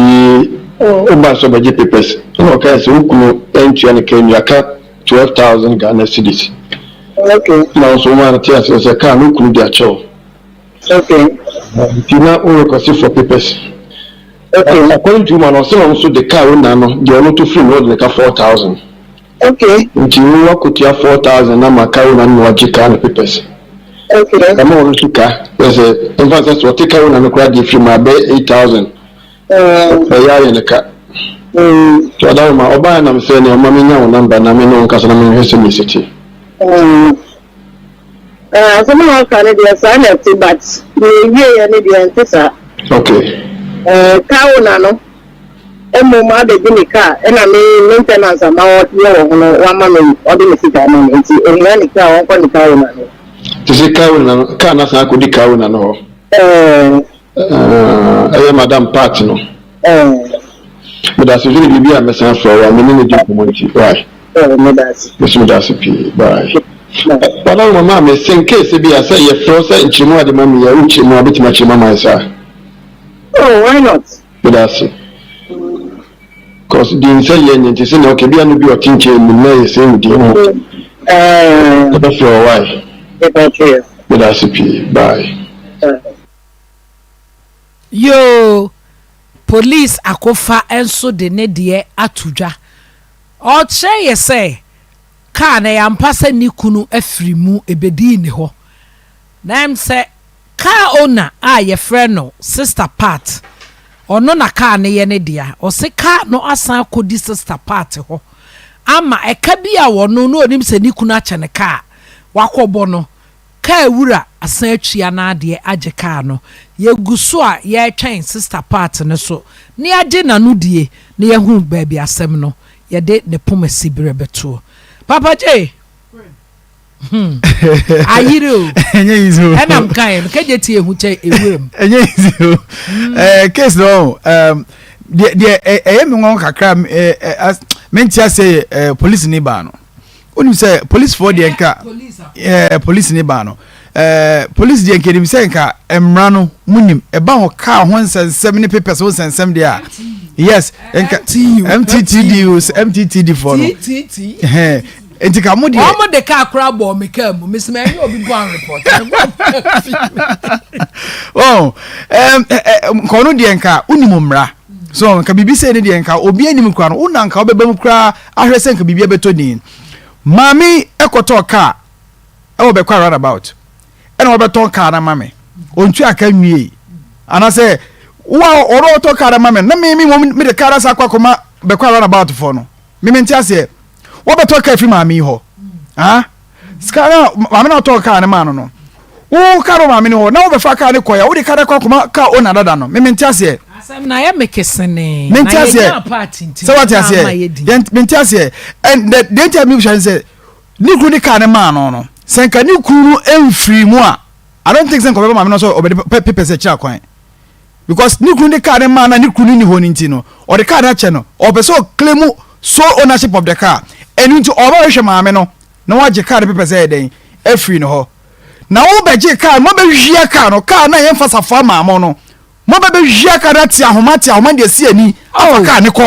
S12: wobaa sɛ ɔbɛgye papers ɛna ɔkae sɛ wo kunu antua ne ka anwie aka 12,000 Ghana cedis.
S13: Okay.
S12: Na wo nso womaa no tee aseɛ sɛ kaa no wo kunu de akyɛ wo.
S13: Okay.
S12: Nti na wo request for papers.
S13: Okay.
S12: According to woman no ɔse na ɔno nso de kaa owner no deɛ ɔno to firi mu no ɔde ne ka 4,000.
S13: Okay.
S12: Nti wo wakotua 4000 ama car owner no na wagye car no papers.
S13: Okay.
S12: Ɛma ɔno nso ka kyerɛ sɛ mfa nsɛ sɛ ɔte car owner no koraa deɛ firi mu a ɛbɛyɛ 8000. Ɛyɛ ayɛ ne ka. Nti ɔdaroma ɔbaeɛ nam sɛ nea ɔma menya wo number na me ne wo nkasa na menhwɛ sɛnea ɛsi te.
S13: Asɛm a waka no deɛ saa na ɛte but deɛ ɛwieɛ no deɛ ɛnte saa.
S12: Okay.
S13: Car owner no mmom abɛgye me car ɛna me maintenance a ma ɔyɛ wɔ ho no wama me ɔde me sika ama me nti ohia ne car ɔnkɔ ne car owner no.
S12: Te sɛ car owner no car no asan akɔdi car owner no hɔ.
S13: Ɛɛ.
S12: Ɛyɛ madam Pat no.
S13: Ɛɛ.
S12: Medase nso ne biribi a mɛsan afrɛ wo a me ne no di nkɔmmɔ nti why.
S13: Ɛɛ medase.
S12: Me nso medase pii bye. Madam mama me se in case bi a sɛ yɛfrɛ wo sɛ nkyerɛmu a de ma me yi a wokyerɛ mu a wobɛtumi akyerɛ mu ama yɛ saa.
S13: Oh why not.
S12: Medase. Cause deɛ nsɛ yɛ nyɛ nti sɛ na okay bia no bi ɔte nkyɛn mu na yɛ same deɛ ho.
S13: Ɛɛ.
S12: Yɛbɛfrɛ wo why.
S13: Yɛbɛfrɛ.
S12: Medase pii bye.
S1: Yoo police akofa nso de ne deɛ ato dwa. Ɔkyerɛ yɛ sɛ car no ɛyɛ ampa sɛ ne kunu afiri mu ɛbɛdii ne hɔ. Na ɛm sɛ car owner a yɛfrɛ no Sister Pat, ɔno na car no yɛ ne dea. Ɔse car no asan akɔdi Sister Pat hɔ ama ɛka bi a ɔno na ɔnim sɛ ne kunu akyɛ no car wakɔbɔ no Kaa wura asan atua n'adeɛ agye kaa no. Yɛgu so a yɛretwɛn sister Pat no so na yɛagye n'anodie na yɛahu baabi asɛm no yɛde ne poma si berɛ bɛtoɔ. Papa Jay! Hmm. Ayere o.
S7: Ɛnyɛ easy o.
S1: Ɛna mkaeɛ no, kɛgye tie ehu kyɛ ewura mu.
S7: Ɛnyɛ easy o. Eh, case no, um, deɛ deɛ ɛyɛ me nwanwa kakra, eh, eh, mente aseɛ yɛ eh, police ni baa no. Wonim sɛ polisifoɔ deɛ nka ɛɛ polisi ne baa no ɛɛ polisi deɛ nka enim sɛ nka mmara no mu nim ɛba ho kaa ho nsɛnsɛm ne papers ho nsɛnsɛm deɛ a yes nka mttd mttd foɔ no ɛhɛn nti ka mo deɛ.
S1: Wɔn de kaa koraa bɔɔ mi kaa mu mesi ma ɛnyɛ obi go and report.
S7: Wɔn ɛɛ ɛɛ nkɔɔ no deɛ nka wonim mmara so nka biribi sɛ ne deɛ nka obi anim koraa no wona nka wobɛba mu koraa ahwɛ sɛ nka biribi abɛtɔ din. Maame yi kɔtɔɔ kaa wɔ Bɛkwa roundabout ɛna wɔbɛtɔn kaa no ama me. Ɔntua ka nwiei. Anaasɛ wo a ɔno ɔtɔ kaa no ama me na me me mmom mede kaa no asa akɔ akɔma Bɛkwa roundabout foɔ no. Me mente aseɛ. Wɔbɛtɔ kaa firi maame yi hɔ. Ah? Sika no a maame no a ɔtɔɔ kaa no maa no no, wo kaa no wɔ maame no hɔ na wobɛfa kaa no kɔe a, wode kaa no akɔ akɔma kaa owner dada no. Me mente aseɛ.
S1: Asɛm no ayɛ me kesenee.
S7: Mente
S1: Na
S7: aseɛ.
S1: yɛnyaa part nti
S7: Sɛ wate
S1: na
S7: aseɛ.
S1: ama yɛdi.
S7: Yɛn mente aseɛ. And the deɛ nti a mebisa ne sɛ, ne kunu de kaa no maa no no, sɛ nka ne kunu no mfiri mu a, I don't think sɛ nka ɔbɛba maame no sɛ ɔbɛde papers akyiri akwan. Because ne kunu de car no maa no a ne kunu no nni hɔ no nti no, ɔde car no akyɛ no. Ɔpɛ sɛ ɔclaim sole ownership of the car. Ɛno nti ɔba bɛhwehwɛ maame no na wagye car no papers ayɛ dɛn afiri ne hɔ. Na wobɛgye car no, moabɛwia car no, car no a yɛmfa safoa maa mo no. Mo bɛ bɛ wia kaa no ate ahoma ate ahoma de asi ani afa kaa ne kɔ.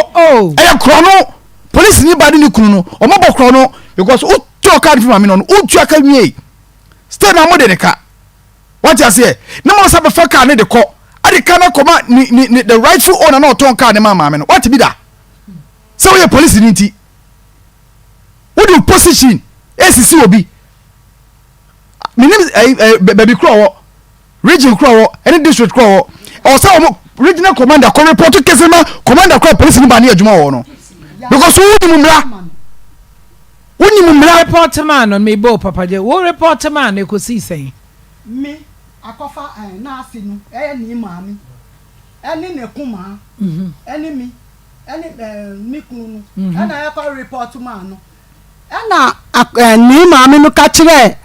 S7: Ɛyɛ korɔ no polisi ni ba ne ne kunu no ɔmo bɔ korɔ no because wotɔ kaa no fi maame no no wotua ka wie still na mo de ne ka wate aseɛ na mo sa bɛfa kaa ne de kɔ ade kaa no akɔma ne ne ne the rightful owner na ɔtɔn kaa ne ma maame no wate bi da sɛ woyɛ polisi ni nti wode wo position esisi obi menim ɛɛ eh, baabi korɔ wɔ Region koro wɔ ɛne district koro wɔ ɛwɔ sɛ wɔn regional commander kɔ report kese ma commander koro polisi ni ba ne adwuma wɔ no because wo ni mu mmira wo ni mu mmira.
S1: Report maa no me bo papa gye wo report maa no ekosi sɛn.
S6: Me akɔfa ɛɛ n'ase no ɛyɛ ne maame ɛne ne kumaa ɛne me ɛne ɛɛ me kunu no ɛna ɛkɔ report maa no. Ɛnna ne maame no ka kyerɛɛ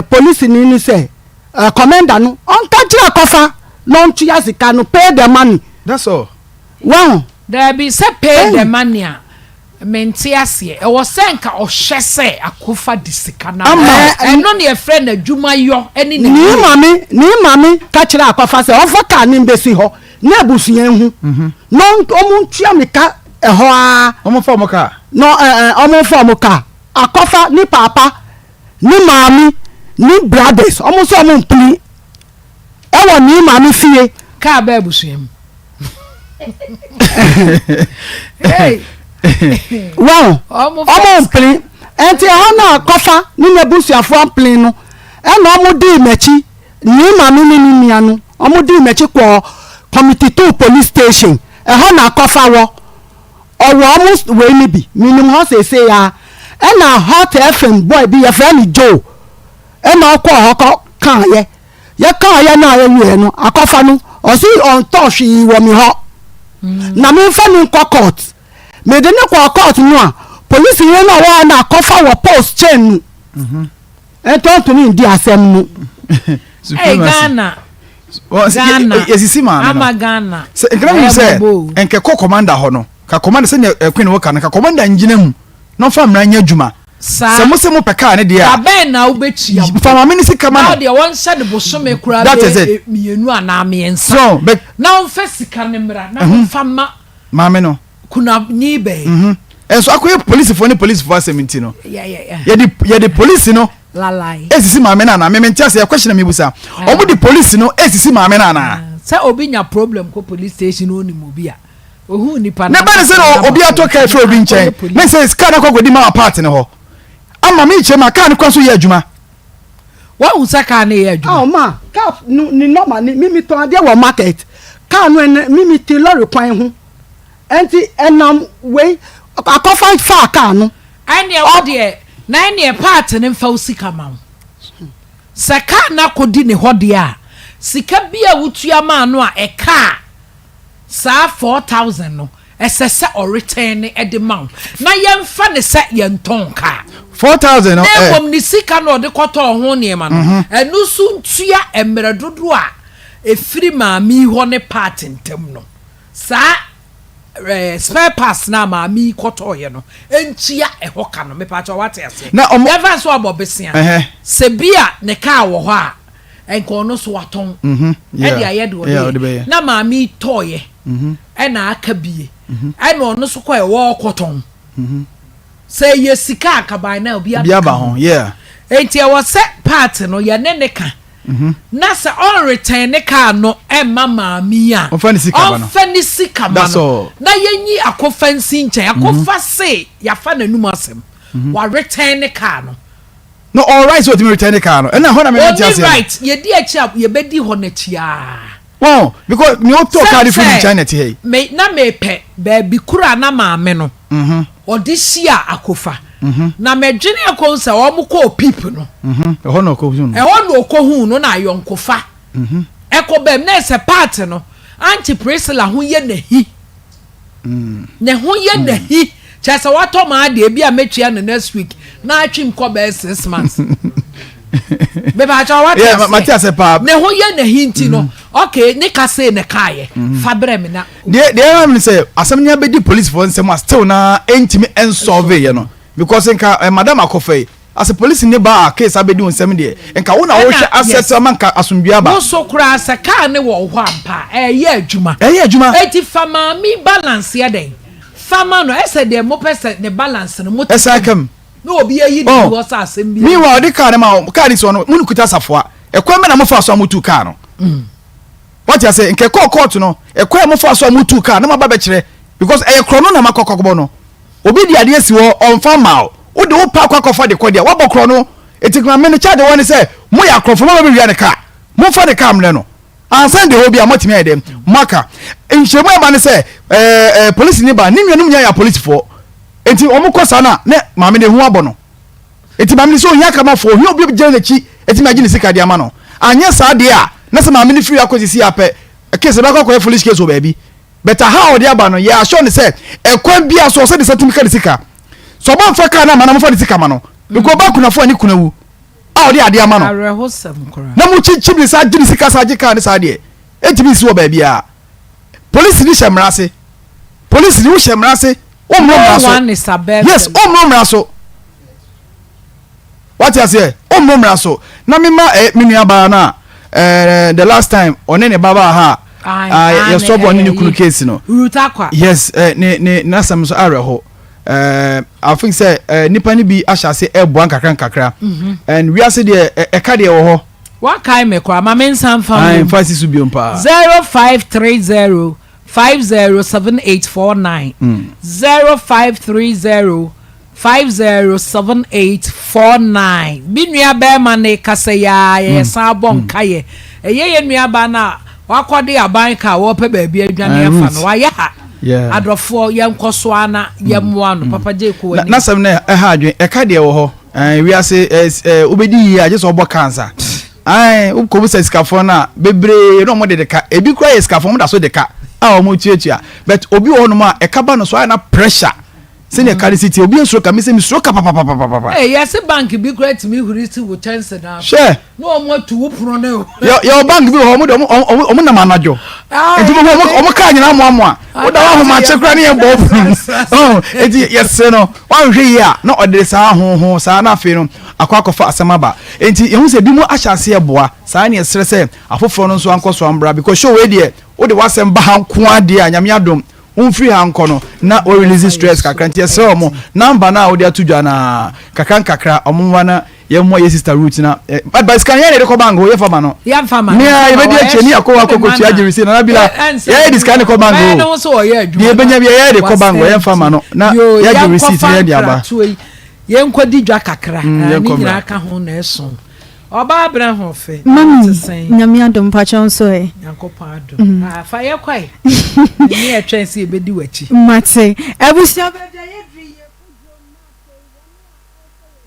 S6: polisini no sɛ, Kɔmɛnda no, ɔnka nkyerɛ Akɔfa na ɔntua sika no, pay the money.
S7: That's all.
S6: Wahu?
S1: Daabi, sɛ pay the money a, mente aseɛ. Ɛwɔ sɛ nka ɔhwɛ sɛ Akofa de sika no ama. Ɛno na yɛfrɛ no adwumayɔ ne
S6: Ne
S1: n'adwuma.
S6: maame, ne maame ka kyerɛɛ Akɔfa sɛ ɔmfa kaa no mbɛsi hɔ na abusua nhu, na wɔntua me ka ɛhɔ ara.
S7: Wɔmfa wɔn kaa.
S6: Na ɛ ɛ wɔmfa wɔn kaa. Akɔfa ne paapa, ne maame, ne brothers, wɔn nso wɔn mpene ɛwɔ ne maame fie.
S1: Kaa bɛɛ abusua mu.
S6: Wɔn wɔn mpene nti ɛhɔ na akɔfa ne n'abusuafoɔ ampene no ɛna wɔn dii m'akyi ne maame ne ne nua no wɔn dii m'akyi kɔɔ committee two police station ɛhɔ na akɔfa wɔ. Ɔwɔ ɔmo wei no bi, menim hɔ seesei ara. Ɛna Hot FM boy bi yɛfrɛ no Joe ɛna ɔkɔɔ hɔ kɔ kaayɛ. Yɛkaayɛ no a yɛwieɛ no, akɔfa no ɔse ɔntɔɔ hwee wɔ me hɔ na memfa no nkɔ court. Mede no kɔɔ court no a, polisini no a ɔwɔ hɔ no akɔfa wɔ post chain no. Ɛntɔ ntumi ndi asɛm no.
S1: Hey Ghana. Ghana.
S7: Yɛsisi maame no.
S1: Ama Ghana.
S7: Sɛ nkira mi sɛ nkɛ kɔ commander hɔ no ka commander sɛ nea ɛkwen wɔ ka no ka commander ngyina mu na ɔfa mmara nyɛ adwuma.
S1: Saa.
S7: Sɛ mo sɛ mo pɛ kaa ne deɛ a.
S1: Dabɛn na wobɛtua
S7: mpo. Fa maame no sika ma no.
S1: Na deɛ wɔnhyɛ no bosome koraa bɛyɛ mmienu anaa mmiɛnsa.
S7: So bɛ.
S1: Na ɔmfa sika no mmra na ɔmfa ma.
S7: Maame no.
S1: Kunani bɛn.
S7: Mhm. Ɛnso akɔyɛ polisifoɔ ne polisifoɔ asɛm nti no. Yɛde yɛde polisi no.
S1: Lalai.
S7: Esisi maame no anaa? Meme nte aseɛ question na mebusa. Wɔn de polisi no esisi maame no anaa?
S1: Sɛ obi nya problem kɔ police station na onim obi a, ohun nipa
S7: no. Ne ba ne sɛ na obi atɔ kaa firi obi nkyɛn ne sɛ kaa no akɔ akɔdi mama part no hɔ ama me kyerɛ ma kaa no kora so yɛ adwuma.
S1: Wahu sɛ kaa no yɛ adwuma.
S6: Oh ma kaa no ne nɔma ne mimi tɔn adeɛ wɔ market kaa no ɛnɛ mimi te lɔre kwan ho ɛnti ɛnam wei akɔfa faa kaa no.
S1: Ɛnneɛ wo deɛ na ɛnneɛ part no mfa wo sika ma wo sɛ kaa no akɔdi ne hɔ deɛ a sika bi a wotua maa no a ɛkaa saa 4000 no ɛsɛ sɛ ɔretɛn de ma wo na yɛmfa no sɛ yɛntɔn kaa.
S7: 4000 no
S1: Na mmom ne sika na ɔde kɔtɔɔ ho nneɛma no, ɛno nso ntua mmerɛ dodoɔ a ɛfiri maame yi hɔ ne part ntam no. Saa eh, spare parts no a maame yi kɔtɔɔeɛ no ntua ɛhɔ ka no. Mepaakyɛw wate aseɛ?
S7: Na ɔmo.
S1: Yɛmfa no sɛ wabɔ besea. Sɛ bi a ne kaa wɔ hɔ a, nka ɔno nso watɔn ɛde ayɛ deɛ ɔde yɛ. Na maame yi tɔɔeɛ. ɛna aka bie ɛna ɔno nso kɔ ɛwɔ ɔkɔtɔn sɛ ɛyɛ sika akaban na obi
S7: aba ho
S1: nti ɛwɔ sɛ part no yɛne ne ka na sɛ ɔnretɛn ne kaa no ɛma maame yi a
S7: ɔnfa
S1: ne sika ma no na yɛnyi akofa nsi nkyɛn akofa se yafa n'anum asɛm waretɛn ne kaa no.
S7: No ɔwɔ right sɛ ɔtumi retɛn ne kaa no ɛna hɔ na mɛmɛ ti aseɛ.
S1: Ɔni right yɛdi akyi a yɛbɛdi hɔ n'akyi aa.
S7: Wɔn because nea ɔtɔ kaa de firi ne nkyɛn na ɛte ha yi.
S1: Me na mepɛ baabi koro a na maame no ɔde hyia akofa na mɛdwene akɔhu sɛ wɔn kɔɔ pip no.
S7: Ɛhɔ na ɔkɔhu no.
S1: Ɛhɔ na ɔkɔhu no na ayɔnkofa ɛkɔ bɛm na ɛsɛ part no Auntie Priscilla ho yɛ n'ahi. Ne ho yɛ n'ahi kyerɛ sɛ watɔ maa deɛ ebi a mɛtua no next week na atwem kɔ bɛyɛ six months bɛbɛ wate
S7: yeah, mate ase paa
S1: ne ho yɛ n'ahi nti no mm. okay ne ka sei ne kaayɛ mm. fa brɛ me na
S7: deɛ deɛ ɛma mi sɛ asɛm ní abɛdi polisifoɔ nsɛm a still na ɛntumi ɛnsɔlve yɛ no because nka eh, madam akɔfɛ yi. As a police ni ba a case abɛdi wo nsam deɛ, nka wo na wohwɛ
S1: Ɛna yes.
S7: asɛte ama nka asomdwoeɛ aba.
S1: Wo so koraa sɛ car no wɔ wo hɔ ampa a, ɛyɛ adwuma.
S7: Ɛyɛ adwuma.
S1: Enti fa maame yi balance yɛ dɛn? Fa ma no. Ɛsɛ deɛ mopɛ sɛ ne balance no mote
S7: Ɛsan
S1: mu.
S7: ka mu.
S1: Na obi ayi ne
S7: Oh.
S1: hɔ sɛ asɛm bi.
S7: Meanwhile, ɔde car no ma wo, car no si hɔ no, mo kuta safoa. Ɛkwan bɛn na mofaa so a motuu car no? Wate ase? Nka ɛkɔɔ court no, ɛkwan a mofaa so a motuu car no, na moaba bɛkyerɛ. Because ɛyɛ korɔno na moakɔ akɔbɔ no. Obi de adeɛ si hɔ, ɔmfa mmaa wo. Wode wo pɛ akɔ akɔfa de kɔ deɛ, woabɔ korɔno. Enti maame no charge wɔ ne sɛ, moyɛ akorɔmfoɔ, moaba bɛwia ne car. Momfa ne car mmrɛ no. Ansa de hɔ bi a, moatumi ayɛ dɛn? Moaka. Nkyerɛmu a ɛba ne sɛ, ɛɛ, ɛɛ, polisini ba, ne nuanom nyinaa yɛ apolisifoɔ. Enti wɔkɔ saa no a, na maame no ehu abɔ no. Enti maame no sɛ ohia kamafoɔ, ohia obi a ogyina n'akyi atumi agye ne sika de ama no. Anyɛ saa deɛ a, na sɛ maame no firi akɔ sisi a pɛ, case no bɛkɔ akɔyɛ foolish case wɔ baabi. But aha a ɔde aba no, yɛ assure no sɛ ɛkwan biara so ɔsɛ ne nsa tumi ka ne sika. Sɛ ɔba mfa kaa no ama no a, momfa ne sika ma no. Because ɔba akunafoɔ a ne kunu awu a ɔde adeɛ ama no.
S1: Awerɛhosɛm koraa.
S7: Na mokyinkyim ne saa gye ne sika saa gye kaa ne saa deɛ, ɛntumi nsi wɔ baabiara. Polisini hyɛ mmara ase. Polisini wohyɛ mmara ase. Wommoro mmara
S1: No
S7: so.
S1: one is above
S7: Yes,
S1: the law.
S7: wommoro mmara so. Wate aseɛ? Wommoro mmara so. Na mema eh, me nua baa no a eh, the last time ɔne ne ba baa ha a
S1: Aye,
S7: ah,
S1: aye,
S7: yɛsɔbɔ ɔne ne
S1: eh,
S7: kunu
S1: yi.
S7: case no.
S1: Ruth Akwa.
S7: Yes, eh, ne ne n'asɛm nso awerɛho. Eh, I think sɛ eh, nipa no bi ahyɛ ase ɛreboa nkakra nkakra. And wiase deɛ eh, ɛka deɛ wɔ hɔ.
S1: Wakae me koraa, ma me nsa mfa
S7: Aye,
S1: nwom.
S7: mfa si so biom paa.
S1: 0530 507849 0530 507849 Me nua bɛɛma no rekasa yi ara yɛ san bɔ nkayɛ ɛyɛ yɛ nua baa no a wakɔde aban kaa wɔpɛ baabi adwane afa no wayɛ ha adɔfoɔ yɛnkɔ so ara na yɛmmoa no papa gye kɔ w'anim.
S7: N'asɛm no ɛha adwene ɛka deɛ wɔ hɔ wiase wobɛdi yie a gye sɛ ɔbɔ ka ansa. Ae, wokɔbisa sikafoɔ no a, bebree na wɔde de ka. Ebi koraa yɛ sikafoɔ, wɔda so de ka a wɔtuatua. But obi wɔ hɔnom a, ɛka ba no so ayɛ na pressure. Sɛnea ɛka no si tie, obi nsuro ka, me sɛ mesuro ka papapapapapa.
S1: Ee, yɛse bank bi koraa tumi huri si wo kyɛnsedan so.
S7: Hwɛ!
S1: Na wɔn atu wo pono no.
S7: Yɛ yɛwɔ bank bi wɔ hɔ, wɔn de wɔn wɔn nam anadwo. Nti wɔn wɔn wɔn kaa nyinaa amoamoa. Woda hɔ ahomakye koraa ne yɛn bɔ wo pono mu. Ɔn, eti yɛsere no, wanhwɛ yie a, na ɔde saa ho ho saa na afei no akɔ akɔfa asɛm aba. Enti yɛhu sɛ ebinom ahyɛ aseɛ reboa, saa ara na yɛsrɛ sɛ afoforɔ no nso ankɔ so ammra because show wei deɛ wode w'asɛm ba ha nko ara deɛ a Nyame adom womfiri ha nkɔ no na wo release stress kakra nti yɛsrɛ wɔn number no a wode ato dwa no ara kakra nkakra wɔn mmoa na yɛmmoa yɛ sister Ruth na eh, but but sika no yɛn na yɛde kɔ bank o yɛmfa ma no
S1: Yɛmfa ma no,
S7: nea
S1: yɛmfa ma
S7: yɛbɛdi
S1: wɔyɛ
S7: akyire ne
S1: hye
S7: yɛakɔ hɔ
S1: wode
S7: akɔkɔtua
S1: ma no
S7: agye
S1: a
S7: receipt Nana Bila
S1: ɛ ɛnsɛ
S7: yɛyɛ de sika no kɔ bank
S1: ɔbɛyɛ
S7: o
S1: ne ho sɛ ɔyɛ
S7: deɛ
S1: adwuma
S7: yɛbɛnya
S1: na
S7: bi yɛyɛ de kɔ bank o
S1: wasɛe
S7: yɛmfa ma no na
S1: yoo
S7: yɛagye receipt
S1: yɛnkɔfa
S7: na yɛde aba.
S1: nkratoɔ yi Yɛnkɔdi dwa kakra.
S7: Mm,
S1: Ah, ne
S7: yɛnkɔ mmra.
S1: nyinaa ka ho na ɛso. Ɔbaa berɛ ho fɛ. Na
S14: Mami,
S1: wote sɛn?
S14: Nyame adom, mpakyɛ wo nso ɛ?
S1: Nyankopɔn adom. Ah, fa yɛ kɔe. Ne yɛtwɛn sɛ yɛbɛdi w'akyi.
S14: Mate. Abusua baabi a yɛduru yi, yɛkɔ dwom na afei wɔn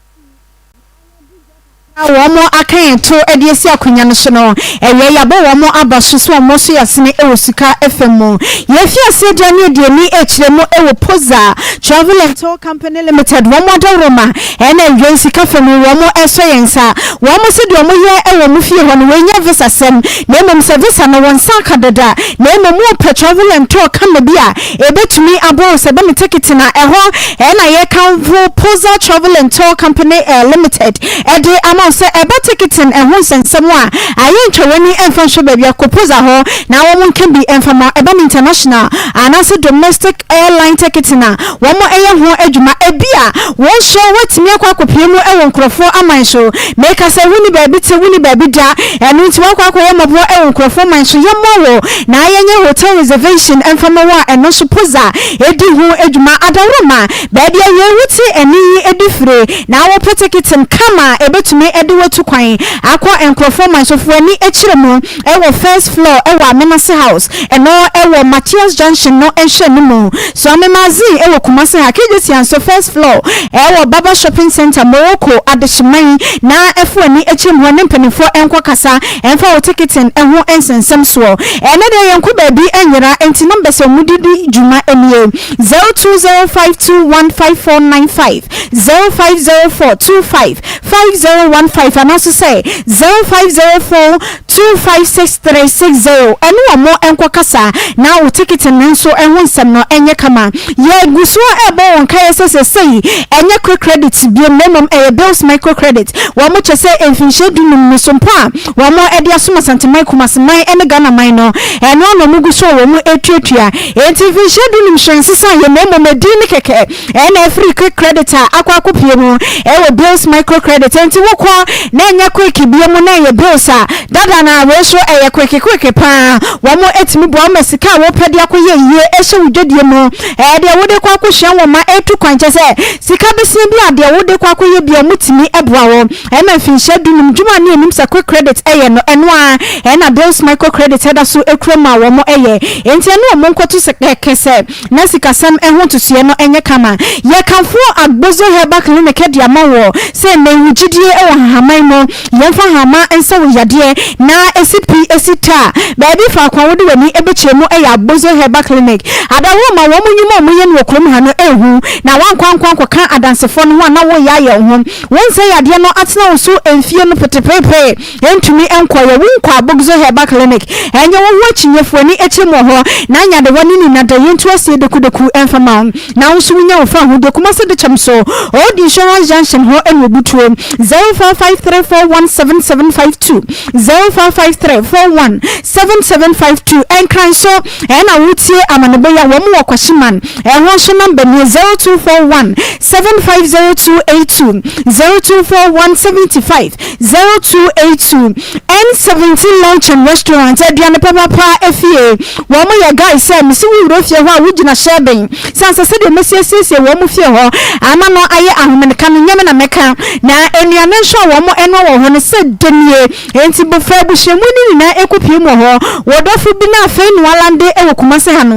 S14: a ɛsɛ yɛsi Na wɔaka yɛn to de asi akonnwa no so no, ɛyɛ yɛabɔ wɔn aba so sɛ wɔn nso yɛasene wɔ sika fam mu. Yɛafi ase agya ne yɛde ani rekyerɛ mu wɔ Poza Travel and Tour Company Limited, wɔn adaworoma na awiei sika fam yi wɔn resɔ yɛn nsa. Wɔn se deɛ wɔyɛ wɔ wɔn fie hɔ no, wei nyɛ visa sɛm, na mmom sɛ visa no wɔn nsa aka dada, na mmom wopɛ travel and tour kama bi a, Ebetumi aboa wo sɛ bɛ me tekiti na ɛhɔ na yɛkamfo Poza Travel and Tour Company Limited de ama wo sɛ ɛba tekitin ho nsɛnsɛm a, ayɛ ntwa w'ani mfa nhwɛ baabi a kɔ Poza hɔ na wɔn nka bi mfa ma wo. Ɛba no international anaasɛ domestic airline tekitin a, wɔn yɛ ho adwuma. Ebia wo nso woatumi akɔ akɔpue mu wɔ nkurɔfoɔ aman so. Meka sɛ wonni baabi te, wonni baabi da, ɛno nti woakɔ akɔyɛ mmɔbɔ wɔ nkurɔfoɔ man so. Yɛmmoa wo na yɛnyɛ hotel reservation mfa ma wo a ɛno nso Poza di ho dwuma. Adaworoma, baabi a yei wote ɛnne yi di fire na wopɛ teketem kama a ɛbɛtumi de wo atu kwan akɔ nkurɔfoɔ man so. Fa w'ani kyerɛ mu wɔ first floor wɔ Amenase House, ɛno wɔ Mathias Junction no nhwɛanimu. Suame Magazine wɔ Kumasi ha, Kejetia nso first floor wɔ Baba Shopping Centre, Morocco, Adehyeman na fa w'ani kyerɛ mu hɔ ne mpanimfoɔ nkɔ kasa mfa wo ticketing ho nsɛnsɛm soɔ. Ɛnnɛ deɛ yɛnkɔ baabi nyera nti numbers a wɔde di dwuma nie, 0205215495, 0504255015. 15 anaa nso sɛ 0504 256360 ɛne wɔn nkɔkasa na wo tekete no nso ho nsɛm no nyɛ kama. Yɛgu so rebɔ wo nkaeɛ sɛ seesei ɛnyɛ quick credit biom na mmom ɛyɛ Bills Micro Credit. Wɔn kyɛ sɛ mfinhyia dunum no so mpo a wɔn de asom Asanteman, Kumaseman ne Ghana man no, ɛno ara na wɔn gu so a wɔn retuatua. Enti mfinhyia dunum hyɛn nsesa yɛ na mmom edin no kɛkɛ ɛna ɛfiri quick credit a akɔ akɔpue mu ɛwɔ Bills Micro Credit. Enti wokɔ na ɛnyɛ quick bio mu na ɛyɛ Bills a dada no a wei nso ɛyɛ quick quick paa. Wɔn tumi boa wo ma sika a wopɛ de akɔyɛ yie ɛhyɛ wo dwadie mu. Ɛɛ deɛ wode kɔ akɔhyia wɔn ma ɛtu kwan kyɛ sɛ sika besia bi a deɛ wode kɔ akɔyɛ bi a wɔtumi boa wo. Ɛma mfinhyia dunum dwuma a ne yɛnim sɛ quick credit yɛ no ɛno ara ɛna Bills Micro Credit da so kura mu a wɔn yɛ. Enti ɛne wɔn nkɔto kɛkɛ sɛ na sikasɛm ho ntosoeɛ no nyɛ kama. Yɛkamfo Agbozo Herbal Clinic de ama wo sɛ nnɛ yi wo gyidie wɔ nhahaman mu. Yɛmfa nhama nsa wo yadeɛ na ɛsi pi ɛsi ta. Baabi faako a wode w'ani bɛkyerɛ mu yɛ Agbozo Herbal Clinic. Adaworoma wɔn nnwuma a wɔyɛ no wɔ kurom ha no ɛhu na woankɔ ankɔ ankɔka adansefoɔ no ho a na woreyɛ ayɛ wo ho. Wo nsa yadeɛ no atena wo so mfie no petepeepee ɛntumi nkɔeɛ. Wonkɔ Abogzo Herbal Clinic ɛnyɛ wo ho akyinnye fo ani akyire mu wɔ hɔ na nyadewa ne nina da yɛntu aseɛ dekudeku ɛmfa ma wo na wo nso wonya wo fawohodie. Kumasi Dekyɛm so Old Insurance Junction hɔ ɛna obutuo 0553417752 0553417752 Nkran so Ɛna wotie amanebɔ yi a wɔn wɔ Kwashiman, ɛhɔ nso number nie 0241 750282, 0241 75 0282. N17 Lounge and Restaurant, aduane papapa efie. Wɔn yɛ guy sɛ mesi wo wura fie hɔ a wogyina hyɛben sɛ ansa sɛdeɛ mesi asiesie wɔn fie hɔ ama no ayɛ ahomenka no nyɛ me na mɛka na nnuane nso a wɔn ɛnoa wɔ hɔ no sɛ denie. Enti bofra abusua mu no nyinaa ɛkɔpue mu wɔ hɔ. Wɔ dɔfo bi no afei Noalande wɔ Kumase ha no,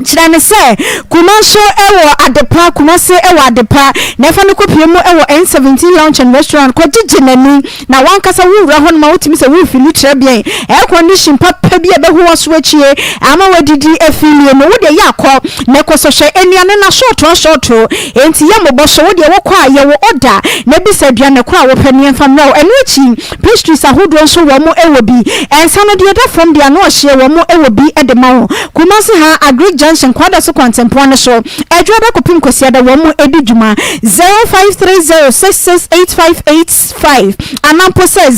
S14: kyerɛ no sɛ Kuma nso wɔ adepa, Kumase wɔ adepa, na ɛfa no kɔpue mu wɔ N17 Lounge and Restaurant kɔgyegye n'ani, na w'ankasa wowura hɔ nom a wotumi sɛ worefili trɛbeɛn, air condition papa bi a ɛbɛho w'aso akyie ama woadidi afilie no, wodeɛ yɛ akɔ na kɔ sɔhwɛ nnuane no asɔɔto asɔɔto, enti yɛ mmobɔ so, wodeɛ wokɔ a yɛ wo order na bisa aduane korɔ a wopɛ no yɛmfa mmrɛ wo, ɛno akyi Pastries ahodoɔ nso wɔn wɔ bi. Nsa no deɛ ɛda fam deɛ ano ɔhyeɛ wɔn wɔ bi de ma wo. Kumasi ha, Agric Junction, Kwadaso kwantempɔn no so, Adwoada kɔpem Kwasiada wɔn di dwuma. 0530668585 anaa mpo sɛ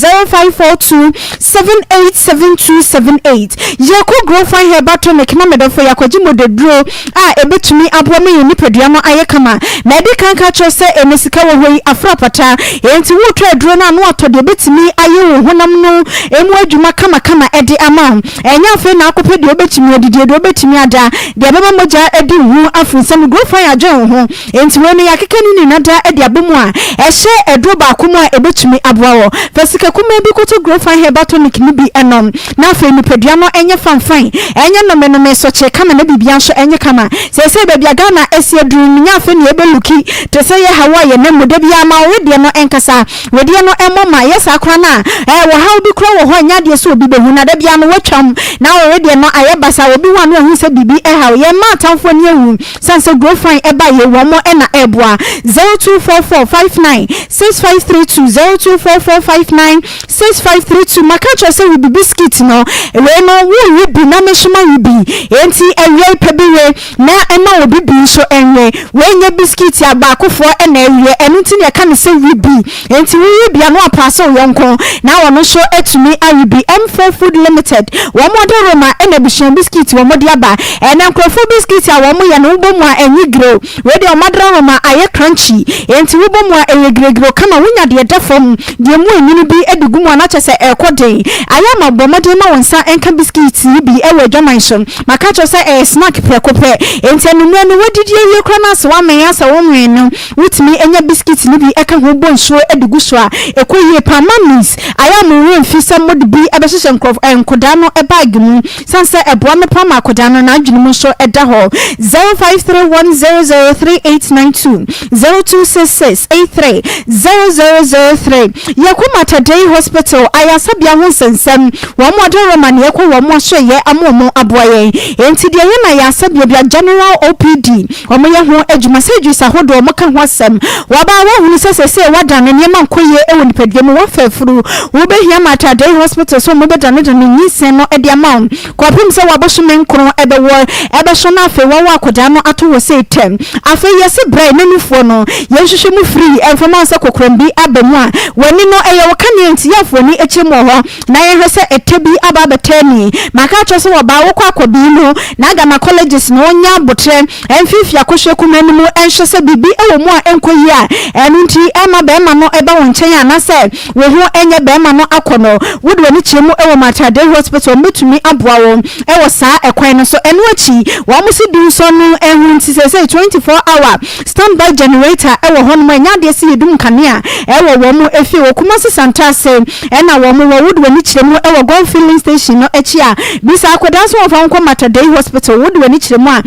S14: 0542787278. Yɛkɔ Growfine Herbal Tonic na medɔfo yɛakɔgye modaduro a ɛbɛtumi aboa ma yɛn nipadua no ayɛ kama. Madi kan ka akyerɛ wo sɛ ɛnnɛ sika wɔ hɔ yi afra pata, enti woretɔ aduro no a na woatɔ deɛ ɛbɛtumi ayɛ wo honam no mu adwuma kamakama de ama wo. Ɛnyɛ afei na akɔpɛ deɛ wobɛtumi adidie, deɛ wobɛtumi ada, deɛ ɛbɛma mogya adi wo ho afiri nsam. Growfine adwene wo ho, enti wei no yɛakeka ne nyinaa da de abɔ mu a ɛhyɛ aduro baako mu a ɛbɛtumi aboa wo. Fa sika kumaa bi kɔtɔ Growfine Herbal Tonic no bi nom. Na afei nipadua no nyɛ fanfan, ɛnyɛ nomenome, sɔkyee kama na biribiara nso nyɛ kama. Seesei baabi a Ghana asi aduru no, nyɛ afei na yɛbɛluki te sɛ yɛ haw a yɛnam mu da biara ma wo wedeɛ no nkasa, wedeɛ no mmɔ ma. Yɛ saa koraa no a, ɛɛ ɔhaw bi koraa wɔ hɔ a ɛnyɛ adeɛ sɛ obi bɛhu na da biara no woatwam na wo wedeɛ no ayɛ basaa. Obi hu a na wahu sɛ biribi reha wo. Yɛmma atamfoɔ ani awu sane sɛ Growfine baeɛ wɔn na ɛreboa. 0244 59 6532 0244 59 6532 Maka akyerɛ wo sɛ wo bi biscuit no wei no wo we bi na me nso ma we bi enti awia yi pɛ bi we na ɛma obi bi nso nwe wei nyɛ biscuit a baakofoɔ na ɛweɛ ɛno nti na yɛka no sɛ we bi enti wo we bi a na wapaase wo yɔnko na ɔno nso atumi awe bi M4 Food Limited wɔn adaworoma na abusua biscuit wɔn de aba ɛnɛ nkurɔfoɔ biscuit a wɔn yɛ no wobɔ mu a ɛnye grew Wei deɛ ɔma dra ma ayɛ crunchy, enti wobɔ mu a ɛyɛ giregireo kama, wonya deɛ ɛda fam, deɛ emu nwunu bi de gu mu a na kyerɛ sɛ ɛrekɔ den. Ayɛ ama bɔ mmɔden ma wo nsa nka biscuits yi bi wɔ adwaman so. Maka akyerɛ wo sɛ ɛyɛ snack prɛko pɛ, enti anwummerɛ no woadidi awie koraa na sɛ woamee a sɛ wonwee no, wotumi nya biscuits no bi ka ho bɔ nsuo de gu so a, ɛkɔ yie paa. Mummies, ayɛ a mo werɛ mfi sɛ mode bi bɛhyehyɛ nkurɔfo, nkwadaa no bag mu, sane sɛ ɛboa no paa ma akwadaa no n'adwene mu nso. nso da hɔ, 0531003892, 0266830003. Yɛkɔ Mater Dei Hospital ayarsabea ho nsɛnsɛm, wɔn ɔde rema na yɛkɔ wɔn asoɛyɛ ama wɔn aboa yɛn. Enti deɛ ɛyɛ na ayarsabea bia General OPD wɔn yɛ ho adwuma, surgeries ahodoɔ wɔn ka ho asɛm. Waba a woahunu sɛ seesei woadane nneɛma nkɔ yie wɔ nipadua mu, woafa afuru, wobɛhia Mater Dei Hospital sɛ wɔn bɛdanedane nyinsɛn no de ama wo. Kɔpem sɛ w'abosome nkron ɛbɛwɔ ɛbɛso na afei w'awo akɔdaa no ato hɔ sei tɛm. Afei yɛse brɛ na nufoɔ no yɛnhwehwɛ mu firi ɛmfa ma wo sɛ kokoram bi aba mu a w'ani no ɛyɛ wo kanea nti yɛmfa w'ani kyerɛ mu wɔ hɔ na yɛnhwɛ sɛ ɛtɛ bi aba abɛtɛ ani. Maka akyerɛ sɛ wɔbaa wokɔ akɔbii mu na gynacologist no ɔnya aboterɛ ɛmfeefee akɔhwɛ kumaa no mu ɛnhwɛ sɛ biribi ɛwɔ mu a ɛnkɔ yie a ɛno nti ɛmma bɛɛma no ɛba wo nkyɛn anaasɛ Wo ho nyɛ barima no akɔnnɔ. Wode w'ani kyerɛ mu wɔ Mater Dei Hospital, wɔbɛtumi aboa wo wɔ saa ɛkwan no so. Ɛno akyi, wɔn se dunsɔn no ho nti seesei 24 hour standby generator wɔ hɔnom a ɛnyɛ adeɛ sɛ yɛdum nkanea wɔ wɔn efie. Wɔ Kumasi Santase na wɔn wɔ. Wode w'ani kyerɛ mu wɔ Gulf Filling Station no akyi a, bisa akwadaa sɛ wɔmfa wo nkɔ Mater Dei Hospital. Wode w'ani kyerɛ mu a,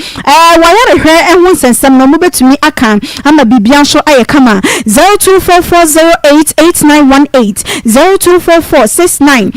S14: w'ayarehwɛ ho nsɛnsɛm no wɔbɛtumi aka ama biribia nso ayɛ kama. 0244088918, 0244691759,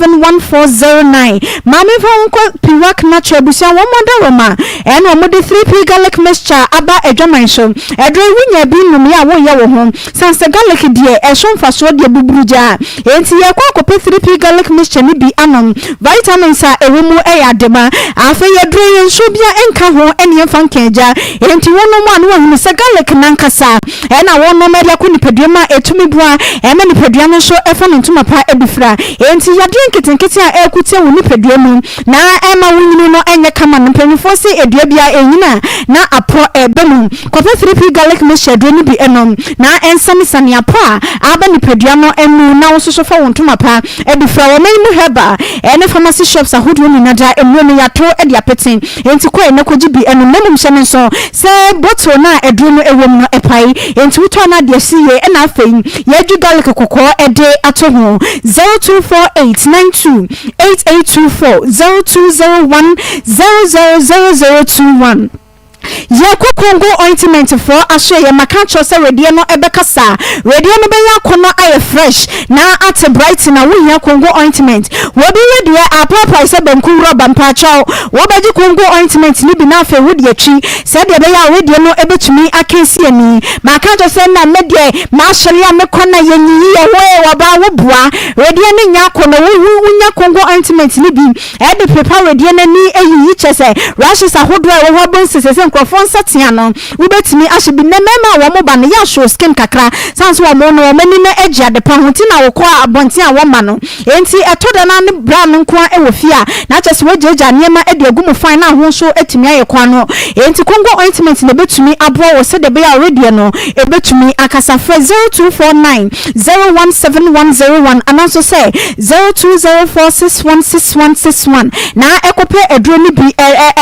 S14: 0540171409. Maame mfa wo nkɔ Piwak Natural abusua wɔn adaworoma ɛna wɔn de 3P garlic mixture aba adwaman so. Ɛduro yi wonya bi nom yɛ a woyɛ wo ho. Sane sɛ garlic deɛ ɛso mfasoɔ deɛ buburugyaa enti yɛkɔ akɔpɛ 3P garlic mixture no bi anom. Vitamins a ɛwɔ mu yɛ adema. Afei aduro yi nsuo biara nka ho ɛne yɛmfa nka agya. Enti wonom a na wahunu sɛ garlic no ankasa ɛna wonom de akɔ nipadua mu a ɛtumi boa ɛma nipadua no nso ɛfa ne ntoma pa de fira. Enti yadeɛ nketenkete a ɛreko tia wo nipadua mu na ɛmma wo nyini no nyɛ kama no, mpanyinfoɔ se dua biara ɛnyini a na aporɔ ɛba mu. Kɔpɛ 3P garlic mixture aduro no bi nom na ɛnsanesane apɔ a aba nipadua no mu na wo nso so fa wo ntoma pa de fira. Wɔ ɔman yi mu herbal ne pharmacy shops ahodoɔ nyina daa nnuro no yɛato de apete enti kɔ na kɔgye bi nom na mmom hyɛ no nso sɛ bottle no a aduro no wɔ mu no pae enti wotɔ a na ade asi yie ɛna afei yɛadwi garlic kɔkɔɔ de ato ho 0248 92 8824 0201 000021. Yɛkɔ Congo ointment foɔ asoɛeɛ maka akyerɛ wo sɛ wedeɛ no ɛbɛkasa wedeɛ no bɛyɛ akɔnɔ ayɛ fresh na ate brighten a wohia Congo ointment wɔbi wedeɛ apaapae sɛ banku rɔba mpaakyɛw wobɛgye Congo ointment no bi na afei wode atwi sɛdeɛ ɛbɛyɛ a wedeɛ no ɛbɛtumi akansi ani maka akyerɛ sɛ na medeɛ masɔre a mekɔ na yɛnyiyi yɛ ho ee wɔbaa woboa wedeɛ no nyɛ akɔnɔ wonya Congo ointment no bi Ɛde pepa wedeɛ no ani ayiyi kyerɛ sɛ rashes ahodoɔ a ɛwɔ hɔ abɔ nsese sɛ nkurɔfoɔ nsatea no wobɛtumi ahyɛ bi. Nnɛ mmarima a wɔn ba no yɛ ashow skin kakra sane sɛ wɔn no wɔn ani no agye adepa ho nti na wɔkɔ abɔnten a wɔmma no enti ɛtɔ da no ara ne bra no nko ara wɔ fie a na kyerɛ sɛ wɔagyaagyaa nneɛma de agu mu fine na ho nso atumi ayɛ kwan no enti Congo ointment na ɛbɛtumi aboa wɔ sɛdeɛ ɛbɛyɛ a wedeɛ no ɛbɛtumi akasa. Frɛ 0249 017101 anaa nso sɛ 0204616161 na kɔpɛ aduro no bi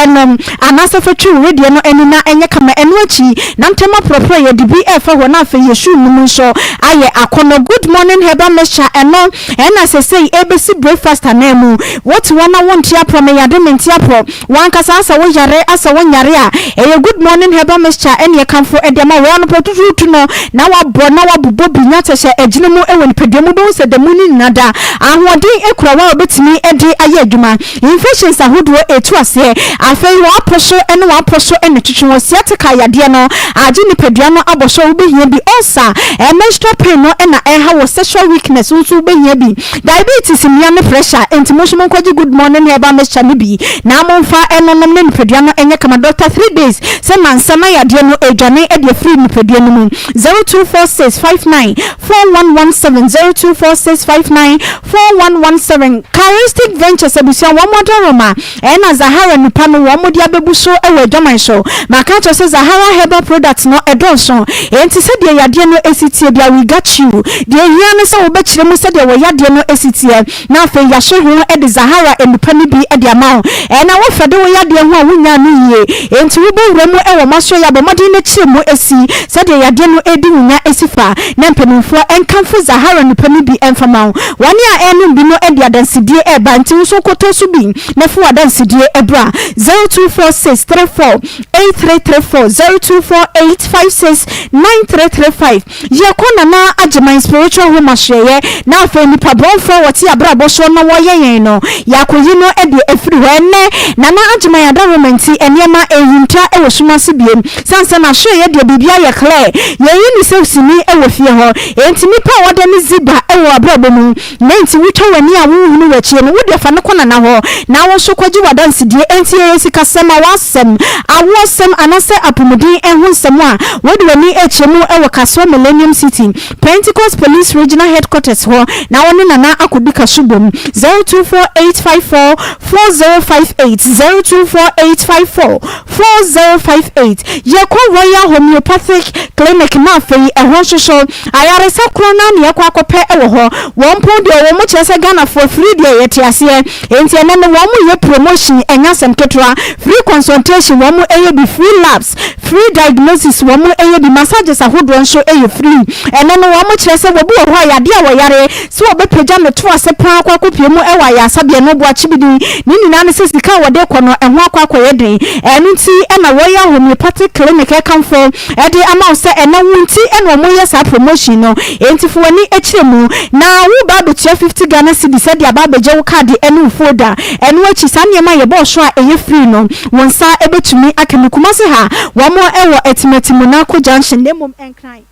S14: nom anaasɛ fa twi wo wedeɛ no ani na ɛnyɛ kama. Ɛno akyi na ntɛm aporɔporɔ yɛde bi refa hɔ na afei yɛ shoe no mu nso ayɛ akɔnnɔ. Good morning herbal mixture ɛno ɛna sesei ɛrebɛsi breakfast ananmu. Wote hɔ na wonte aporɔ meyade mente aporɔ. W'ankasa asɛ wo yare asɛ wo nyare a, ɛyɛ good morning herbal mixture ɛne ɛkamfo de ama wo. Anɔpa tutuutu no na wabɔ na wabobɔ bi na kyɛ sɛ agyina mu wɔ nipadua mu wobɛhu sɛ da mu no nyina da ahoɔden kura wo a wobɛtumi de ayɛ adwuma. Infections ahodoɔ ɛtu aseɛ. Afei w'apɔ so ne w'apɔ so na ɛtwetwe wɔ sciatica yadeɛ no agye nipadua no abɔ so a wobɛhia bi. Ulcer, menstrual pain no na ɛha wɔ sexual weakness wo nso wobɛhia bi. Diabetes mmea ne pressure enti mo nso monkɔgye good morning herbal mixture no bi na momfa ɛnonom na nipadua no nyɛ kama Doctor 3 days sɛ nansa na yadeɛ no ɛredwane de afiri nipadua no mu 0246 59 4117 0246 59 4117 Charistic Ventures abusua wɔn adaroma ɛna Zahara nipa no wɔn de abɛbu so wɔ adwaman so maka akyerɛ sɛ Zahara herbal products no ɛdɔɔso enti sɛdeɛ yadeɛ no ɛsi tie bia we got you deɛ ɛhia ne. ne sɛ wobɛkyerɛ mu sɛdeɛ wo yadeɛ no si teɛ, na afei yɛahye ho de Zahara nnupa no bi de ama wo. Ɛna wo fɛ de wo yadeɛ ho a wonyaa no yie, enti wobɔ wura mu wɔ m'asoɛeɛ a, bɔ mmɔden na kyerɛ mu si sɛdeɛ yadeɛ no redi wo nya si fa, na mpanimfoɔ nkamfo Zahara nnupa no bi mfa ma wo. Wɔn a ɛrenom bi no de adansedie reba, enti wo nso kɔtɔ so bi na fa w'adansedie bra. 0246 34 8334 0248 56 9335 Yɛkɔ Nana Agyeman Spiritual Home ahyeɛeɛ na afei nnipa brɔnfoɔ a wɔte abrabɔ soɔ na wɔyɛ yɛn no yɛakɔyi no de afiri hɔ. Ɛnnɛ Nana Agyeman adaworoma nti nneɛma ɛrehinta wɔ sum ase biom sane sɛ n'ahyeɛeɛ deɛ biribiara yɛ clear yɛnyi no sɛ sini wɔ fie hɔ enti nnipa a wɔda ne ziba wɔ abrabɔ mu Na enti wotwa w'ani a wonhunu w'akyire no, wo deɛ fa no kɔ Nana hɔ, na wo nso kɔgye w'adansedie. Enti ɛyɛ sikasɛm, awɔasɛm, awoɔsɛm anaasɛ apomuden ho nsɛm a, wode w'ani rekyerɛ mu wɔ Kasoa Millennium City, Pentecost Police Regional Headquarters hɔ, na wo ne Nana akɔdi kaso bom. 024854 4058, 024854 4058. Yɛkɔ Royal Homeopathic Clinic na afei ɛhɔ nso so, Ayaresa korɔ no ara na yɛkɔ akɔpɛ wɔ hɔ. Wɔn mpo deɛ wɔn kyerɛ sɛ Ghanafoɔ free deɛ yɛte aseɛ. Enti ɛnɛ no wɔn yɛ promotion ɛnyɛ asɛm ketewa. Free consultation wɔn yɛ bi, free labs, free diagnosis wɔn yɛ bi, massages ahodoɔ nso yɛ free. Ɛnɛ no wɔn kyerɛ sɛ wɔbi wɔ hɔ a yadeɛ a wɔyare sɛ wɔbɛpagya no to ase paa akɔ akɔpue mu wɔ ayaresabea no boakyibidi. Ne nyinaa ne sɛ sika a wɔde kɔ no ɛho akɔ akɔyɛ den. Ɛno nti na Royal Homeopathic Clinic ɛkamfo de ama wo sɛ ɛnam wo nti na wɔn yɛ saa promotion no, enti fa w'ani kyerɛ mu na wo ba abɛtua 50 Ghana cedis de aba abɛgye wo card ne wo folder. Ɛno akyi saa nneɛma a yɛbɔɔ so a ɛyɛ free no wo nsa bɛtumi aka bi. Kumasi ha wɔn wɔ Atimati Monaco junction na mmom Nkran nso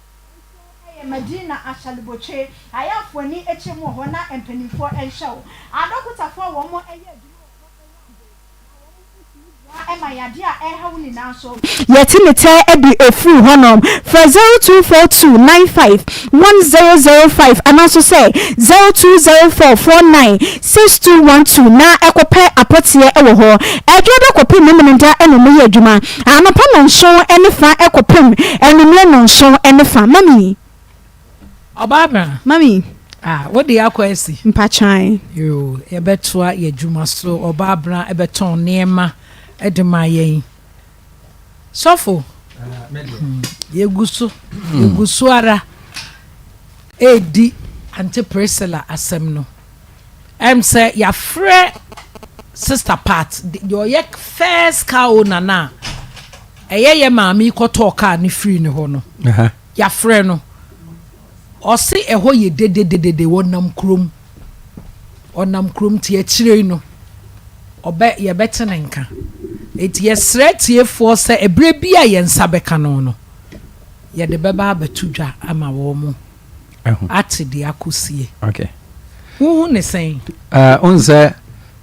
S14: yɛ Madina Ashalibotwe Ayaafoɔ ani kyerɛ mu wɔ hɔ na mpanimfoɔ nhwɛ wo. Adɔkotafoɔ a wɔn yɛ adwuma wɔ hɔ wɔ abɔ. Yɛte ne tɛ de afiri hɔnom. Frɛ 0242 95 1005 anaa nso sɛ 0204 49 6212 na kɔpɛ apɔteɛ wɔ hɔ. Ɛdwoɔ da kɔpem Memeneda na wɔyɛ adwuma. Anɔpa nnɔnson ne fa kɔpem anwummerɛ nnɔnson ne fa. Mummy.
S1: Ɔbaa bra.
S14: Mummy.
S1: Ah, wo de akɔ asi.
S14: Mpatwan.
S1: Yoo, yɛbɛtoa yɛ adwuma so. Ɔbaa bra ɛbɛtɔn nneɛma de ma yɛn. Sɔfo, hmm, yɛgu so, yɛgu so ara ɛredi Auntie Priscilla asɛm no. Ɛm sɛ yɛafrɛ Sister Pat, deɛ ɔyɛ first car owner no a, ɛyɛ yɛ maame yi kɔtɔɔ car no firii ne hɔ no. Yɛafrɛ no, ɔse ɛhɔ yɛ dedededede, ɔnam kurom, ɔnam kurom nti akyire yi no ɔbɛ yɛbɛte ne nka. Nti yɛsrɛ atiefoɔ sɛ ɛberɛ bi a yɛn nsa bɛka no no, yɛde bɛba abɛto dwa ama wɔn ate deɛ akɔsie.
S8: Okay.
S1: Wohu ne sɛn?
S8: Uh, wohu sɛ,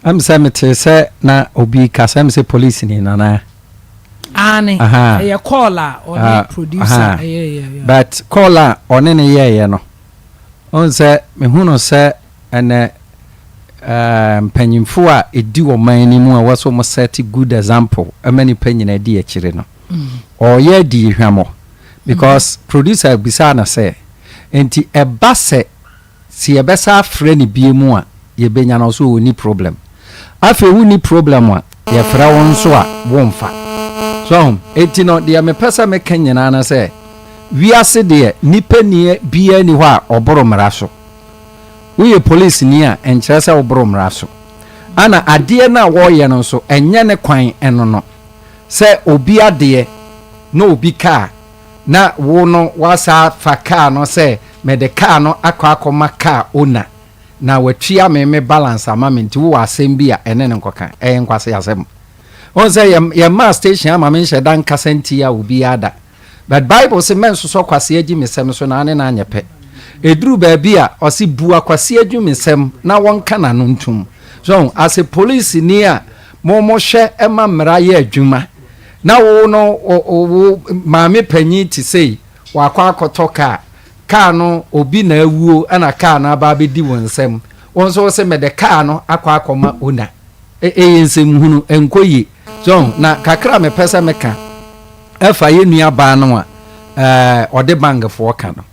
S8: ɛm sɛ metee sɛ na obi kasa, ɛm sɛ polisini nana.
S1: Aane, ɛyɛ call a ɔne producer yɛeɛ.
S8: But call a ɔne no yɛeɛ no, wohu sɛ mehu no sɛ ɛnɛ mpanyimfoɔ a ɛdi ɔman no mu a ɛwɔ sɛ wɔn set good example ma nipa nyinaa di akyire no, ɔreyɛ adi hwammɔ because producer bisaa no sɛ, nti ɛba sɛ Se yɛbɛsa afrɛ no biemu a yɛbɛnya no, ɔse ɔnni problem. Afei wonni problem a, yɛfrɛ wo nso a, womfa. So ahu? Enti no, deɛ mepɛ sɛ meka nyinaa ne sɛ, wiase deɛ, nipa ni biara nni hɔ a ɔboro mmara so. Woyɛ polisini a, ɛnkyerɛ sɛ woboro mmara so. Ɛna adeɛ no a wɔreyɛ no nso, ɛnyɛ ne kwan no no. Sɛ obi adeɛ na obi kaa, na wo no woasa afa car no sɛ mede car no akɔ akɔma car owner na watua me me balance ama me nti wowɔ asɛm bi a ɛne no nkɔka. Ɛyɛ nkwaseasɛm. Wohu sɛ yɛ yɛmmaa station ama me nhyɛ da nkasa ntia obiara da. But Bible se mɛnsosɔ kwasea agyimisɛm so na ane no anyɛ pɛ. Ɛduru baabi a ɔse bua kwasea agyimisɛm na wɔnka n'ano ntom. So as a polisini a mo mohwɛ ma mmara yɛ adwuma Na wo no wo maame panyin te sei, wakɔ akɔtɔ kaa, kaa no obi na awuo ɛna kaa no aba abɛdi wo nsam, wo nso wo se mede kaa no akɔ akɔma owner. Ɛyɛ nsɛmhunu, ɛnkɔ yie. So na kakra a mepɛ sɛ meka ɛfa yɛn nua baa no a ɔde bankfoɔ ka no.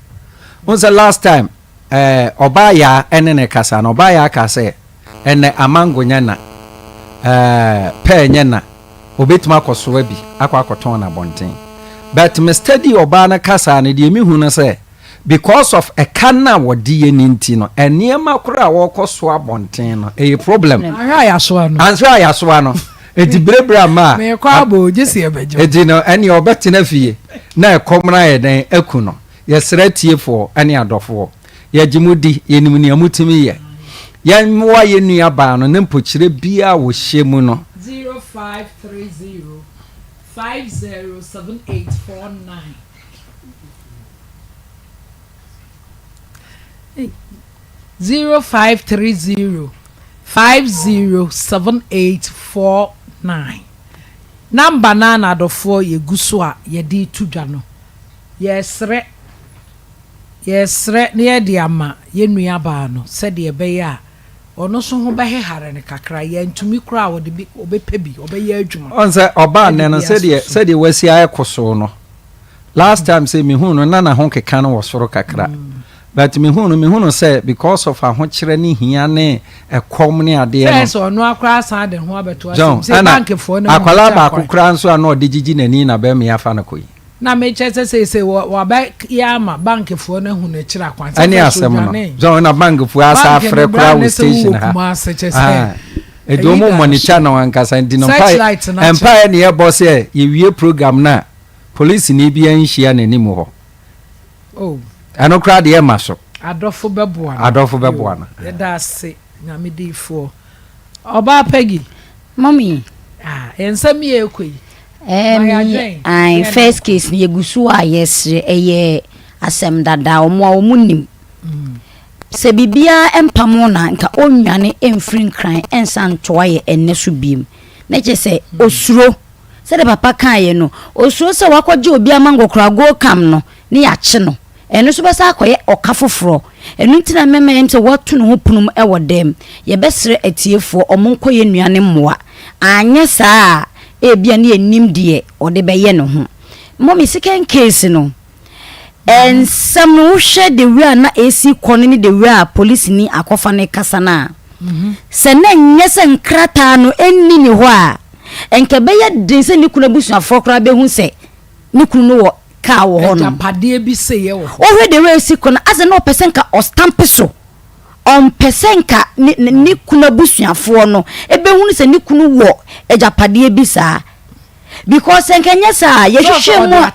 S8: Wohu sɛ last time. ɛɛ ɔbaa yaa ne no kasa no, ɔbaa yaa kaa sɛ, Ɛnnɛ amango nyɛ na, ɛɛ pɛɛ nyɛ na, ɔbɛtumi akɔsoa bi akɔ akɔtɔn no abɔnten. But me study ɔbaa no kasa no, deɛ mehu no sɛ, because of ɛka no a wɔde yɛ no nti no, nneɛma koraa a wɔrekɔsoa abɔnten no, ɛyɛ problem.
S1: Anhwɛ a yɛasoa no.
S8: Anhwɛ a yɛasoa no. Enti berɛberɛ a ma a.
S1: Merekɔ abɔ o, gye sɛ yɛbɛgye wo.
S8: Enti no, ɛnneɛ ɔbɛtena fie na ɛkɔm no ayɛ dɛn aku no. Yɛsrɛ atiefoɔ ne adɔfoɔ, yɛgye mo di, yɛnim nea motumi yɛ. Yɛmmoa yɛn nua baa no ne mpokyerɛ biara a ɔhyɛ mu no.
S1: 0530 507849 0530 507849 Number no ara na adɔfoɔ yɛgu so a yɛde reto dwa no. Yɛresrɛ, yɛresrɛ na yɛde ama yɛn nuabaa no sɛdeɛ ɛbɛyɛ a ɔno nso ho bɛhehare no kakra. Yɛantumi koraa a, ɔde bi, ɔbɛpɛ bi, ɔbɛyɛ adwuma.
S8: Ɔn sɛ ɔbaa
S1: de
S8: nnɛ no
S1: bi
S8: sɛdeɛ
S1: aso so.
S8: sɛdeɛ wasi ayɛ kosoo no last time sɛ mehuu no na n'ahokeka no wɔ soro kakra but mehuu no mehu no sɛ because of ahokyerɛ ne hia ne ɛkɔm ne adeɛ
S1: Sɛ
S8: no
S1: sɛ ɔno ara koraa san de ne ho abɛto asɛm
S8: John
S1: sɛ
S8: ɛna
S1: bankfoɔ no ahu
S8: akwadaa
S1: n'akyiri
S8: baako
S1: akwan.
S8: koraa nso a na ɔde gyigyi n'ani na bɛrima yi afa no kɔ yi.
S1: Na mekyerɛ sɛ seesei wɔ wɔabɛyɛ ama bankfoɔ no ahu n'akyiri akwan. Sɛ
S8: Ɛne
S1: first
S8: asɛm no.
S1: odwanee.
S8: John na bankfoɔ asa
S1: Bank no
S8: afrɛ
S1: berɛ
S8: koraa
S1: a ne
S8: wɔ
S1: sɛ wowɔ
S8: station ha.
S1: Kumase kyɛ sɛ
S8: Ah, ɛdi
S1: ɛyi
S8: wɔn
S1: da
S8: monitor
S1: so.
S8: no ankasa nti no mpae
S1: Searchlight no akyɛ.
S8: mpaeɛ ne yɛbɔ sɛ yɛwie program no a polisini biara nhyia n'anim hɔ.
S1: Oh.
S8: Ɛno koraa deɛ ɛma so.
S1: Adɔfo bɛboa no.
S8: Adɔfo bɛboa no.
S1: Yɛda ase Nyame diifoɔ. Ɔbaa Peggy.
S5: Mummy.
S1: Ah, yɛn nsɛm yi ɛrekɔ yi.
S5: Eh,
S1: Ma
S5: me,
S1: yɛadwɛn.
S5: ae,
S1: Yɛn na
S5: first case no yɛgu so a yɛsrɛ ɛyɛ asɛm dada wɔn a wɔn nim. Sɛ biribiara mpamo na nka ɔnnwane mfiri nkran nsan ntoa yɛ ɛnnɛ so biem. Na kyerɛ sɛ osuro. Sɛdeɛ papa kaeɛ no, osuro sɛ wakɔgye obi ama nkɔkora go kam no ne yɛakye no. Ɛno nso bɛsan akɔyɛ ɔka foforɔ. Ɛno nti na mɛma yɛn sɛ wɔato ne ho pono mu wɔ dɛm. Yɛbɛsrɛ atiefoɔ wɔn nkɔ yɛn nua no mmoa. Anyɛ saa a, ebia ne yɛnnim deɛ ɔde bɛyɛ ne ho. Mummy, second case no, nsɛm no wohwɛ the way a na ɛresi kɔ no ne the way a polisini akɔfa no rekasa no a, sɛ na ɛnyɛ sɛ nkrataa no nni ne hɔ a, nka ɛbɛyɛ den sɛ ne kunu abusuafoɔ koraa bɛhu sɛ ne kunu no wɔ kaa wɔ hɔ nom.
S1: Agyapadeɛ bi seyɛ wɔ hɔ.
S5: Wohwɛ the way esi kɔ no, asɛ na ɔpɛ sɛ nka ɔstampe so. Ɔmpɛ sɛ nka ne ne ne kunu abusuafoɔ no ebehunu sɛ ne kunu wɔ agyapadeɛ bi saa. Because sɛ nka ɛnyɛ saa a, yɛhwehwɛ mu a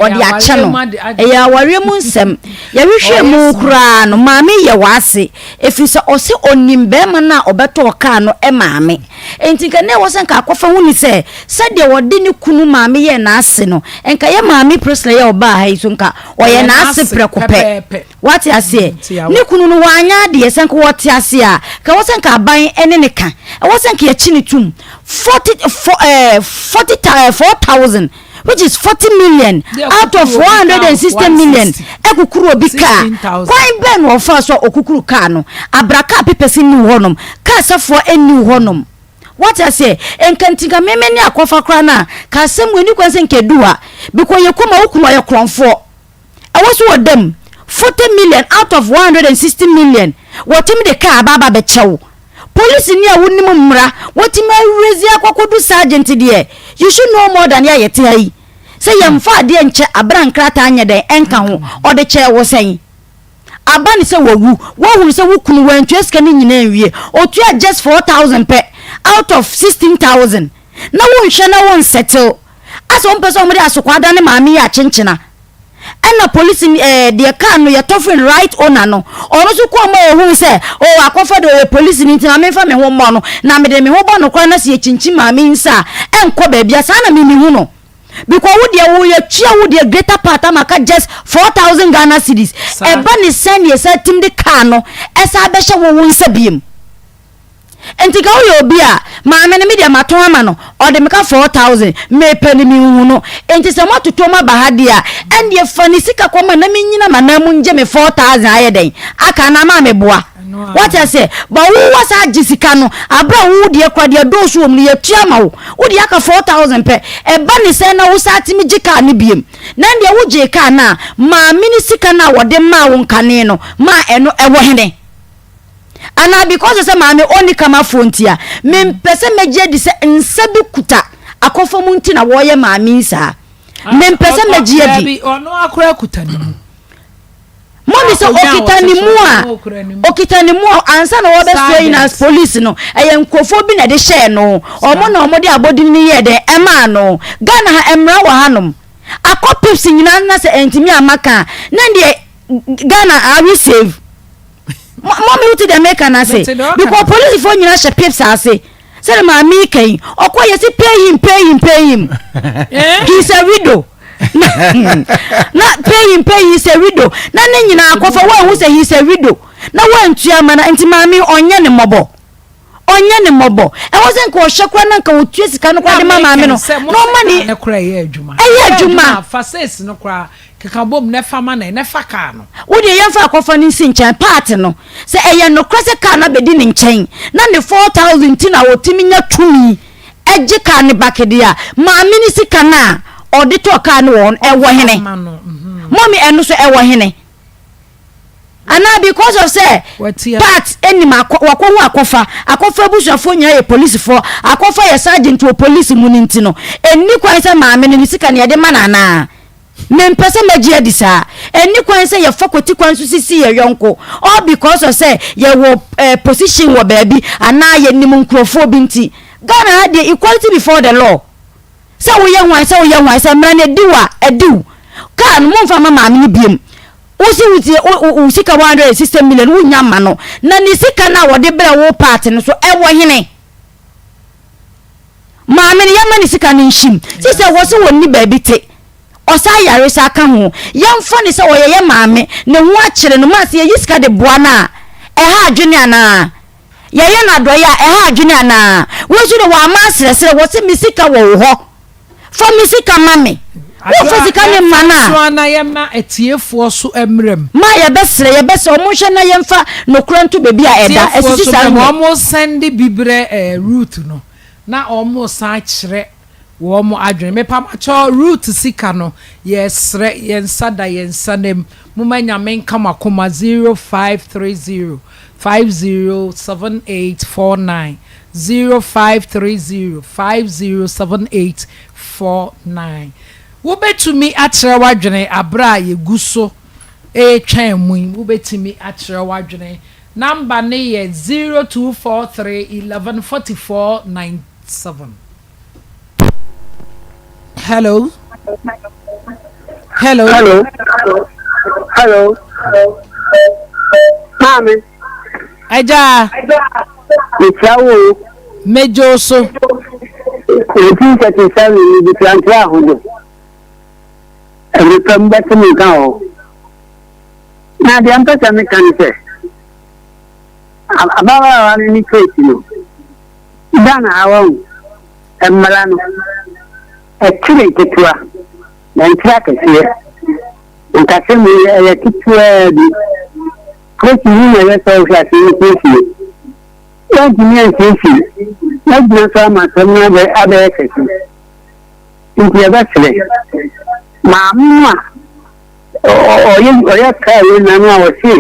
S5: ɔde akyɛ no. Ɛyɛ awareɛ mu nsɛm. Yɛhwehwɛ mu koraa no, maame yɛ w'ase. Ɛfiri sɛ ɔse ɔnim barima no a ɔbɛtɔɔ kaa no maame. Enti nka na ɛwɔ sɛ nka akɔfa hu ne sɛ, sɛdeɛ ɔde ne kunu maame yɛɛ n'ase no, nka yɛ maame Priscilla yi a ɔbaa ha yi nso nka ɔyɛ n'ase prɛko pɛ. Woate aseɛ? Ne kunu no, wanyɛ adeɛ. Sɛ nka ɔte aseɛ a, nka ɛwɔ sɛ nka aban ne no ka. Ɛwɔ sɛ nka yɛkye no tom. Forty, fo, eh, forty, eh, 4,000, which is 40 million out of 460 million, ɛkukuru obi kaa. Kwan bɛn na ɔfaa so a ɔkukuru kaa no? Abra kaa papers nni hɔnom, kaa safoa nni hɔnom. Wate aseɛ? Nka nti nka me me ne akɔfa koraa no a, ka asɛm wei ni kwan sɛ nka edu ha. Because yɛ kurom a wo kunu ɔyɛ korɔnfoɔ. Ɛwɔ so wɔ dam. 40 million out of 160 million wɔtumi de kaa aba aba bɛkyɛ wo. Polisini a wonim mmara, watumi awurezi akɔ akɔdu sergeant deɛ, you should know more than yɛ a yɛte ha yi. Sɛ yɛmfa adeɛ nkyɛ abere a nkrataa nyɛ dɛn ɛnka ho, ɔde kyɛɛ wo sɛn? Aba ne sɛ wawu, woahunu sɛ wo kunu wantua sika no nyinaa anwie, ɔtua just 4,000 pɛ out of 16,000 na wonhwɛ na wonsettle. Asɛ wɔmpɛ sɛ wɔde asokwaa dane maame yi akyenkyena. Ɛna polisi ni ɛɛ deɛ car no yɛtɔ firi no right owner no ɔno nso kɔɔ mu a ohuu sɛ oh akɔfa deɛ ɔyɛ polisi ni nti ma memfa me ho mmɔ no na mede me ho bɔ no koraa na sɛ yɛkyinkyim maame yi nsa a ɛnkɔ baabi a saa na me mehu no because wo deɛ wo yɛtua wo deɛ greater part ama ka just 4000 Ghana cedis ɛba ne sɛn ne yɛsa tim de car no ɛsa bɛhyɛ wo wo nsa biem. Nti nka woyɛ obi a, maame no me deɛ matɔn ama no, ɔde me ka 4000, mepɛ no menhu no, nti sɛ moatoto mu aba ha deɛ a, ɛndeɛ fa ne sika kɔma na mennyina m'anan mu ngye me 4000 ayɛ dɛn aka anaa maa meboa? Wate aseɛ? But wo wasa agye sika no, aberɛ a wo deɛ kora deɛ dɔɔso wɔ mu no yɛtua ma wo. Wo deɛ aka 4000 pɛ. Ɛba ne sɛn na wo saa tumi gye kaa no biem? Na ɛndeɛ wo gyee kaa no a, maame no sika no a wɔde maa wo nkane no, maa ɛno ɛwɔ hene? Anaa because sɛ maame ɔnni kamafoɔ nti a, mempɛ sɛ mɛgye adi sɛ nsa bi kuta akɔfa mu nti na wɔreyɛ maame yi saa. Mempɛ sɛ mɛgye adi.
S1: Daabi, ɔno akora kuta ne mu.
S5: Mɔmi sɛ ɔkita ne mu a, ɔkita ne mu a ansa na wɔbɛsoa yi na police no, ɛyɛ nkurɔfoɔ bi na ɛde hyɛɛ no. Wɔn na wɔde abɔdini no yɛɛ dɛn ɛmaa no. Ghana ha mmara wɔ hanom. Akɔ pips nyinaa na sɛ ɛntumi amma ka a, na deɛ Ghana are we safe? Mɔmi wote deɛ meka no ase? Because polisifoɔ nyinaa hyɛ pips ase. Sɛde maame yi ka yi, ɔkɔ yɛ si pay him, pay him, pay him. Eh? He is a widow. na pay him, pay him, he is a widow. Na ne nyinaa akɔfa wɔahu sɛ he is a widow. Na wɔantua ma na nti maame ɔnyɛ ne mmɔbɔ. Ɔnyɛ ne mmɔbɔ. Ɛwɔ sɛ nka ɔhyɛ koraa na nka ɔtua sika no koraa de ma maame no. Na ɔma ne
S1: ɛyɛ adwuma.
S5: Ɛyɛ adwuma.
S1: Fa sales no koraa keka bom na fa ma no na fa kaa no.
S5: Wo deɛ yɛmfa akɔfa no nsi nkyɛn part no sɛ ɛyɛ nokorɛ sɛ car no abɛdi ne nkyɛn na ne 4000 nti na ɔtumi nya tumi gye car no back deɛ a, maame no sika no a ɔde tɔɔ car no wɔ hɔ no ɛwɔ hene? Mummy ɛno so ɛwɔ hene? Anaa because of sɛ part nim akɔ wakɔhu akɔfa, akɔfa abusuafoɔ nyinaa yɛ polisifoɔ, akɔfa yɛ sergeant wɔ polisi mu no nti no, ɛnni kwan sɛ maame no ne sika no yɛde ma no anaa? Mempɛ sɛ mɛgye adi saa. Ɛnni kwan sɛ yɛfa kwati kwan so sisi yɛn yɔnko all because of sɛ yɛwɔ eh, position wɔ baabi anaa yɛnim nkurɔfoɔ bi nti. Ghana ha deɛ equality before the law. Sɛ woyɛ hwan sɛ woyɛ hwan sɛ mmara no adi wo a, adi wo. Kaa no momfa mma maame no biom. Wo se wo wo wo sika 160 million wonnya mma no. Na ne sika no a wɔde brɛ wo part no so ɛwɔ hene? Maame no yɛmma ne sika no nhyim. Sisɛ wɔ se wɔnni baabi te. Ɔsan yare saa ka ho. Yɛmfa no sɛ ɔyɛ yɛ maame, ne ho akyere no, ma sɛ yɛyi sika de boa no a, ɛha adwene anaa? Yɛyɛ no adɔeɛ a, ɛha adwene anaa? Wei nso de wamma asrɛsrɛ, wɔ se me sika wɔ wo hɔ. Fa me sika ma me. Womfa sika no mma no a.
S1: Yɛmfa nso na yɛmma atiefoɔ so mmra mu.
S5: Ma yɛbɛsrɛ, yɛbɛsrɛ, wɔn nhwɛ na yɛmfa nokorɛ nto baabi a ɛda.
S1: Atiefoɔ
S5: Ɛsisi
S1: so
S5: saa
S1: mmra mu.
S5: nnɛ.
S1: Wɔn sɛnde bi brɛ Ruth no, na wɔn san kyerɛ wɔn adwene. Mepamakyɛw Ruth sika no, yɛsrɛ, yɛn nsa da yɛn nsa nam. Momma Nyame nka mo akoma 0530 507849. 0530 5078 49. Wobɛtumi akyerɛ w'adwene aberɛ a yɛgu so retwɛn mo yi, wobɛtumi akyerɛ w'adwene. Number no yɛ 0243 11 44 97. Hello. Hello.
S13: Hello. Hello. Maame.
S1: Agya.
S13: Mekyia wo o.
S1: Megye wo so.
S13: 1937 mede Plantra Ahodo. Ɛbere pa mu bɛte me nka wɔ hɔ. Na deɛ mpɛ sɛ meka ne sɛ, ababaawa no ne case no, Ghana ha wahu, mmara no, ɛkyere nketewa, na ɛnkyere akɛseɛ. Nkasɛm yi ɛyɛ ketewaa bi. Kosi yi na ɛyɛ sɛ wohwɛ asɛm no siesie. Woantumi ansiesie na agyina so ama asɛm no abɛyɛ kɛse. Nti yɛbɛsrɛ maame no a ɔyɛ ɔyɛ kaa wei na no a ɔse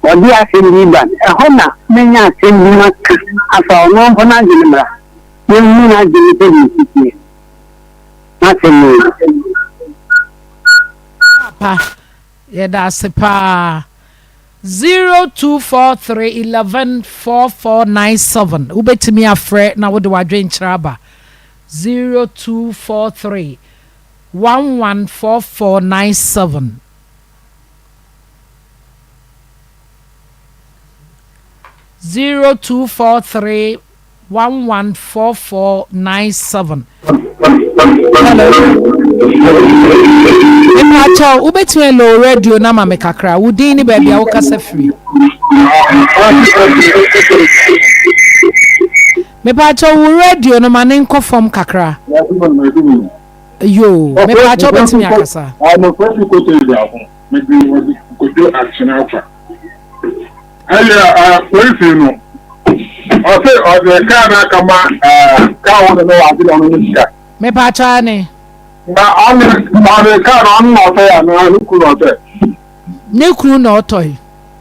S13: ɔde asɛm bi ba no, ɛhɔ na menya asɛm bi maka afa ɔno mpo n'adwene mmra. Yɛnhu n'adwene sɛdeɛ ɛsi teɛ. N'asɛm no.
S1: Papa, yɛda ase paa. 0243 11 4497 Wobɛtumi afrɛ na wode w'adwenkyerɛ aba. 0243 11 4497. 0243 114497. Hello. Mepakyɛw, wobɛtumi alow radio no ama me kakra? Wo din ne baabi a wokasa firi. Mepakyɛw, wo radio no ma ne nkɔ fam kakra. Yoo, mepakyɛw wobɛtumi akasa.
S15: Ɛyɛ polisi no ɔse ɔde kaa no akama kaa wo no na wagye na ɔno ne sika.
S1: Mepatwɔ aane.
S15: Na ɔne ɔde kaa no ɔno na ɔtɔe anaa ne kunu na ɔtɔe?
S1: Ne kunu na ɔtɔe.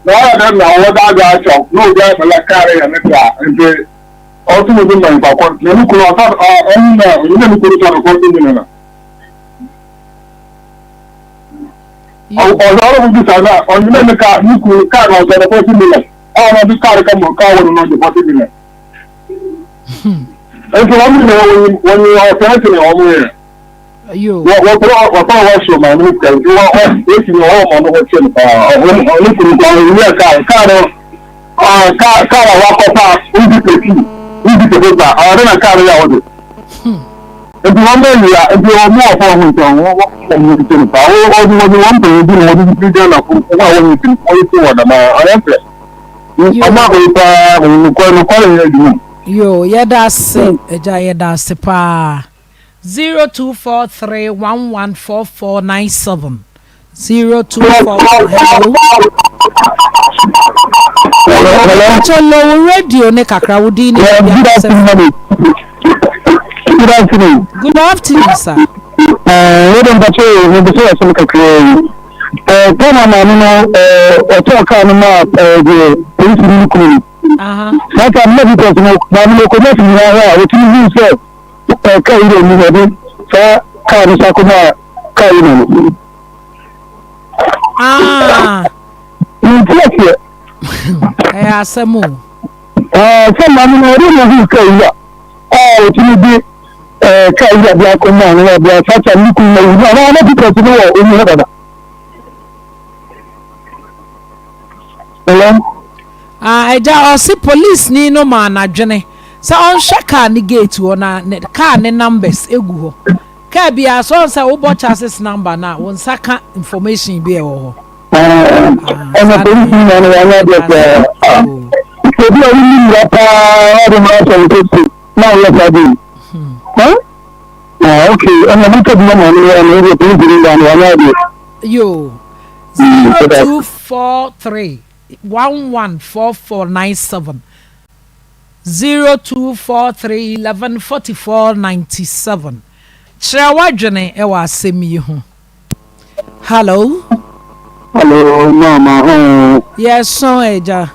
S15: Na ɔyɛ dɛn na ɔwɔ dze adze akyɛw na obi abɛla kaa no yɛ ne dea nti ɔtum dze ma nyimpa kor na ne kunu ɔtɔ ɔno na onyim dɛ ne kunu tɔ no kɔnto mu no na. Ɔsɔre bisa na ɔnyina ne kaa ne kunu kaa na ɔtɔ no 40 million a ɔno ɔde kaa no ka mu kaa wɔ no no ɔgye 40 million. Nti wɔn nyinaa wɔnyim wɔnyim ɔsɛn ne wɔn yɛ. Wɔtɔrɔ wɔtɔrɔ wɔhyɛ maame no sika nti wɔ wɔ esi wɔ hɔ ma no hɔ kyɛ no paa ɔno ne kunu kɔ ɔnyɛ kaa kaa no kaa kaa a wakɔ paa ndi pɛti ndi pɛti pa ɔno na kaa no yɛ ɔde. Nti wɔn bɛ wia nti wɔn mu wɔ fɔn ho nkyɛn wɔn wɔn wɔn ho nkyɛn paa wɔn wɔn wɔn wɔn mpanyin bi na wɔn de firi Ghana fo wɔn a wɔn nkyɛn wɔn ti wɔ dɛm a ɔyɛ fɛ ɔmo akɔyi paa wɔn nokware nokware yɛ adwuma.
S1: Yoo yɛda ase agya yɛda ase paa 0243114497 0244 hello. Hello. Low radio ne kakra wo din ne baabi a wosɛ fi.
S16: Good afternoon.
S1: Good afternoon sir.
S16: Wo de mpakyɛ o, mepɛ sɛ yɛsɛm kakraa yi. Ghana maame no ɔtɔɔ kaa no maa deɛ polisi no ne kunu no. Saa time na because no maame no ɔkɔnya fi nyinaa hɔ a wɔtumi hu sɛ kaa yi na ɔmu ɔde saa kaa no sa kɔmaa kaa yi na no.
S1: Ah.
S16: Nti aseɛ.
S1: Ɛyɛ asɛm o.
S16: Sɛ maame no ɔde ne ho kaa yi a a ɔtumi de kaa yi ade akɔma no ɔde asasa ne kunu na yi na na pipɛs no wɔ ɔmu hɔ dada. Hello.
S1: Ah, agya ɔse polisini no maa n'adwene sɛ ɔnhwɛ kaa ne gate hɔ na ne kaa ne numbers egu hɔ. Kaa biara sɛ ɔn sɛ wobɔ chassis number no a wo nsa ka information bi a ɛwɔ hɔ.
S16: Ah, ɛna polisini na no wanyɛ adeɛ koraa. Ah, obi a wonni mmara paa ɔde mmara sɔ wo kɛse na woyɛ saa de yi. Ah, okay, ɛna mo tɛ bi ma maame no ɛna ɛdeɛ polisini na no wanyɛ adeɛ.
S1: Yo, 0243 114497 0243 11 44 97 Kyerɛ w'adwene wɔ asɛm yi ho. Hello.
S16: Hello, maama ho.
S1: Yɛso agya.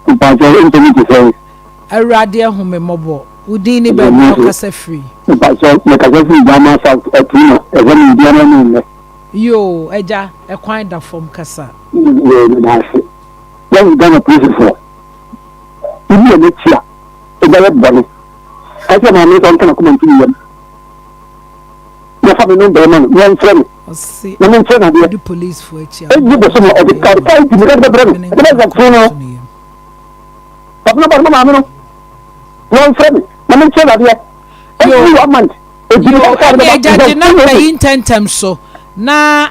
S16: Mpakyɛ ntɛmi te sɛn?
S1: Awurade ahu me mmɔbɔ. Wo din ne baabi a wokasa firi?
S16: Mpakyɛ mekasa firi Gyama South Atuna ɛhɔ ne Indiana ne nnɛ.
S1: Yoo agya ɛkwan da fam kasa.
S16: Yoo meda ase. Yɛn Ghana polisifoɔ wodi yɛn akyi a wobɛyɛ bɔne. Ka kyerɛ maame no sɛ ɔnka n'akoma nto ne yam na fa me nɔmba yi ma no na ɔmfrɛ me na menkyerɛ no adeɛ. Ɛnni bosome ɔde kaa kaa nti meka de bɛbrɛ no ɛde bɛyɛ fo no. Fa me nɔmba no ma maame no na ɔmfrɛ me na menkyerɛ no adeɛ. Ɛnni one month.
S1: Yoo ɛne agya gye number yi ntɛntɛm so na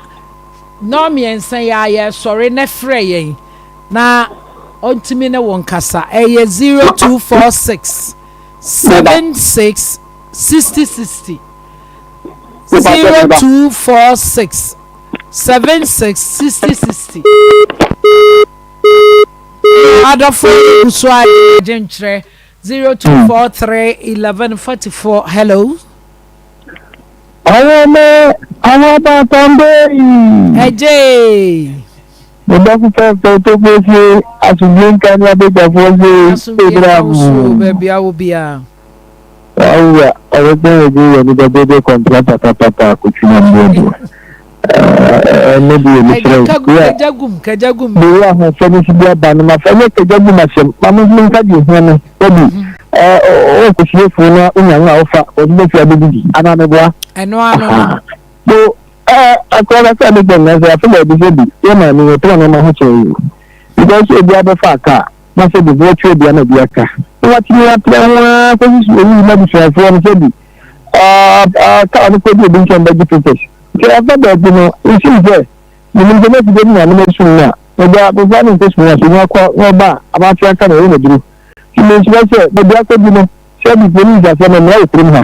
S1: nɔɔmiɛnsa yi a yɛsɔre na frɛ yɛn na ɔntumi ne wo nkasa ɛyɛ 0246 76 60 60 0246 76 60 60 adɔfo gu so a adwenkyerɛ 0243 11 44 hello.
S16: Àwọn ọmọ àwọn abàtàn bẹ́ẹ̀.
S1: Ẹ̀jẹ̀.
S16: Mo dɔfo fɛfɛ tó gbé ṣe asomdwe nka ne abadwafoɔ ṣe
S1: Asomdwe nka wo so baabi a wo biara.
S16: Awura ɔbɛpɛ ɛgye yɛ ne bɛbɛbɛ kɔntra patapata akotwi na mboaboa. Ɛnɛ deɛ mesrɛ wo.
S1: Kagya gum kagya gum.
S16: Mewɔ ahoɔfɛ no so bi aba no mafa nyɛ kagya gum asɛm ma me nso nka deɛ hia me wabi ɔwɔ kɔsiefo na wonya no a wofa wɔde bɛfi abɛdidi anaa meboa.
S1: Ɛno ano no.
S16: So akora na sɛ mebɔ nyina sɛ afei baabi sɛ bi yɛ maame yɛ tɔn nneɛma ho kyɛn yi because obi abɛfa aka na sɛ bi wɔtwe obi ama bi aka na watumi apra ho ara kɔsi so oyi ma abusuafoɔ no sɛ bi kaa no kɔdi obi nkyɛn bɛgye papers nti afa baabi no nsim sɛ menim sɛ mɛfi bɛbi maame no asum no a mede abɔfra no nkɔ sum ase na ɔkɔ na ɔba a abaate aka na ɛyɛ n'aduro nti mesrɛ sɛ baabi akɔdi no sɛ bi polisi asɛm mmara wɔ kurom ha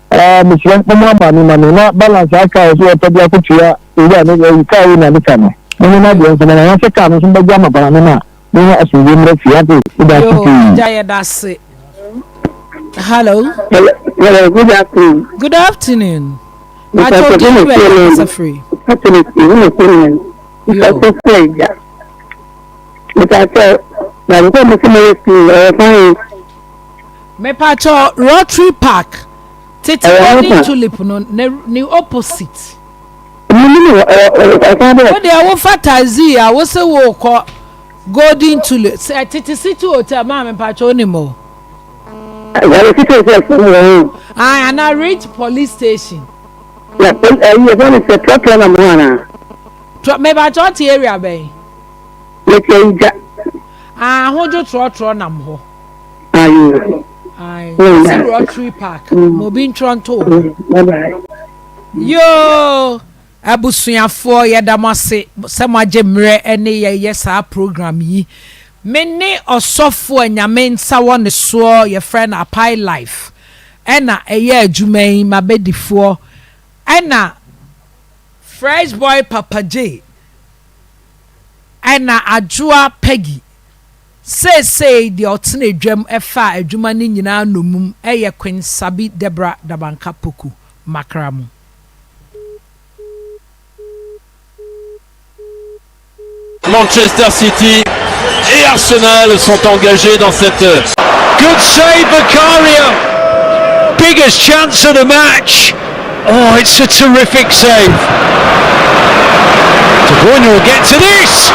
S16: Ah, mesrɛ, mommoa maame ma me na balance a aka a ɔsɛ ɔtɔ de akɔtua owura no, ɛyi, kaa wei na ne ka no, monyɛ no adeɛ nso ma no, anaasɛ kaa no nso mobɛgye ama maame no a, Momma asomdwoe mmra fie ate. Meda ase
S1: Yoo,
S16: pii.
S1: agya yɛda ase. Hello.
S13: Hello, hello, good afternoon.
S1: Good afternoon.
S13: Mr.
S1: Pacho di
S13: Sefene
S1: bɛ
S13: Fieleni.
S1: kasa firi.
S13: Catholic, Sefene Fieleni. Mr.
S1: Yo.
S13: Sefene Agya. Mr. Sɛ, na mekɔ mo sɛ mɛyɛ sukuu, ɛyɛ kwan.
S1: Mepacho Rotary Park, tete
S13: Ɛwɔ
S1: Golden
S13: hefa?
S1: Tulip no, ne ne opposite.
S13: Menim wɔ ɛwɔ ɛkwan bɛɛ.
S1: Wo deɛ wofa taxi a wose wokɔ Golden Tulip sɛ tete City Hotel maame mpakyɛ wonim o.
S13: Ɛwɔ City Hotel fam wɔ hɔ.
S1: Ae anaa Ridge Police Station.
S13: Na ɛyi yɛfrɛ no sɛ trɔtrɔ nam hɔ anaa.
S1: Trɔ mepakyɛ wote area bɛn?
S13: Mete Ayigya.
S1: Ah Ahodwo trɔtrɔ nam hɔ.
S13: Ayo.
S1: Ae si Rotary Park ma obi ntwerɛ nto hɔ.
S13: Bye bye.
S1: Yoo abusuafoɔ yɛda mo ase sɛ moagye mmerɛ ne yɛ yɛ saa program yi. Me ne ɔsɔfo a Nyame nsa wɔ ne soɔ yɛfrɛ no Apae Life ɛna ɛyɛ adwuma yi, m'abɛdifoɔ ɛna Fresh Boy Papa Jay ɛna Adwoa Peggy. Seesei deɛ ɔtena dwam fa adwuma no nyinaa nnommum yɛ Queen Sabi Deborah Dabanka Poku Makramu.
S17: Manchester City et Arsenal sont engagés dans cette Good save, Vicario. Biggest chance of the match. Oh, it's a terrific save. De Bruyne will get to this.